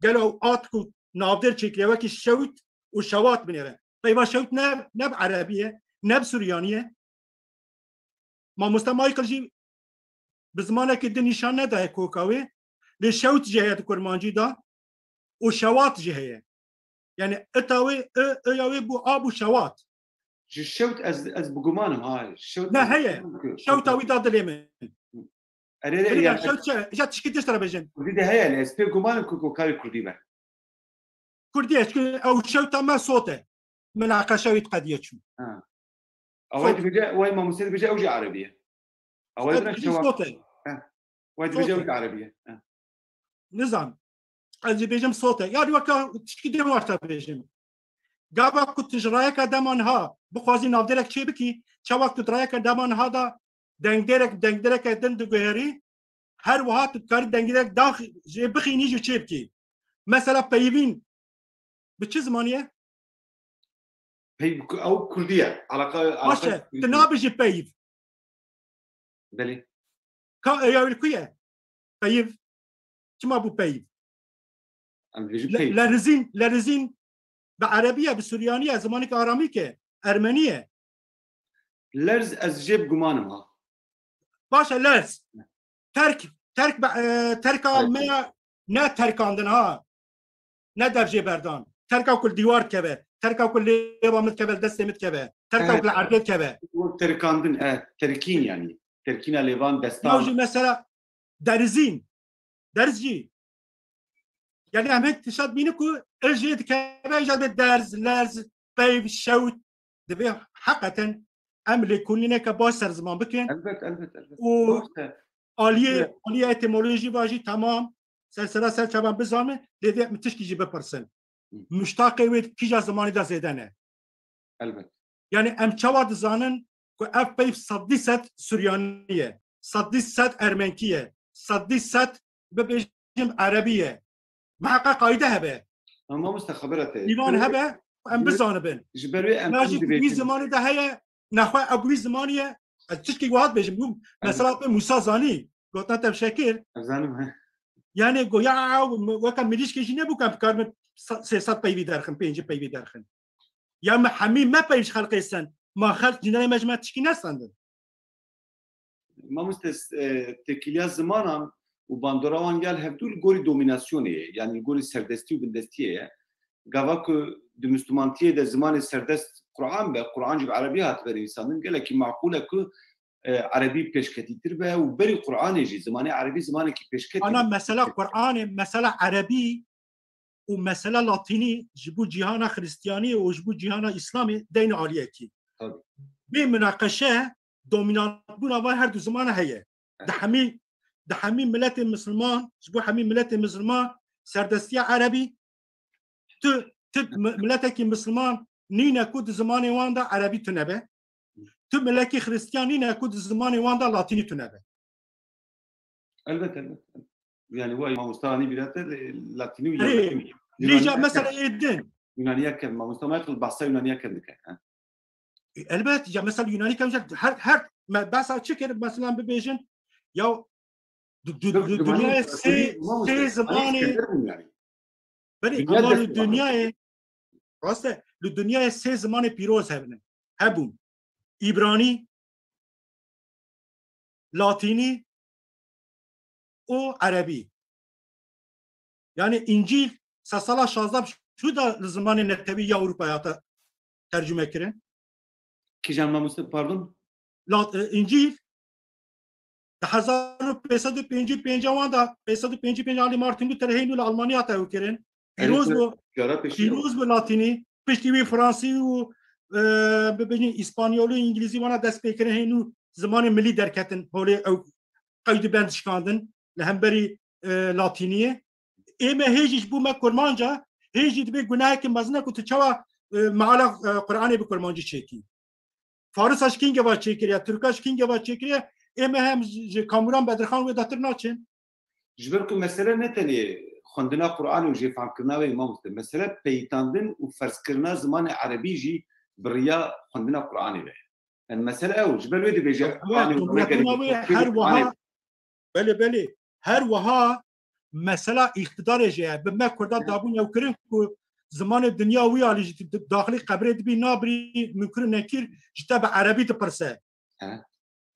Gelo ew at ku navdêr çêkiriye wekî şewt û şewat binêre. Peyva şewt ne, ne bi erebî ye, ne bi suryanî ye. Mamoste Michael jî bi zimanekî din nîşan nedaye koka wê. Lê şewt jî heye di kurmancî de û şewat jî heye. Yani ita wê, i, i ya wê bû a bû şewat. Ji şewt ez, ez bi guman im ha. Şewt ne heye. Şewta wî da dilê min. Erê, erê, ya şewt çi? Ja tişkî tişt re bêjin. Kurdî de heye, ez pê guman im ku koka wê kurdî be. Kurdî ye, çünkü ew şewta me sot e. Minaqeşe wî qediye çû. Ha. Away dibêje, away mamoste dibêje ew jî erebî ye. Away dibêje şewat. Sot e. Ha. Away dibêje ew jî erebî ye. Ha. Nizam. ez dibêjim sote. Ya weka tişkî dê wexta bêjim. Gava ku tu ji rayeka dema niha bixwazî navdêrek çê bikî, çawa ku tu di rayeka dema niha de dengdêrek, dengdêreke din diguherî, her wiha tu dikarî dengdêrek dax jê bixînî jî çê bikî. Mesela peyivîn bi çi zimanî ye? Peyv ku-, ew kurdî ye. Alaqa, Baş e, tu nabêjî peyiv. Belê. Ka eya wî ku ye? Peyiv. Çima bû peyiv? Em dibêjin peyv. Lerizîn, lerizîn bi erebî ye, bi suryanî ye, zimaneke aramîk e, ermenî ye. Lerz ez jê bi gumanim ha. Baş e, lerz. Terk, terk, e, terka me ya ne terkandin ha. Ne dev jê berdan. Terka ku li dîwar dikeve. Terka ku lêva min dikeve, li destê min dikeve. Terka ku li erdê dikeve. Terkandin, e, terkîn yanî. Terkîna lêvan, destan. Yaw jî mesela derizîn. Derz jî. Yani em hek tişat bîne ku il jê dikeve, îja dibê derz, lerz, peyv, şewt. Divê heqeten em lêkolîneke baş ser ziman bikin. Elbet, elbet, elbet. Û aliyê, aliyê etimolojî va jî temam. Ser sera ser çavan bizanî, lê divê em tişkî jî bipirsin. Muştaqê wê kîja zimanî de zêde ne? Elbet. Yani em çawa dizanin ku ev peyv sedî sed Suryanî ye, sedî sed Ermenkî ye, sedî sed bibêjim Erebî ye. Miheqeq qayde hebe. Ama mamoste xebera te. Dîvan hebe, em bizanibin. Ji ber wê em. Ya jî wî zimanî de heye, nexwe ew wî zimanî ye. Ez tişkî wiha dibêjim, bû mesela pê Musa zanî, gotina te şekir. Ez zanim, he. Yani go ya weke mirîşkê jî nebû ku em bikaribin sê sed peyvî derxin, pêncî peyvî derxin. Ya me hemî me peyv ji xelqê send. Ma xelq cînayê me ji me tişkî nesendin. Mamoste, e, têkiliya zimanan û bandora wan ya li hevdû li gorî domînasyonê ye, yanî li gorî serdestî û bindestiyê ye. Gava ku di Mislimantiyê de zimanê serdest Quran be, Quran jî bi erebî hatibe nivîsandin, gelekî maqûl e ku, e, erebî pêşketîtir be û berî Quranê jî zimanê erebî zimanekî pêşketî be. Ana mesela Quranê, mesela erebî û mesela latînî ji bo cîhana Xristiyaniyê û ji bo cîhana Îslamê deyne aliyekî. Tabii. Bê minaqeşe dominantbûna van her du zimana heye. Di hemî, di hemî miletê misilman, ji bo hemî miletê misilman serdestiya erebî, tu, tu mi-, miletekî misilman nîne ku di zimanê wan de erebî tune be. Tu milekî xristiyan nîne ku di zimanê wan de latînî tune be. Elbet, elbet. Yani vay mamosta anî bîra te, e, latînî û Erê, Yunanî. Lîja mesela ê din. Yunaniya kevn, mamosta Michael bahsa Yunaniya kevn dike, ha. Elbet, ya mesela Yunanî kevn her, her me-, behsa çi kir, mesela bibêjin, ya du-, du-, du-, dinyayê sê, sê zimanê, belê, ama li dinyayê, rast e, li dinyayê sê zimanê pîroz hebne, hebûn. Îbranî, Latînî û Erebî. Yani Încîl se sala şazdeh şu da li zimanê netewî ya Ewropayê hate tercüme kirin. Kîjan mamoste, pardon? Lat-, e, Încîl di hezar û pênc sed û pêncî û pênc wan da, pênc sed û pêncî û pênc alî Martin Luther hênû li Almanya hate ew kirin. Pîroz bû, pîroz bû latînî. Piştî wî fransî û, e, bibêjin îspanyolî û îngilîzî wana dest pê kirin, hênû zimanê milî derketin holê ew qeydî bend şikandin li hemberî, e, latîniyê. Ê me hê jî ji bo me kurmanca, hê jî dibê guneheke mezin e ku tu çawa, e, meala, e, Quranê bi kurmancî çêkî. Farisa ji kîngê ve çêkiriye, Tirka ji kîngê ve çêkiriye, ê me hem ji, ji Kamuran Bedirxan wê datir naçin. Ji ber ku mesele ne tenê xwendina Quranê û jêfamkirina wê, mamoste, mesele peyitandin û ferzkirina zimanê erebî jî bi riya xwendina Quranê ve. Yani mesele ew, ji ber wê dibêje Quranê û regerê wê her wiha, belê, belê, her wiha mesela îqtidarê jê ye. Bi me Kurda dabûn ew kirin ku zimanê dinya wî alî jî di-, daxilî qebrê dibî nabirî, Munkir û Nekîr ji te bi erebî dipirse. He.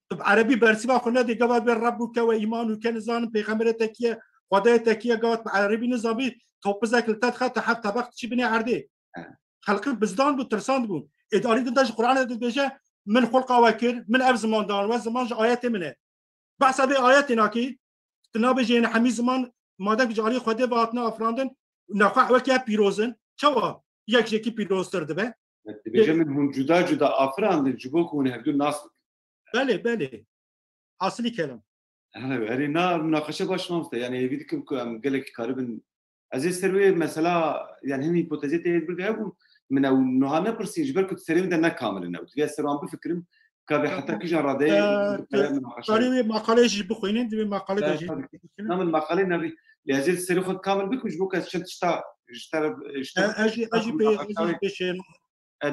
Tu bi erebî bersiva xwe nedê, gava bê Reb û ke we îman û ke nizanin pêxemberê te kî ye, Xwedayê te kî ye, gava tu bi erebî nizanbî, topizek li te dixe, tu heft tebeq diçî binê erdê. He. Xelqî bizdan bû, tirsand bû. Ê di alî din de ji Quranê dibêje, min xulqa we kir, min ev ziman dan we, ziman ji ayetê min e. Behsa vê ayetê nakî, tu nabêjî, yani hemî ziman, madem ki ji alî Xwedê ve hatine afirandin, nexwe wekî ev pîroz in, çawa yek ji yekî pîroztir dibe? Dibêje min hûn cuda cuda afirandin, ji bo ku hûn hevdû nas bikin. Belê, belê. Asilî kelam. Hele, erê, na munaqeşe baş mamoste. Yani hêvî dikim ku em gelekî karibin Ez ê ser wê mesela, yani hin hîpotezê tê hêz birde ew bû, min ew nuha nepirsîn, ji ber ku di serê min de ne kamil in ew. Divê ez ser wan bifikirim, ka vê heta kîjan radeyê Karî wê maqaleyê jî bixwînin, divê maqale de jî. Na min maqalê nevî. Lê ez ê serê xwe kamil bikim, ji bo ku ez çend tişta, ji te, ji te, ez jî, ez jî pê, ez jî pêşê.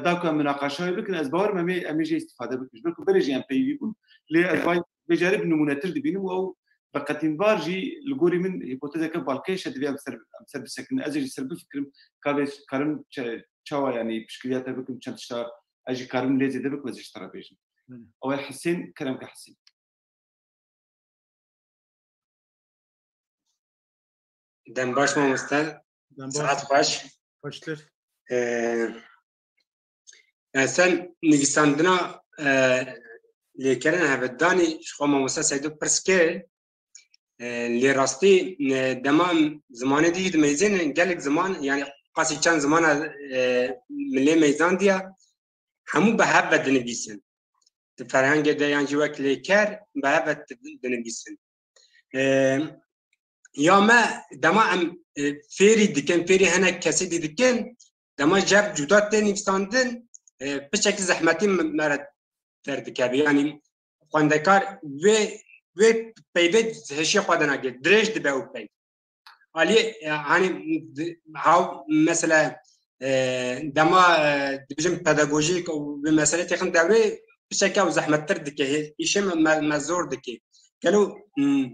Da ku em minaqeşa wê bikin, ez bawer im em ê, em ê jê îstîfade bikin. Ji ber ku berê jî em peyivî bûn, lê ez vay vê carê bi nimûnetir dibînim û ew bi qetînvar jî li gorî min hîpotezeke balkêş e, divê em ser, em ser bisekinin. Ez ê jî ser bifikirim, ka vê karim çe-, çawa, yanî piştgiriya te bikim, çend tişta ez jî karim lê zêde bikim, ez ê ji te re bêjim. Ew e Hisên, kerem ke Hisên. Dem baş mamoste. Dem baş. Saet baş. Baştir. Ee, yani sen nivîsandina, e, lêkerên hevedanî ji xwe mamoste Seydo pirs kir. E, lê rastî, e, dema em zimanê dî dimeyzênin, gelek ziman, yani qasî çend zimana, e, min lê meyzandiya, hemû bi hev ve dinivîsin. Di ferhengê de yan jî wek lêker bi hev ve dinivîsin. E, ya me dema em, e, fêrî dikin, fêrî hinek kesê dî dikin, dema jev cuda tê nivîsandin, e, piçekî zehmetî me re derdikeve. Yanî xwendekar wê, wê peyvê hişê xwe de nake, dirêj dibe û peyv. Aliyê, e, hani, di-, haw, mesela, e, dema, e, dibêjim pedagojîk û vê meselê têxin dewrê, piçeke ew zehmettir dike, hê-, îşê me, me, me zor dike. Gelo, hmm,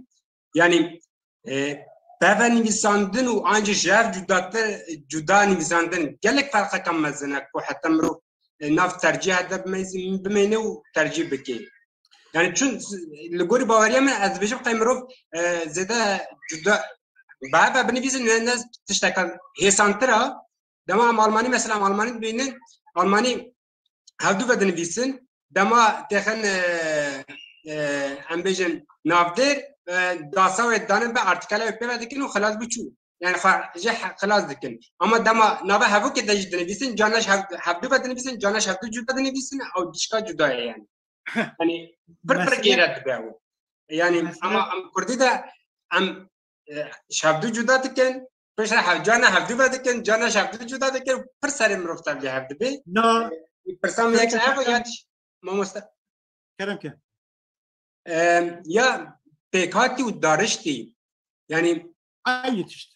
yani, e, peve nivîsandin û an jî jev cudatir, cuda nivîsandin gelek ferqeke mezin e ku heta mirov, e, nav tercîha de bimeyz-, bimeyne û tercîh bike. Yani çun li gorî baweriya min ez dibêjim qey mirov, e, zêde cuda bi hev ve binivîsin, ne, ne tişteka hêsantir e. Dema em Almanî, mesela em Almanî dibînin, Almanî hevdu ve dinivîsin, dema têxin, e, e, em bêjin navdêr, e, dasa wê danin be, artikela wê pê ve dikin û xilas bû çû. Yani xwe jê he-, xilas dikin. Ama dema nave hevokê de jî dinivîsin, cana ji hev-, hevdu ve dinivîsin, cana ji hevdu cuda dinivîsin, ew dişka cuda ye yani. Yani pir pir Mesele gêre dibe ew. Yani mesele ama em kurdî de em, e, ji hevdu cuda dikin, piştre hev-, cana hevdu ve dikin, cana ji hevdu cuda dikin, pir serê mirov tevlî hev dibe. Na. E, pirsa min yek ev ya mamoste. Kerem ke. Em, ya pêkhatî û dariştî. Yani aynı tişt.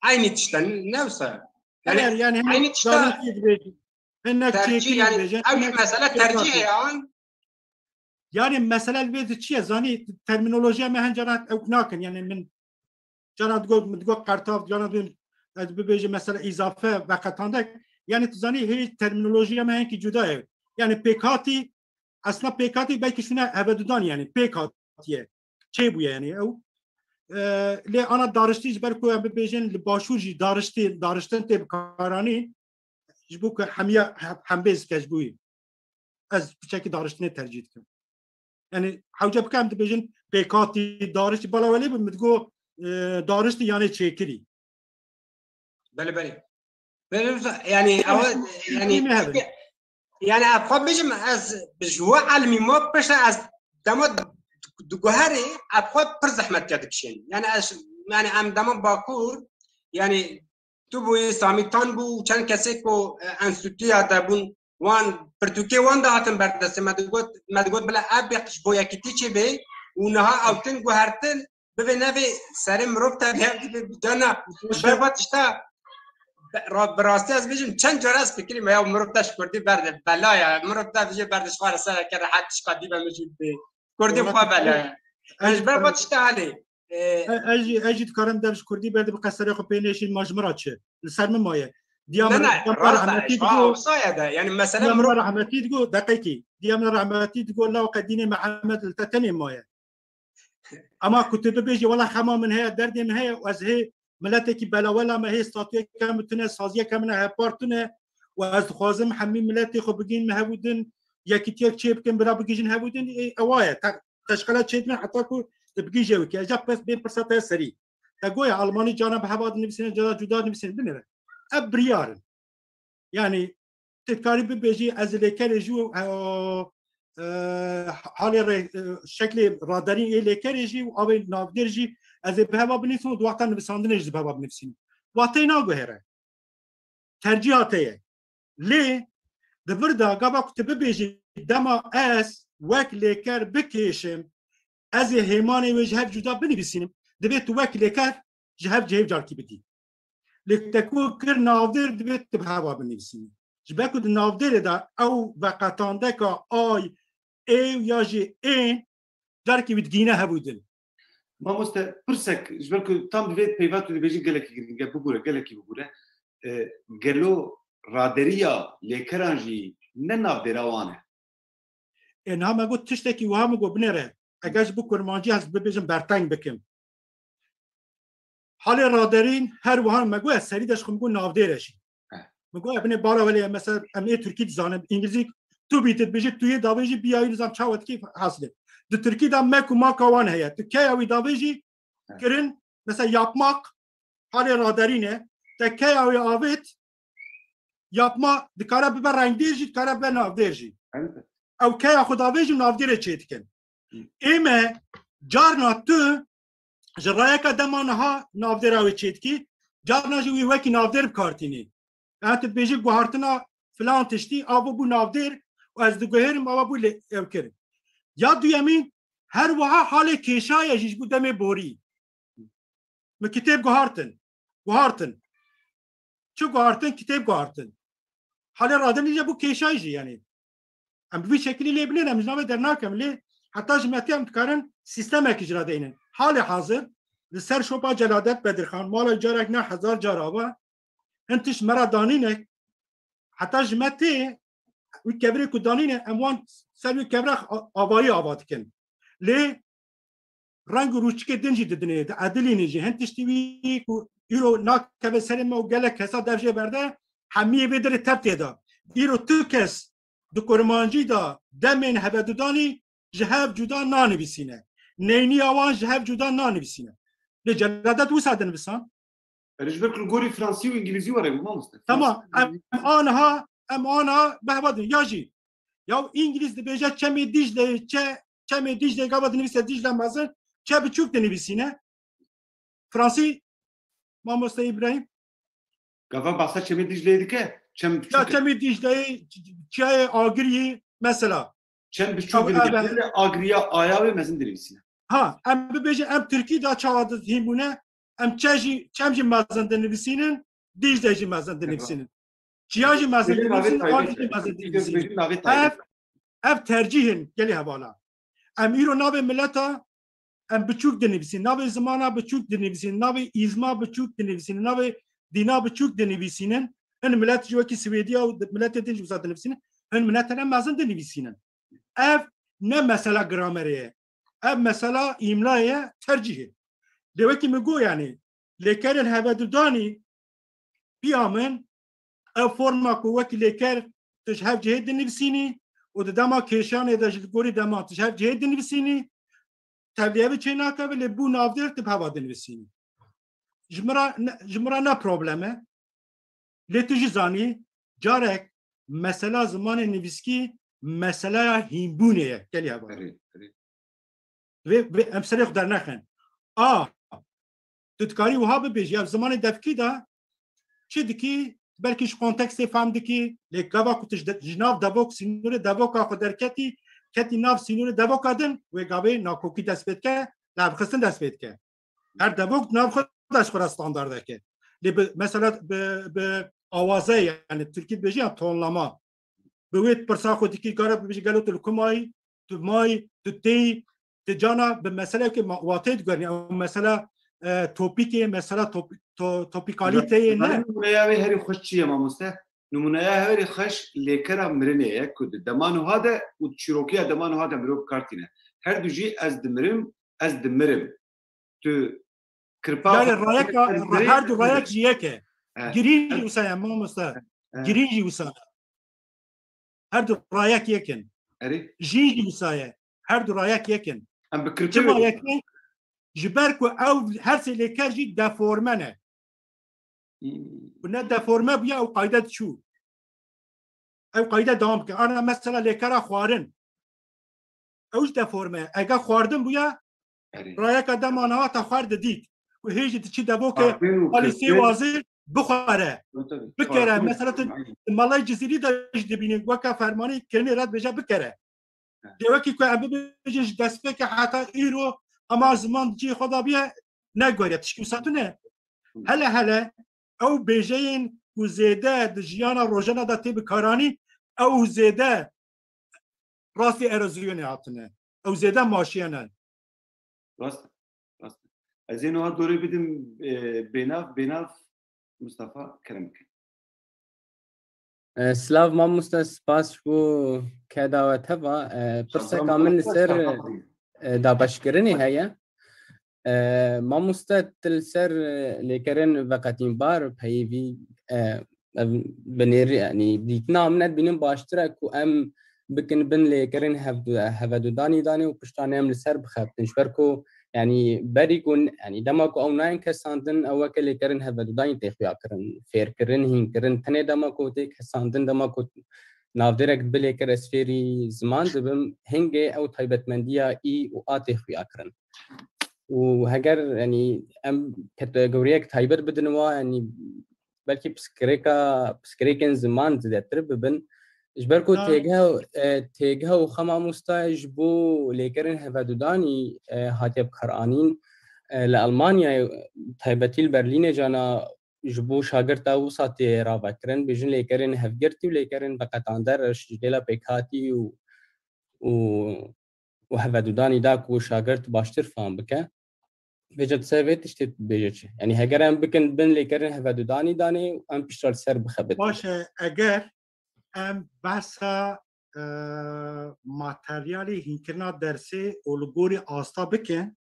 Aynı tişt, ne wisa? Yani, eger, yani, aynı tişt. Tercih, yani, ev mesela tercih ya. Yani, mesela li vê de çi ye? Zanî terminolojiya me hin cara ew nakin. Yani, min cara digot, min digot qertav, cara digot, ez bibêjim mesela îzafe veqetandek. Yani, tu zanî hê terminolojiya me hinkî cuda ye. Yani, pêkhatî, aslında pêkhatî belkî şuna hevedudan, yani, pêkhatî ye. Çêbûye, yani, ew. E, lê ana dariştî ji ber ku em bibêjin li başûr jî dariştî, dariştin tê bikaranî, ji bo ku hemiya he-, hembêz ke ji bo wî. Ez piçekî dariştinê tercîh dikim. Yani hewce bike em dibêjin pêkhatî, dariştî, bala welê bi min digo, e, dariştî yanê çêkirî. Belê, belê. Belê, yani, ew, yani, yani, ev xwe bijim, ez ji we elmî ma pişta ez dema diguherê, ev xwe pir zehmetiya dikişên. Yani, ez, yani, em dema Bakur, yani, tu bûyî, Samî Tan bû, çend kesê ku, e, enstîtuya de bûn, wan, pirtûkê wan de hatin berdestê me digot, me digot bila ev bê ji bo yekîtî çêbê û niha ew tên guhertin, bivê nevê serê mirov tevî hev dibe cana, ji ber va tişta be-, ra-, bi rastî ez bêjim, çend cara ez fikirî me ya mirov te ji kurdî berde bela ye, mirov te vijê berde ji xwe re sereke rehet tişka dî be min jî bi kurdî xwe bela ye. Ez ji ber va tişta halê. E, e, ez jî, ez jî dikarim dev ji kurdî berde bi qeserê xwe pê nêşîn ma ji min re çi? Li ser min maye. Diya min, ne, ne, diya min rast e, rahmetî ji digo, wisa ye de. Yani mesele diya min mirov rahmetî digo, deqekî. Diya min rahmetî digo, law qe dînê Mihemed li te tenê maye. Ama ku tu bibêjî, wela xema min heye, derdê min heye, ez hê miletekî belawela me, hê statuyeke min tune, saziyeke min hepar tune, û ez dixwazim hemî miletê xwe bigînim hevûdin, yekîtiyek çê bikin, bila bigihîjin hevûdin, ê, ewa ye. Te-, teşkela çêdibin heta ku tu bigihîje wekî. Ez ca pes-, bên pirsa te serî. Te goya Almanî cana bi heva dinivîsîne, cana cuda dinivîsîne, binêre. Ev biryar in. Yani, tu dikarî bibêjî, ez ê lêkerê jî û, e, e, halê rê-, e, şeklê raderîn ê lêkerê jî û avê navgir jî ez ê bi heva binivîsim û di wexta nivisandinê jî bi heva binivîsim. Wa tê naguhere. Tercîha te ye. Lê di vir de gava ku tu bibêjî dema ez wek lêker bikêşim, ez ê hêmanê wê ji hev cuda binivîsînim, divê tu wek lêker ji hev cihê carkî bidî. Lê te ku kir navdêr, divê tu bi heva binivîsînî. Ji ber ku di navdêrê de ew veqetandeka ay, ê û ya jî ên, carekî wî digihîne hev û din. Mamoste, pirsek, ji ber ku tam bi vê peyva tu dibêjî gelekî girîng e, bibûre, gelekî bibûre. E, gelo raderiya lêkeran jî ne navdêra wan e? E, niha me got tiştekî wiha, min got binêre. Eger ji bo kurmancî ez bibêjim berteng bikim. Halê raderîn her wiha me got, ez serî de ji xwe min got navdêr e jî. Heh. Min got, e, binê bara welê, mesela em ê Tirkî dizanin, Îngilîzî tu bî tu dibêjî, tu yê davêjî, biyayî nizam çawa dikî hasilê. Di Tirkî de mek û maka wan heye. Tu keya wî davêjî, heh, kirin, mesela yapmak, halê raderîn e. Te keya wî avêt, yapma dikare bibe rengdêr jî, dikare bibe navdêr jî. Elbet. Ew keya xwe davêjî navdêrê çê dikin. Hı. Ê me carna tu ji rayeka dema niha navdêra wê çêdikî, carna jî wî wekî navdêr bi kar tînî. Yani tu dibêjî guhartina filan tiştî, ava bû navdêr û ez diguherim ava bû lê ew kir. Ya duyemîn, her wiha halê kêşaye jî ji bo demê borî. Min kitêb guhartin. Guhartin. Çi guhartin? Kitêb guhartin. Halê radinî jî bû kêşayî jî, yani. Em bi vî şekilî lê binêrin, em ji navê dernakem lê heta ji me tê em dikarin sîstemekî ji re deynin. Halê hazir li ser şopa Celadet Bedirxan, mala carek ne hezar car ava, hin tişt me re danîne, heta ji me tê wî kevirê ku danîne, em wan ser wî kevira a-, avayî ava dikin. Lê reng û rûçikê din jî didinê, diedilînê jî. Hin tiştî wî ku îro nakeve serê me û gelek kesa dev jê berde, hemiyê vê derê tev tê de. Îro tu kes di kurmancî de demên hevedudanî ji hev cuda nanivîsîne. Neyniya wan ji hev cuda nanivîsîne. Lê Celadet wisa dinivîsan. Erê, ji ber ku li gorî fransî û îngilîzî were bû, mamoste. Tamam. Fransî, em, îngilîzî. Aniha, em aniha behva din. Ya jî, ya îngilîz dibêje çemê Dîcleyê, çe-, çemê Dîcleyê gava dinivîse Dîcle mezin, çe biçûk dinivîsîne. Fransî, mamoste Îbrahîm? Gava bahsa çemê Dîcleyê dike. Çem biçûk. Ya çemê Dîcleyê, ç-, ç-, çiyayê Agiriyê, mesela. Çem biçûk dinivîsîne, Agiriya aya wê mezin dinivîsîne. Ha, em bibêjin, em Tirkî de çawa di hîn bûne, em çe jî, çem jî mezin dinivîsînin, Dîcle jî mezin dinivîsînin. Çiya jî mezin dinivîsînin, Agir jî mezin dinivîsînin. Ev, ev tercîh in, gelî hevala. Em îro navê mileta, em biçûk dinivîsînin, navê zimana biçûk dinivîsînin, navê îzma biçûk dinivîsînin, navê dîna biçûk dinivîsînin. Hin milet jî wekî Swêdiya û miletê din jî wisa dinivîsînin. Hin miletê ne mezin dinivîsînin. Ev ne mesela gramerê ye. Ev mesela îmlayê ye, tercîhê. Lê wekî min got, yani, lêkerên hevedudanî piya min, ev forma ku wekî lêker tu ji hev cihê dinivîsînî û di dema kêşanê de ji gorî dema tu ji hev cihê dinivîsînî, tevlî ev çê nakeve, lê bû navdêr tu bi heva dinivîsînî. Ji min re ne, ji min re ne problem e. Lê tu jî zanî, carek mesela zimanê nivîskî meseleya hînbûnê ye, gelî heval. Erê, erê. Vê, vê em serê xwe dernexin. A, tu dikarî wiha bibêjî, ya zimanê devkî de çi dikî, belkî ji kontekstê fehm dikî, lê gava ku tu ji de-, ji nav devok, sînorê devoka xwe derketî, ketî nav sînorê devoka din, wê gavê nakokî dest pê dike, navxistin dest pê dike. Her devok di nav xwe de ji xwe re standardek e. Lê bi, mesela bi, bi awazeyê, yani Tirkî dibêjî ya tonlama. Bi wê pirsa xwe dikî, kare bibêjî gelo tu li ku mayî, tu mayî, tu têyî, tu cana bi meseleyekê ma-, wateyê diguherînî. Ew mesela, e, topîkê, mesela top-, to-, topîkalîteyê ne? Numuneya wê herî xweş çi ye mamoste? Numuneya herî xweş lêkera mirinê ye ku di dema nuha de û di çîrokiya dema nuha de mirov bi kar tîne. Her du jî ez dimirim, ez dimirim. Tu kirpa Yani xwe rayeka, her ra-, her du rayek ji yek e. He. Girîn jî wisa ye, mamoste. He. Girîn jî wisa ye. Her du rayek yek in. Erê. Jîn jî wisa ye. Her du rayek yek in. Em bi kirpê Çima wê yek in? Ji ber ku ew her sê lêker jî deforme ne. Hmm. Ku ne deforme bûya, ew qayde diçû. Ew qayde dewam dike. Ana mesela lêkera xwarin. Ew jî deforme ye. Eger xwardin bûya, Erê. rayeka dema niha te xwar didît. ku hê jî diçî devoke Partên û alî sê Kirdên wazir bixwere, Tabii, tabii. bikere. Partên Mesela tu Aynen. Malay Cizîrî de jî dibînî weke fermanî kirinê re dibêje bikere. Evet. Dê wekî ku em bibêjin ji destpêkê heta îro hema ziman di cihê xwe de biye, ne guheriya tişkî wisa tune. Hı. Hele hele ew bêjeyên ku zêde di jiyana rojane de tê bikaranîn, ew zêde rastî erozyonê hatine. Ew zêde maşiyane. Rast e, rast e. Ez ê niha dorê bidim, e, Bênav, Bênav Mustafa, kerem bikin. E, silav mamoste, spas ji bo keda we teva. E, pirseka min li ser, e, dabeşkirinê heye. E, mamoste, tu li ser, e, lêkerên veqetînbar peyivî, e, ev binêrî, yanî dîtina min e dibînim baştir e ku em bikin bin lêkerên hev-, hevedudanî danê û piştanê em li ser bixebitin. Ji ber ku, yanî berî ku, yanî dema ku ew nayên kesandin, ew weke lêkerên hevedudanî tê xuya kirin, fêrkirin, hînkirin. Tenê dema ku tê kesandin, dema ku navdêrek dibe lêker ez fêrî ziman dibim, hingê ew taybetmendiya î û a tê xuya kirin. Û heger, yanî em kategoriyek taybet bidin wa, yanî belkî pirsgirêka, pirsgirêkên ziman zêdetir bibin. Ji ber ku Na. têgeha, e, têgeha û xema mamoste ji bo lêkerên hevedudanî, e, hatiye bikaranîn, e, li Almanyayê, taybetî li Berlînê cana ji bo şagirta wisa tê ravekirin, bêjin lêkerên hevgirtî û lêkerên veqetander ji dêla pêkhatî û, û, û hevedudanî da ku şagirt baştir fam bike. Bêje tu ser vê tiştê bêje çi? Yanî heger em bikin bin lêkerên hevedudanî danê û em piştre li ser bixebitin. Baş e, eger em behsa, e, materyalê hînkirina dersê û li gorî asta bikin,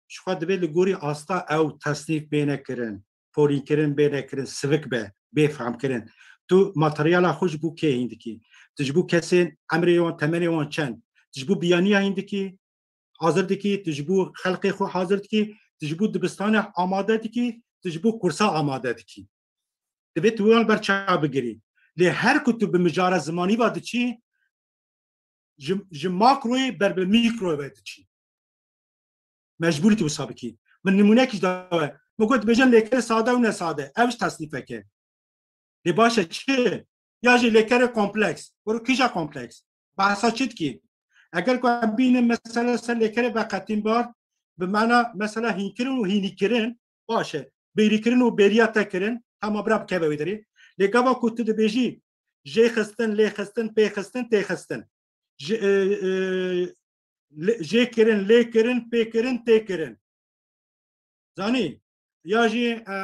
ji xwe divê li gorî asta ew tesnîf bêne kirin, porînkirin bêne kirin, sivik be, bê fehmkirin. Tu materyala xwe ji bo kê hîn dikî? Tu ji bo kesên emrê wan, temenê wan çend? Tu ji bo biyaniya hîn dikî? Hazir dikî, tu ji bo xelkê xwe hazir dikî, tu ji bo dibistana amade dikî, tu ji bo kursa amade dikî. Divê tu wan ber çav bigirî. Lê her ku tu bi mijara zimanî ve diçî, ji, ji makroyê ber bi mîkroyê ve diçî. Mecbûrî tu wisa bikî. Min nimûnekî ji dawe. Min got, dibêjin lêkerê sade û nesade. Ev ji tesnîfeke. Lê baş e çi? Ya jî lêkerê kompleks. Wero kîja kompleks? Behsa çi dikî? Eger ku em bînin mesela ser lêkerê veqetînbar, bi mana mesela hînkirin û hînîkirin, baş e. Bêrîkirin û bêriya te kirin, hema bira bikeve wê derê. Lê gava ku tu dibêjî, jê xistin, lê xistin, pê xistin, tê xistin. Ji, e, e, lê, jê kirin, lê kirin, pê kirin, tê kirin. Zanî? Ya jî, e,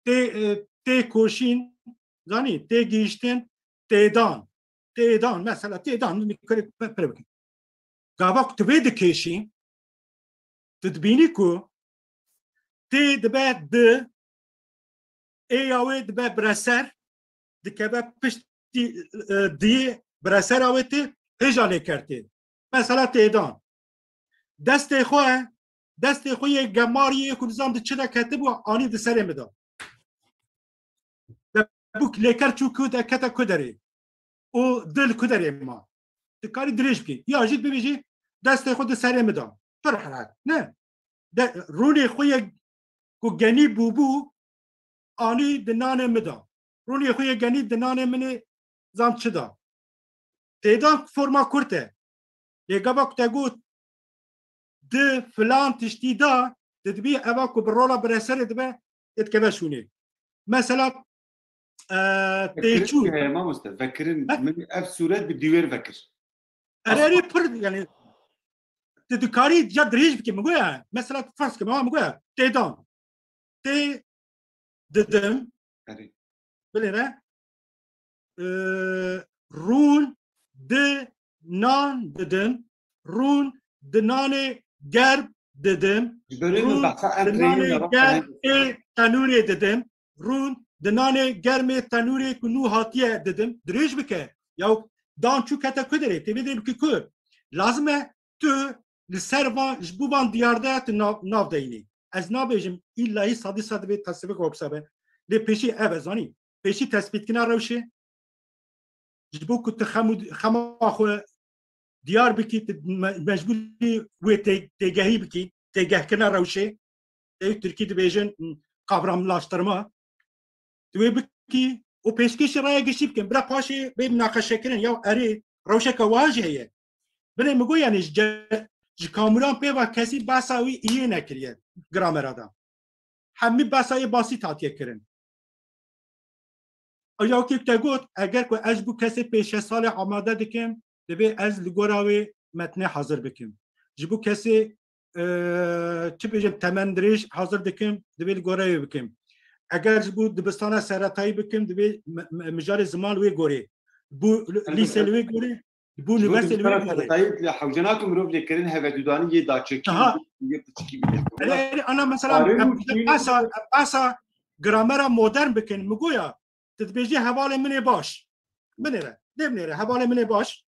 tê, e, tê koşîn, zanî? Tê gihîştin, têdan. Têdan, mesela têdan, min pir, pir, pir bikin. Gava ku tu vê dikêşî, tu dibînî ku tê dibe di, ê ya wê dibe bireser, dikeve piştî, e, diyê biresera wê tê, hêja lêker tê. Mesela têdan. Destê xwe, destê xwe yê gemarî yê ku nizam di çi de ketibû, anî di serê min de. De bûk lêker çû ku de kete ku derê. Û dil ku derê ma. Dikarî dirêj bikî. Ya jî bibêjî destê xwe di serê min de. Pir rehet. Ne. De, rûnê xwe yê ku genî bûbû, anî di nanê min de. Rûnê xwe yê genî di nanê min ê zam çi da. Têdan forma kurt e. Lê gava ku te got di filan tiştî da, tu dibî eva ku bi rola bireserê dibe, ê dikeve şûnê. Mesela, e, Vekirin têçûn. Heye mamoste, vekirin. He? Min ev sûret bi dîwêr vekir. Erê, erê, pir, yani, tu dikarî ya dirêj bikî, min goya, mesela, tu ferz ke, min goya, têdan. Tê didim. Erê. Bilêre. Ee, rûn di nan didim. Rûn di nanê germ didim. Ji ber wê min Rûn behsa em di nanê rêyî germ ê tenûrê didim. Rûn di nanê germê tenûrê ku nû hatiye didim. Dirêj bike. Ya dan çû kete ku derê? Tê vê derê bike ku? Lazim e tu li ser van, ji bo van diyardeya tu nav, nav deyînî. Ez nabêjim îlla hî sedî sed divê tesîfek weksa be. Lê pêşî ev e, zanî. Pêşî tespîtkirina rewşê. Ji bo ku tu xem û, xema xwe diyar bikî, tu me-, mecbûrî wê tê-, têgehî bikî, têgehkirina rewşê, tê Tirkî dibêjin kavramlaştırma. Tu wê bikî û pêşkêşî raya giştî bikin. Bira paşê bê minaqeşekirin ya erê rewşeke wiha jî heye. Binê min got, yanî ji ce-, ji kamuran pê ve kesî behsa wî iyê nekiriye gramera de. Hemî behsa yê basît hatiye kirin. Ew ya wekî te got, eger ku ez ji bo kesê pênc şeş salê amade dikim, divê ez li gora wê metnê hazir bikim. Ji bo kesê, e, çi bêjim, temendirêj hazir dikim, divê li gora wê bikim. Eger ji bo dibistana seretayî bikim, divê me-, me-, mijarê ziman li wê gorê. Bo lîse li wê gorê, bo Ji bo unîversîte li wê dibistana gorê. Seretayî li hewce nake mirov lêkerên hevedudanî yê daçekî, Aha. Yê piçikî bide. Erê, erê, ana mesela, Arê em, û em, çîn- asa, em, asa gramera modern bikin, mi goya, tu dibêjî hevalê min ê baş. Binêre, lê binêre, hevalê min ê baş.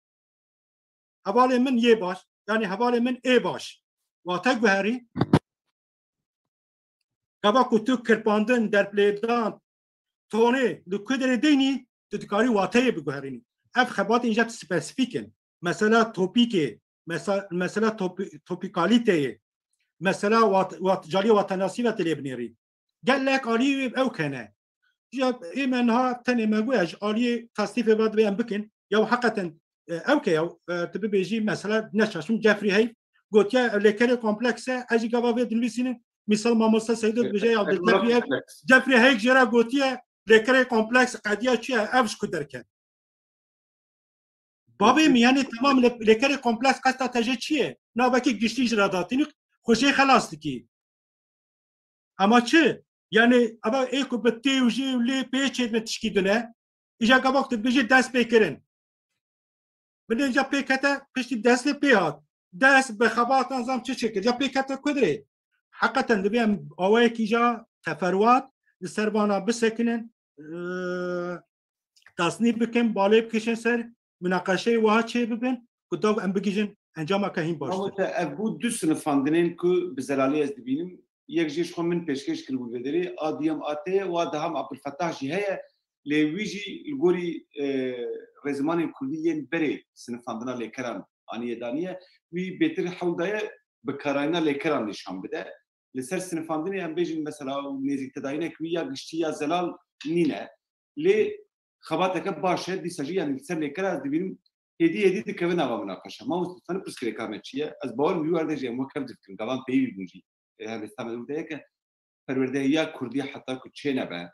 Hevalê min yê baş, yanî hevalê min ê baş. Wate guherî. Gava ku tu kirpandin, derplêdan, tonê li ku derê deynî, tu dikarî wateyê biguherînî. Ev xebatên îca spesîfîk in. Mesela topîkê, mesa-, mesela topi-, topîkalîteyê, mesela wat-, wat-, cariyê watenasî ve tu lê binêrî. Gelek alî ew kene. Ya ê me niha tenê me goya ji aliyê tasnîfê ve divê em bikin. Ya heqeten, e, ew ke ya, e, tu bibêjî mesela neşaşim Jeffrey Haig gotiye lêkerê kompleks e, ez jî gava vê dinivîsînim. Misal mamoste Seydo dibêje ya Jeffrey Haig, Jeffrey Haig jê re gotiye lêkerê kompleks qediya çi ye, ev ji ku derket. Bavê min, yanî temam lê-, lêkerê kompleks qesta te jê çi ye? Navekî giştî ji re datînî, xwe jê xelas dikî. Ama çi? Yanî eva ê ku bi tê û jê û lê pê çêdibin tişkî din e, îja gava ku tu dibêjî dest pê kirin. Binê îja pê kete, piştî destê pê hat. Dest bi xebatan zam çi çêkir? Ya pê kete ku dirê? Heqeten divê em awayekî îja teferwat li ser vana bisekinin, e, tasnîf bikin, balê bikişin ser, minaqeşeyê wiha çê bibin, ku dav em bigihîjin encameke hîn baştir. Mamoste, ev bû du sinifandinên ku bi zelalî ez dibînim. Yek jê ji xwe min pêşkêş kiribû vê derê, a duyem a tê, wa deham Abdulfetah jî heye, lê wî jî li gorî, e, rêzimanên kurdî yên berê sinifandina lêkeran aniye daniye. Wî bêtir hewl daye bikarayîna lêkeran nîşan bide. Li ser sinifandinê em bêjin mesela nêzîktedayînek wî ya giştî ya zelal nîne. Lê xebateke baş e, dîsa jî, yanî li ser lêkera ez dibînim hêdî hêdî dikeve nava minaqeşe. Mamoste, tu dizanî pirsgirêka me çi ye? Ez bawer im wî werde jî em wek hev difikirin, gavan peyivî bûn jî. E, helbesta me li wir de yek e, perwerdehiya kurdî heta ku çênebe,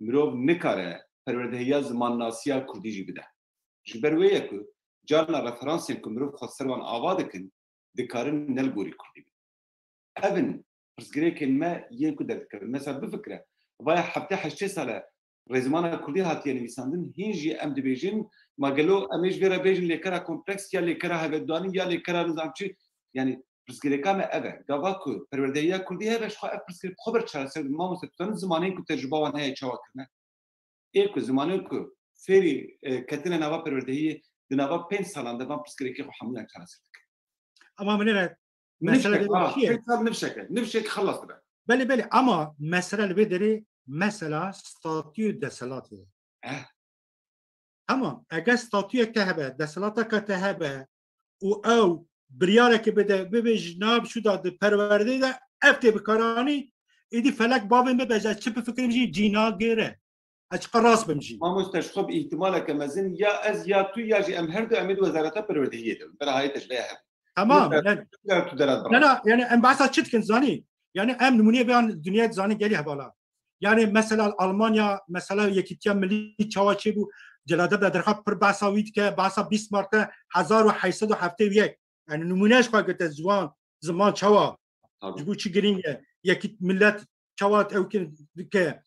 mirov nikare perwerdehiya zimannasiya kurdî jî bide. Ji ber wê ye ku carna referansên ku mirov xwe ser wan ava dikin, dikarin ne li gorî kurdî bin. Ev in pirsgirêkên me yên ku derdikevin. Mesela bifikire, vaya heftê heştê sal e rêzimana kurdî hatiye nivîsandin, hîn jî em dibêjin, ma gelo em ê ji vê re bêjin lêkera kompleks ya lêkera hevedanî ya lêkera nizam çi? Yanî pirsgirêka me ev e. Gava ku perwerdehiya kurdî hebe, ji xwe ev pirsgirêk xwe bir çareser bin. Mamoste, tu dizanî zimanên ku tecrûba wan heye çawa kirine? Ê ku zimanên ku fêrî, e, ketine nava perwerdehiyê, di nava pênc salan de van pirsgirêkê xwe hemûyan çareser dikin. Ama binêre, mesele Nifşek, ha, çi ye? Pênc sal nifşek e. Nifşek xelas dibe. Belê, belê, ama mesele li vê derê mesela statûyê deselatê ye. Eh. Tamam, eger statûyeke hebe, deselateke te hebe û ew biryareke bide, bibê ji nav şû de di perwerdeyê de ev tê bikaranî, êdî felek bavê min be, ez çi bifikirim jî cî nagêre. Ez çiqas rast bim jî. Mamoste, ji xwe bi îhtimaleke mezin ya ez ya tu ya jî em her du em ê di wezareta perwerdehiyê de bin. Bera hayê te ji vê ya hebin. Tamam, Mamoste, yani, ya tu derat ne, bira. Ne, yani em behsa çi dikin zanî? Yani em nimûneyê vê an dinyayê dizanî gelî hevala. Yani mesela Almanya, mesela Yekîtiya Milî çawa çêbû, Celadet Bedirxan pir behsa wî dike, behsa Bismarck e, hezar û heşt sed û heftê û yek. Yani nimûne ji xwe girte ziwan, ziman çawa? Tabii. Ji bo çi girîng e? Yekî millet çawa ew kir dike?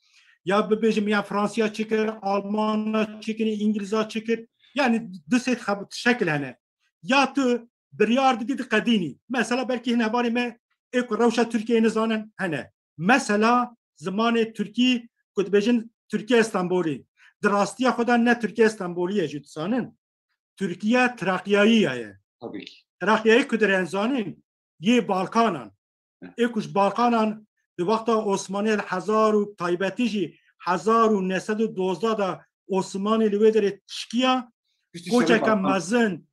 Ya bibêjim ya Fransiya çi kir, Almana çi kir, Îngilîza çi kir? Yani du sêt xeb-, şekil hene. Ya tu biryar didî diqedînî. Mesela belkî hin hevalê me ê ku rewşa Tirkiyeyê nizanin hene. Mesela zimanê Tirkî ku dibêjin Tirkiye Stenbolî. Di rastiya xwe de ne Tirkiye Stenbolî ye jî dizanin. Tirkiye Trakyayî ye. Tabii ki. Trakyayî ku dirên zanîn, yê Balkanan. Heh. Ê ku ji Balkanan di wexta Osmaniyê li hezar û taybetî jî hezar û neh sed û dozdeh de Osmanî li wê derê tişkiya, koçeke mezin,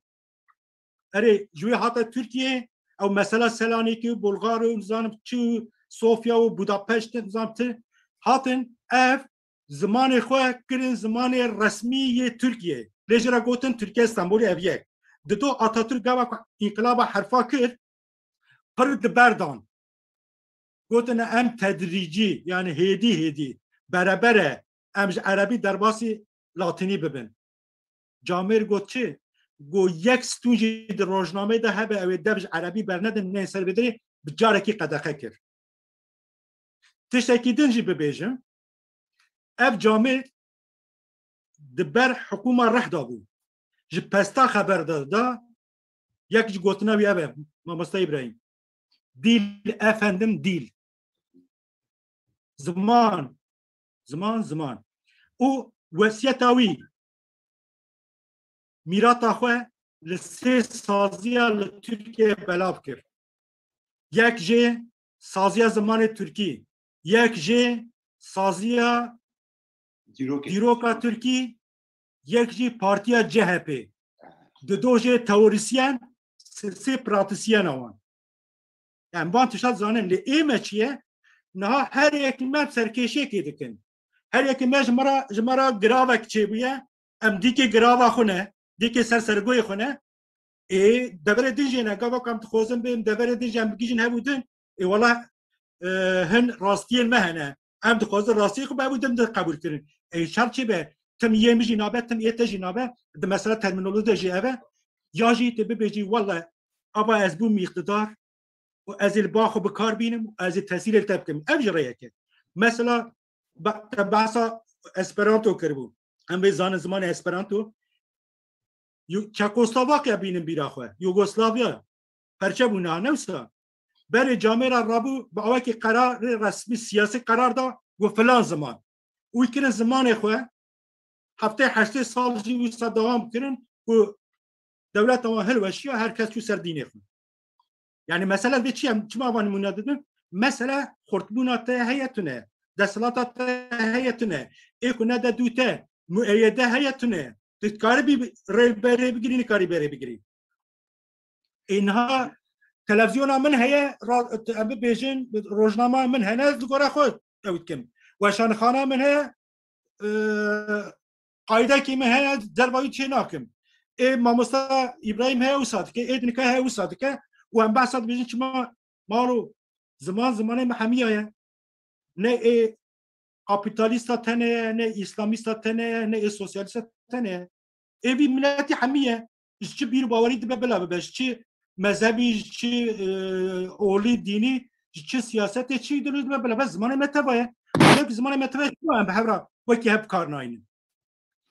Erê, ji wê hate Tirkiyê, ew mesela Selanikê û Bulgar û nizanim çi û Sofya û Budapest, nizanim ti, hatin ev zimanê xwe kirin zimanê resmî yê Tirkiyê. Lê jê re gotin Tirkiye Stenbolê ev yek. Dido Atatürk gava ku înqilaba herfa kir, pir di ber dan. Gotine em tedrîcî, yani hêdî hêdî, berebere em ji erebî derbasî latînî bibin. Camêr got çi? Got yek stûn jî di rojnameyê de hebe ew ê dev ji erebî bernedin, nên ser vê derê bi carekî qedexe kir. Tiştekî din jî bibêjim, ev camêr di ber hikûma reh de bû. Ji pesta xeber de da, yek ji gotina wî ev e, mamosta Îbrahîm. Dîl, efendim, dîl. Ziman, ziman, ziman. Û wesiyeta wî, mîrata xwe li sê saziya li Tirkiye belav kir. Yek jê saziya zimanê Tirkî, yek jê saziya Dîrokê. dîroka Tirkî, yek jî partiya C H P. Dido jê teorisyen, sê, sê pratisyen wan. Yani van tişta zanin, lê ê me çi ye? Niha her yek me serkêşiyekê dikin. Her yekê me ji me re, ji me re giravek çêbûye, em dîkê girava xwe ne, dîkê ser sergoyê xwe ne. Ê, deverê din jê ne, gava ku em dixwazin bêm, deverê din jê em bigihîjin hev û din. Ê, wela, e, hin rastiyên me hene. Em dixwazin rastiyê xwe bi hev û din de qebûl kirin. Ê, şer çi be? Tim yê min jî nabe, tim yê te jî nabe. Di mesela termînolojî de jî ev e. Ya jî tu bibêjî, wela, ava ez bûm îqtidar û ez ê li ba xwe bi kar bînim û ez ê tesîrê li te bikim. Ev jî rêyek e. Mesela, be-, te behsa Esperanto kiribû. Em vê zanin zimanê Esperanto. Yu-, Çekoslovakya bînin bîra xwe. Yugoslavya. Perçe bû niha, ne wisa. Berê camêra rabû bi awekî qerarê resmî siyasî qerar da, got filan ziman. Û kirin zimanê xwe, heftê heştê sal jî wisa dewam kirin û dewleta wan hilweşiya, her kes çû ser dînê xwe. Yani mesele vê çi ye? Çima van nimûne didin? Mesele xurtbûna te heye tune. Desthilata te heye tune. Ê ku nede dû te, mueyede heye tune. Tu dikarî bî rê berê bigirî, nikarî berê bigirî. Ê niha televizyona min heye, ra-, em bibêjin, rojnama min hene, ez li gora xwe ew dikim. Weşanxana min heye, e, qaydekî min heye, derva wî çê nakim. Ê mamosta Îbrahîm heye, wisa dike, ê dinike heye, wisa dike. Û em behsa dibêjin çima, malo, ziman zimanê me hemiya ye. Ne ê kapîtalîsta tenê ye, ne îslamîsta tenê ye, ne ê sosyalîsta tenê ye. Ê vî miletî hemî ye. Ji çi bîr û bawerî dibe bila bibe, ji çi mezhebî, ji çi, e, olî dînî, ji çi siyasetê çi dibe bila bibe, zimanê me teva ye. Belkî zimanê me teva ye, çima em bi hev re wekî hev bi kar nayînin?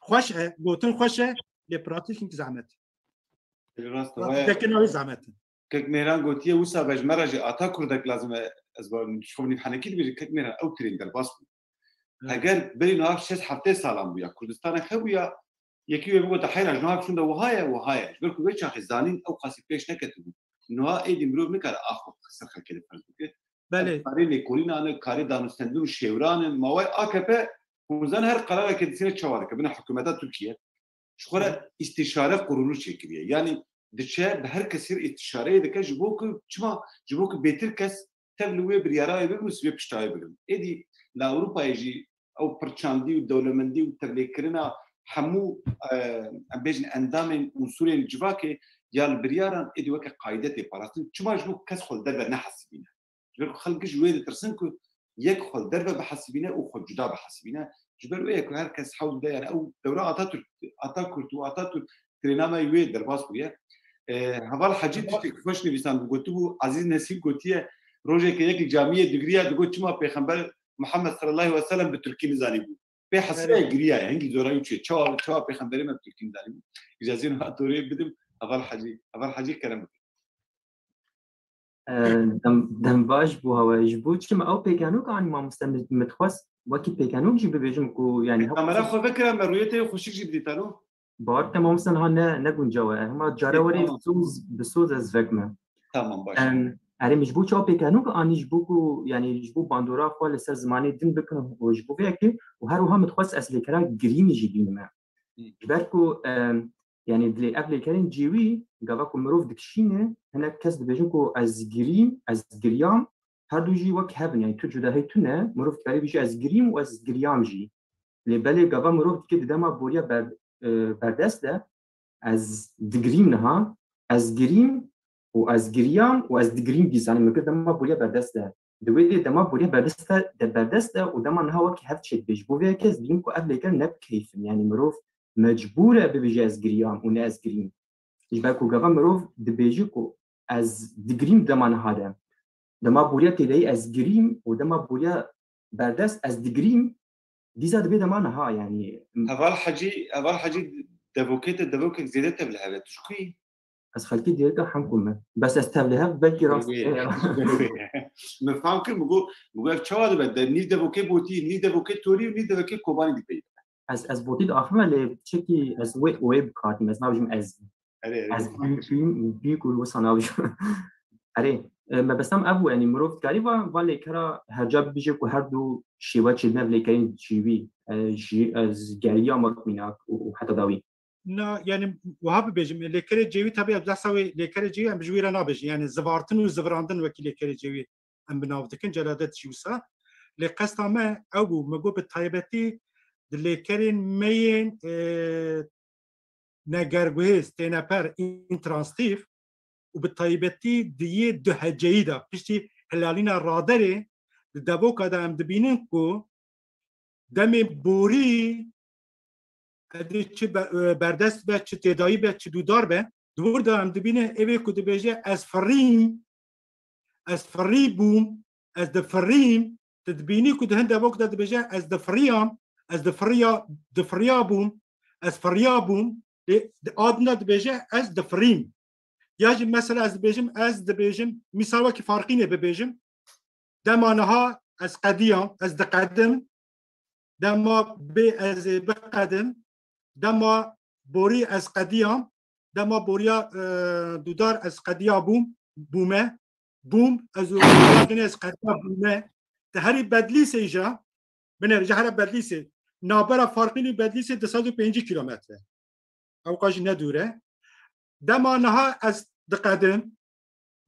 Xweş e, gotin xweş e, lê pratîk hinkî zehmet e. Rast e, Pratîkeke navê zehmet e. Kek Mêhran gotiye, wisa be ji me re jî ata kurdek lazim e, ez bawer ji xwe nîv henekî dibêjim, Kek Mêhran ew tirên derbas bû. Evet. Eger berî niha şêst heftê salan bûya, Kurdistanek hebûya, yekî wê bigota heyra ji niha şûnde wiha ye, wiha ye. Ji ber ku vê çaxê zanîn ew qasî pêş neketibû. Niha êdî mirov nikare axwe ser xelkê de ferz bike. Belê. Karê lêkolînan e, karê danûstendin û şêwiran in. Ma wê A K P hûn zanin her qerarekê distîne çawa dike, bine hikûmeta Tirkiye. Ji xwe re îstîşare qurûlû çêkiriye. Yanî diçe bi her kesî re îstîşareyê dike ji bo ku çima? Ji bo ku bêtir kes tev li wê biryara wê bibin û sibê pişta wê bigrin. Êdî li Ewropayê jî ew pirçandî û dewlemendî û tevlêkirina hemû, e, em bêjin endamên unsurên civakê ya li biryaran êdî weke qaîde tê parastin. Çima? Ji bo kes xwe li derve nehesibîne. Ji ber ku xelk ji wê ditirsin ku yek xwe li derve bihesibîne û xwe cuda bihesibîne. Ji ber wê ye ku her kes hewl dide, yani ew dewra Atatürk, Atakurt û Atatürk tirêna me wê derbas bûye. E, Heval Hecî tiştek xweş nivîsand, gotibû, Ezîz Nesîm gotiye, rojeke yekî camiyê digiriya, digot çima Pêxember Muhammed sallallahu aleyhi ve sellem bi Tirkî nizanîbû. Pê hesiraya giriyaye, hingî zorayî çûye. Çawa, çawa Pêxemberê me bi Tirkî nizanîbû? Îcazê niha torê bidim Heval Hecî. Heval Hecî kerem bike. E, dem, dem baş bû hewe. Ji bo çi me ew pêkenok anî mamoste, min, min dixwest wekî pêkenok jî bibêjim ku, yani, Kamera xwe vekira me, rûyê te yê xweşik jî bidî talo. Bawer ke mamoste niha ne, ne guncaw e. Hema cara Peki, werê tamam. bi soz, bi soz ez vekme. Tamam, baş. Em, erê, min ji bo çawa pêkenok anî, ji bo ku, yani, ji bo bandora xwe li ser zimanê din bikim û ji bo vê yekê û her wiha min dixwest ez lêkera girînî jî bînime. Hı. Ji ber ku, em, Yanî dilê ev lêkerên cêwî, gava ku mirov dikişîne, hinek kes dibêjin ku ez girîm, ez giriyam, her du jî wek hev in. Yanî tu cudahî tune, mirov dikarî bêje ez girîm û ez giriyam jî. Lê belê gava mirov dike di dema boriya ber-, e, berdest de, ez digirîm niha, ez girîm û ez giriyam û ez digirîm dîsa. Yanî min kir dema boriya berdest de. Di wê dê dema boriya berdest de, de berdest de û dema niha wek hev çêdibê. Ji bo vê yekê ez dibînim ku ev lêker ne bi keyf in. Yanî mirov mecbûr e bibêje ez giriyam û ne ez girîm. Ji ber ku gava mirov dibêje ku ez digirîm dema niha de. Dema boriya têdayî ez girîm û dema boriya berdest ez digirîm, dîsa dibê dema niha, yanî. Heval Hecî, Heval Hecî, devokê te devokek zêde tevlihev e, tu ji ku yî? Ez xelkê Dêrika Hemko me. Bes ez tevlihev belkî rast Wê, e. Wê. Min fam kir, min got, min got, ev çawa dibe? De, nîv devokê Botî, nîv devokê Torî û nîv devokê Kobanî dî peyda. Ez, ez Botî diaxivime, lê çekî ez wê, wê bi kar tînim, ez nabêjim ez. Erê, erê, Ez min fam kir. Bî, bî, bî ku wisa nabêjim. Erê, e, mebestem ev bû, yanî mirov dikarî va, va lêkera herca bibêje ku her du şêwe çêdine ev lêkerên cêwî, e, jî, e, ez geriyam wek mînak û, û heta dawî. Na, yanî wiha bibêjim, lêkerê cêwî, tabii, ez behsa wê lêkerê cêwî em ji wî re nabêjin. Yanî zivartin û zivirandin wekî lêkerê cêwî em bi nav dikin, celadet jî wisa. Lê qesta me ew bû, me got bi taybetî di lêkerên me yên, e, negerguhêz, têneper, intransitif û bi taybetî di yê duheceyî de, piştî hilalîna raderê, di devoka de em dibînin ku demê borî, edê çi be-, e, berdest be, çi têdayî be, çi dûdar be, di wir de em dibînin ê vê ku dibêje ez firîm, ez firî bûm, ez difirîm, tu dibînî ku di hin devok de dibêje ez difiriyam, ez difiriya, difiriya bûm, ez firiya bûm, lê di a din de dibêje ez difirîm. Ya jî mesela ez dibêjim, ez dibêjim, mîsal wekî Farqînê bibêjim, dema niha ez qediyam, ez diqedim, dema bê ez ê biqedim, dema borî ez qediyam, dema boriya, e, dûdar ez qediya bûm, bûme, bûm, ez û dûdar dinê ez qediya bûme. Te herî Bedlîsê jî, binêre ji here Bedlîsê, navbera Farqînî Bedlîsê du sed û pêncî kîlometre. Ew qas jî ne dûr e. Dema niha ez diqedim,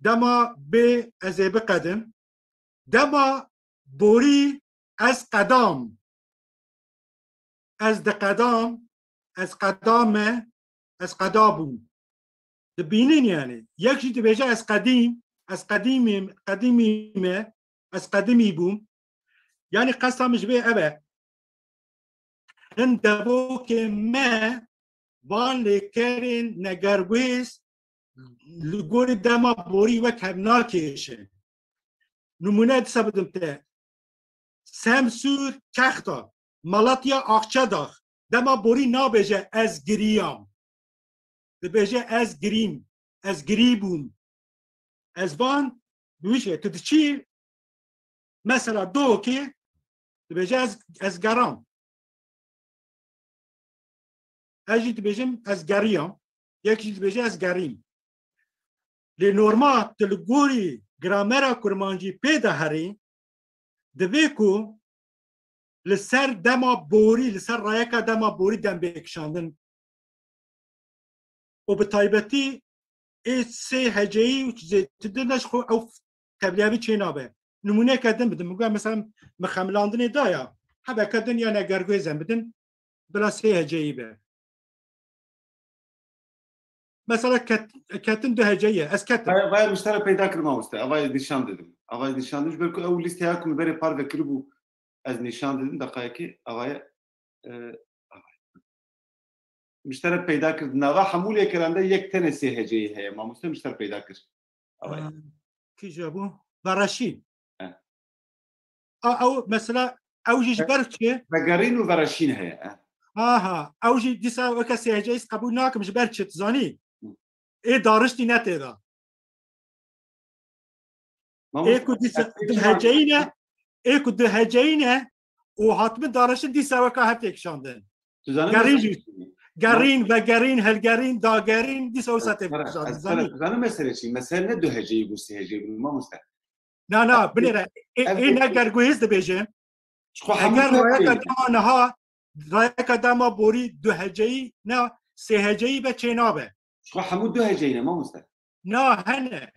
dema bê ez ê biqedim, dema borî ez qedam. Ez diqedam, ez qedame, ez qeda bûm. Dibînin yani. Yek jî dibêje ez qedîm, ez qedîmîm, qedîmî me, ez qedimî bûm. Yani qesta min ji vê ev e. Hin devokê me van lêkerên negerguhêz li gorî dema borî wek hev nakêşin. Nimûne disa bidim te. Semsûr Kexta, Malatya Akçadax, dema borî nabêje ez giriyam. Dibêje ez girîm, ez girî bûm. Ez van, bi wî şê, tu diçî, mesela Duhokê, dibêje ez, ez geram. Ez jî dibêjim ez geriyam, yek jî dibêje ez gerîm. Lê normal tu li gorî gramera kurmancî pê de herî, divê ku li ser dema borî, li ser rayeka dema borî dem bê kişandin. Û bi taybetî ê sê heceyî û zêdetir de ji xwe ew tevliyevî çê nabe. Nimûneyeke din bidim. Min got, mesela, min xemilandinê da ya, hebeke din ya negerguhêz em bidin, bila sê heceyî be. Mesela ket-, ketin du heceyî ye. Ez ketim. Vaya, vaya, miştera peyda kir mamoste. Avayê nîşan dedim. Avayê nîşan dedim. Ji ber ku ew lîsteya ku min berê parve kiribû, ez nîşan dedim. Deqayekê, avayê, e, avayê. Miştera peyda kir. Di nava hemû lêkeran de yek tenê sê heceyî heye. Mamoste miştera peyda kir. Avayê. Ha, kîja bû? Bereşîn. He. A, ew mesela, ew jî ji ber çi? Vegerîn û vereşîn heye, e. Aha, ew jî dîsa weke sê heceyî ez qebûl nakim, ji ber çi, tu zanî? Hı. Ê dariştî ne tê de. Mamoste, Ê ku dîsa ez du heceyî ne, ê ku du heceyî ne û hatibin dariştin dîsa weka hev tê kişandin. Tu zanî Gerîn mesele jî. Çi? Gerîn, vegerîn, hilgerîn, dagerîn, dîsa wisa tê kişandin, zanî. Ez, tu zanî mesele çi? Mesele ne du heceyî bû, sê heceyî bû, mamoste. Na, na, binêre. Ê, ev ê ne gerguhêz dibêje. Ji xwe hemû Eger rayeka dema niha, rayeka dema borî du heceyî, na, sê heceyî be çê nabe. Ji xwe hemû du heceyî ne mamoste. Na hene.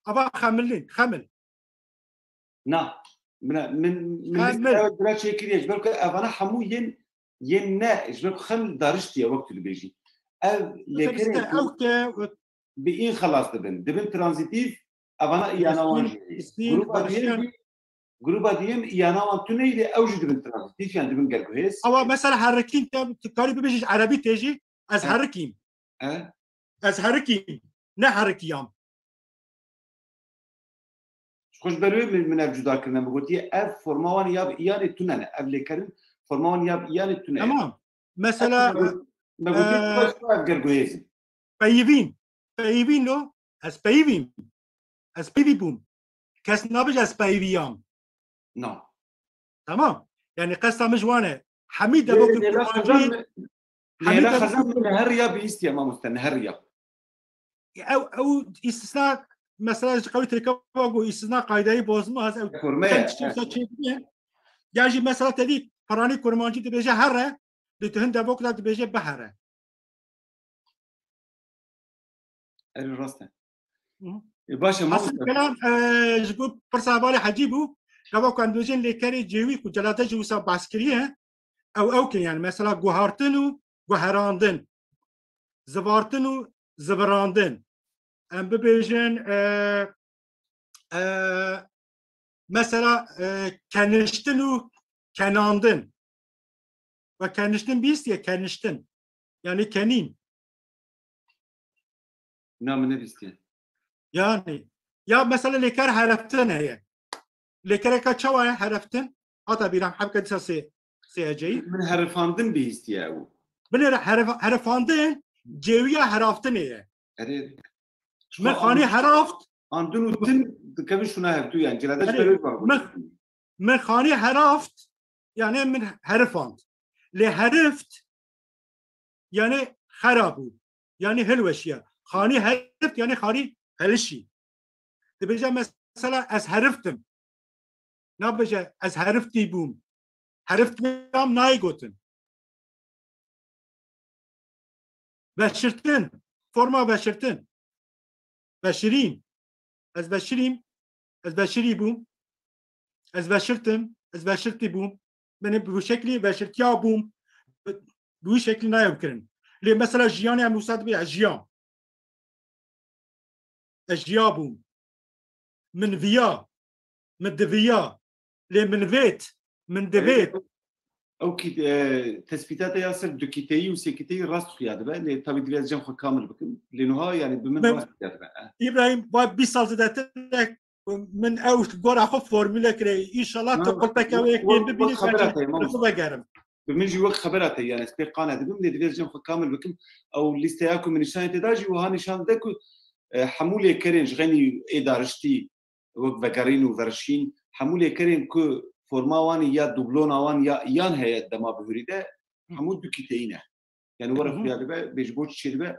Ava xemilin, xemil. Na. Min, min, min Xemil. Ew dira çêkiriye, ji ber ku evana hemû yên, yên ne, ji ber ku xem dariştiye wek tu dibêjî. Ev lêkerên Ew ku ke bi în xelas dibin. Dibin tranzîtîf, evana îyana wan jî heye. Îstîn, Gruba duyem bariştiyan. jî, gruba duyem îyana wan tune yê, ew jî dibin tranzîtîf, yan dibin gelguhêz. Awa mesela herikîn te, tu karî bibêjî ji erebî tê jî, ez He. herikîm. He? Ez herikîm. Ne herikiyam. Ji xwe ji ber wê min, min ev cuda kirine, min gotiye ev forma wan ya bi îyanê tune ne. Ev lêkerin forma wan ya bi îyanê tune ye. Tamam. Mesela Me gotiye e, ev gelguhêz in. peyivîn. Peyivîn lo. Ez peyivîm. Ez peyivî bûm. Kes nabêje ez peyiviyam. Na. Tamam. Yani qesta min ji wan e. Hemî devokên Leyla kurmancî, Xezan mi, hemî Leyla devokên Xezan mi neheriya bihîstiye mamoste, neheriya. Ew, ew îstisna, mesela ji qewî tirke ve got îstisna qaydayî bozma, ez ew Forme çend ye, tiştê evet. wisa çêdibin. Ya jî mesela te dî piranî kurmancî dibêje here, li tu hin devok de dibêje bihere. Erê rast e. Hı. E, baş e, Hasil mamoste. kelam, e, ji bo pirsa hevalê Hecî bû, gava ku em dibêjin lêkerê cêwî ku Celate jî wisa behs kiriye, ew ew kirin yani mesela guhartin û guherandin, zivartin û zivirandin. Em bibêjin, e, e, mesela, e, keniştin û kenandin. Ve keniştin bîstiye, keniştin. Yani kenîn. Na, min nebîstiye. Yani, ya mesela lêker hereftin heye. Lêkereka çawa ye hereftin? Hata bîra hebke dîsa sê, sê heceyî. Min herifandin bihîstiye ew. Binêre herif-, herifandin cêwiya heraftinê ye. Erê. Min xanî heraft. Andin û tin dikevin şuna hevdu yani. Celate Erê, ji ber wê min, min xanî heraft, yani min herifand. Lê herift, yani xera bû. Yani hilweşiya. Xanî herift, yani xanî helişî. Dibêje mesela ez heriftim. Nabêje ez heriftî bûm. Heriftiyam nayê gotin. Veşirtin. Forma veşirtin. Veşirîm. Ez veşirîm. Ez veşirî bûm. Ez veşirtim. Ez veşirtî bûm. Binê bi wî şeklî veşirtiya bûm. Bi, bi wî şeklî nayê bikirin. Lê mesela jiyanê em wisa dibê ez jiyam. Ez jiya bûm. Min viya. Min diviya. Lê min vêt. Min divêt. Ew kî, e, tespîta te ya ser dukîteyî û sêkîteyî rast xuya dibe. Lê tabî divê ez cem xwe kamil bikim. Lê nuha yani bi min Ben- rast xuya dibe. Eh. Îbrahîm, va bîst sal zêdetir e, min ew gora xwe formule kire. Înşallah tu Ha, qulpeke wê wek- yekê bibînî wek xebera te, xwe vegere. Bi min jî wek xebera te, yani ez pê qane dibim, lê divê ez cem xwe kamil bikim. Ew lîsteya ku min nîşanê te da jî wiha nîşan dide ku, e, hemû lêkerên ji xenî ê dariştî wek vegerîn û verişîn, hemû lêkerên ku forma wan ya dublona wan ya yan heye dema bihurî de, hemû dukîteyî ne. Yani were Hı hı. xuya dibe, bê ji bo çi çê dibe,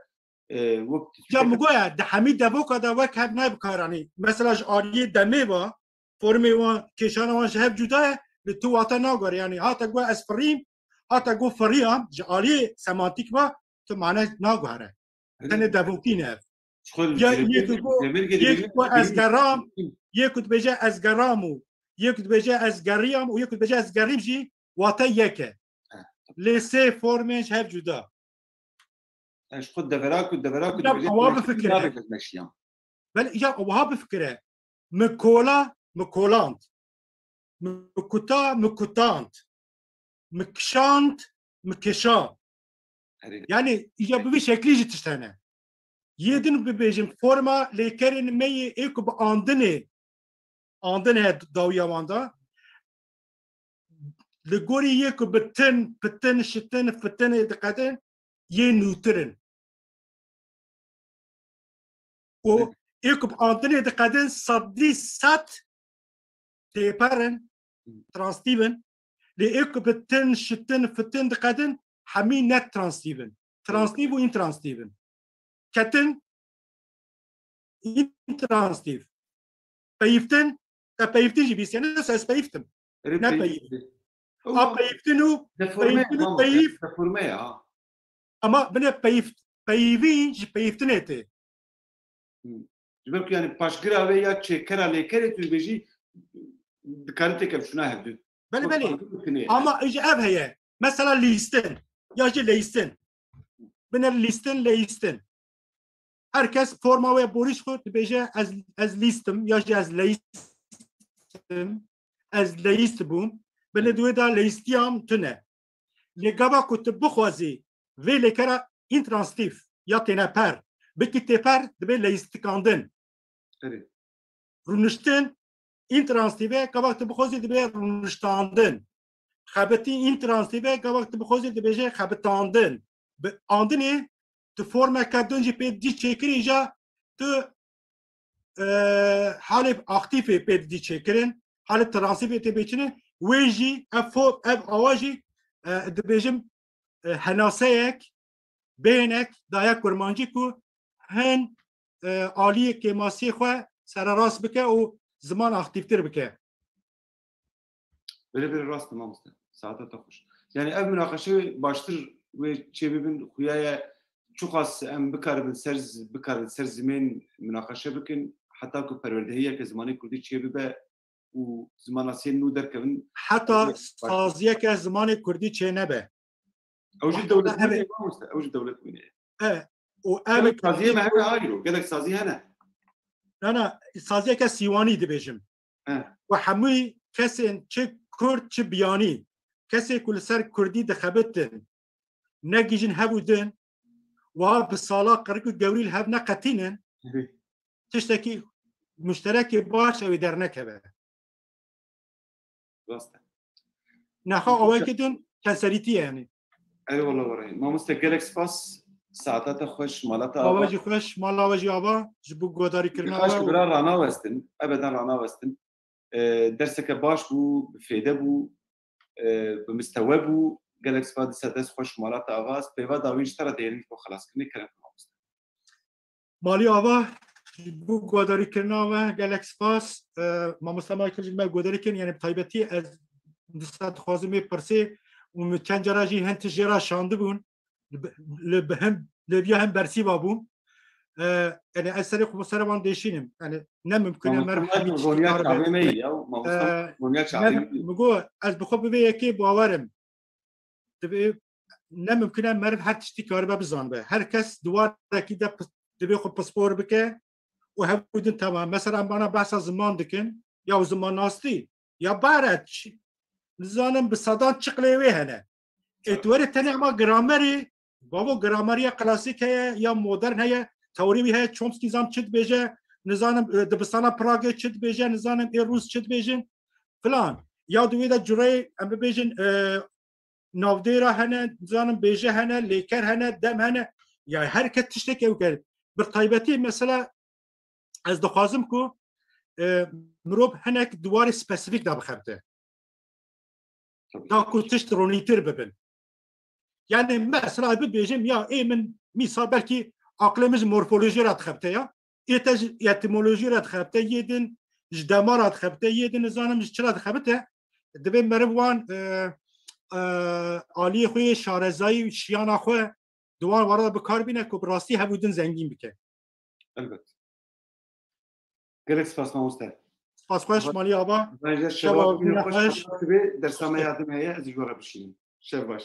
e, wek Ya min goya di hemî devoka de wek hev nayê bikaranî. Mesela ji aliyê demê ve formê wan, kêşana wan ji hev cuda ye, li tu wate nagore. Yani hate got ez firîm, hate got firiyam, ji aliyê semantîk ve tu mane naguhere. Tenê devokî ne ev. Ya yek got, yek got ez geram, yek got bêje ez geram û yek got bêje ez geriyam û yek got bêje ez gerîm jî wate yek e. Lê sê formên ji hev cuda. Ez ji xwe devera ku, devera ku Ya, dibêje ewa meşî, bifikire. Nabêje meşiyam. Belê ya wiha bifikire. Mi kola, mi koland. Mi kuta, mi kutand. Mi kişand, mi kişa. Erê. Yani îca bi vî şeklî jî tişt hene. Yê din bibêjin forma lêkerên me yê ê ku bi andinê, andin he dawiya wan da. Li gorî yê ku bi tin, pitin, şitin, fitinê diqedin, yê nûtir in. Û ê ku bi andinê diqedin sedî sed têper in, transtîv in. Lê ê ku bi tin, şitin, fitin diqedin, hemî net transtîv in. Transtîv û întransîv in. Ketin, întransîv. Peyivtin, te peyivtin jî bîst, yani ez peyivtim. Ne peyivtin. A peyivtin û peyivtin û peyîv. Deforme ya. Ama binê peyv-, peyvî ji peyvtinê tê. Ji ber ku yani paşgira wê ya çêkera lêkerê tu dibêjî dikare têkevin şûna hevdu. Belê belê. Ama ji ev heye. Mesela lîstin. Ya jî leyistin. Binêr lîstin, leyistin. Her kes forma wê borîş xwe dibêje ez, ez lîstim ya jî ez leyistim. Ez leyist bûm. Belê di wê de leyistiyam tune. Lê gava ku tu bixwazî vê lêkera intransitif ya têneper bikî têper, dibe leyistikandin. Rûniştin intransitive, gava tu bixwazî dibe rûniştandin. Xebitî intransitive, gava tu bixwazî dibêje xebitandin. Bi andinê tu formeke din jî pê dî çêkirî ja tu e, halê aktîfê pê didî çêkirin, halê transîfê tê bêçine, wê jî ev fo-, ev awa jî e, dibêjim e, henaseyek, bêhnek daye kurmancî ku hin e, aliyê kêmasiyê xwe sererast bike û ziman aktîftir bike. Belê belê rast e mamoste. Saeta te xweş. Yani ev minaqeşe baştir wê çê bibin, xuya ye çiqas em bikaribin ser z-, bikarin ser zimên minaqeşe bikin, heta ku perwerdehiyeke zimanê kurdî çê bibe û zimanasiyên nû derkevin. Heta saziyeke zimanê kurdî çê nebe. Ew jî dewlet wîne ye mamoste, ew jî dewlet wîne ye. E, û ev saziyê me hene ayro, gelek sazî hene. Na na, saziyeke sîwanî dibêjim. Û hemû kesên çi kurd çi biyanî, kesê ku li ser kurdî dixebitin, negihîjin hev û din, wiha bi sala qirik û gewrî li hev neqetînin, tiştekî muşterekê baş ew ê dernekeve. Rast e. Nexa awayekî din keserîtî ye yani. Eyvallah were. Mamoste gelek spas. Saeta te xweş, mala te ava. Ava jî xweş, mala we jî ava. Ji bo guhdarîkirina we. Bira ranawestin. Ebeden ranawestin. E, derseke baş bû, bi fêde bû, e, bi mistewe bû. Gelek spas, dîsa dest xweş, mala te ava. Ez peyva dawîn ji te re dihêlim ji bo xelaskirinê, kerem mamoste. Malî ava, ji bo guhdarîkirina we gelek spas. E, mamoste Michael jî me guhdarî kirin, yani bi taybetî ez dîsa dixwazim wê pirsê û min çend cara jî hin tişt jê re şandibûn. Li, li, bi hin, li viya hin bersîva bûm. E, yani ez serê xwe ser wan dêşînim. Yani ne mumkin e meriv hemî tiştî karibe. Min got, ez bi xwe bi vê yekê bawer im. Divê, ne mumkin e meriv her tiştî karibe bizanibe. Her kes di warekî de pis-, divê xwe pispor bike û hevû din temam. Mesela em bana behsa ziman dikin, ya zimannastî, ya bare çi-, nizanim bi sedan çiqlê wê hene. Ê tu were tenê hema gramerê, bavo grameriya klasîk heye ya modern heye, teorî wî heye, Chomsky zam çi dibêje, nizanim, e, dibistana Pragê çi dibêje, nizanim ê Rûs çi dibêjin, filan. Ya di wê de cureyê, em bibêjin, e, navdêra hene, nizanim bêje hene, lêker hene, dem hene. Ya her kes tiştek ew ker. Bi taybetî mesela ez dixwazim ku, e, mirov hinek di warê spesifîk de bixebite. Da ku tişt ronîtir bibin. Yani mesela bibêjim ya ê min mîsal belkî aqlê min ji morfolojiyê re dixebite ya. Ê te ji etîmolojiyê re dixebite, yê din ji dema re dixebite, yê din nizanim ji çi re dixebite. Divê meriv wan, e, e, aliyê xwe yê şarezayî û şiyana xwe di wan wara de bi kar bîne ku bi rastî hev û din zengîn bike. Elbet. Gelek spas mamoste. Spas xweş Malî ava. Şeva xweş. Dersa me ya din heye, ez ji we re bişînim. Şev baş.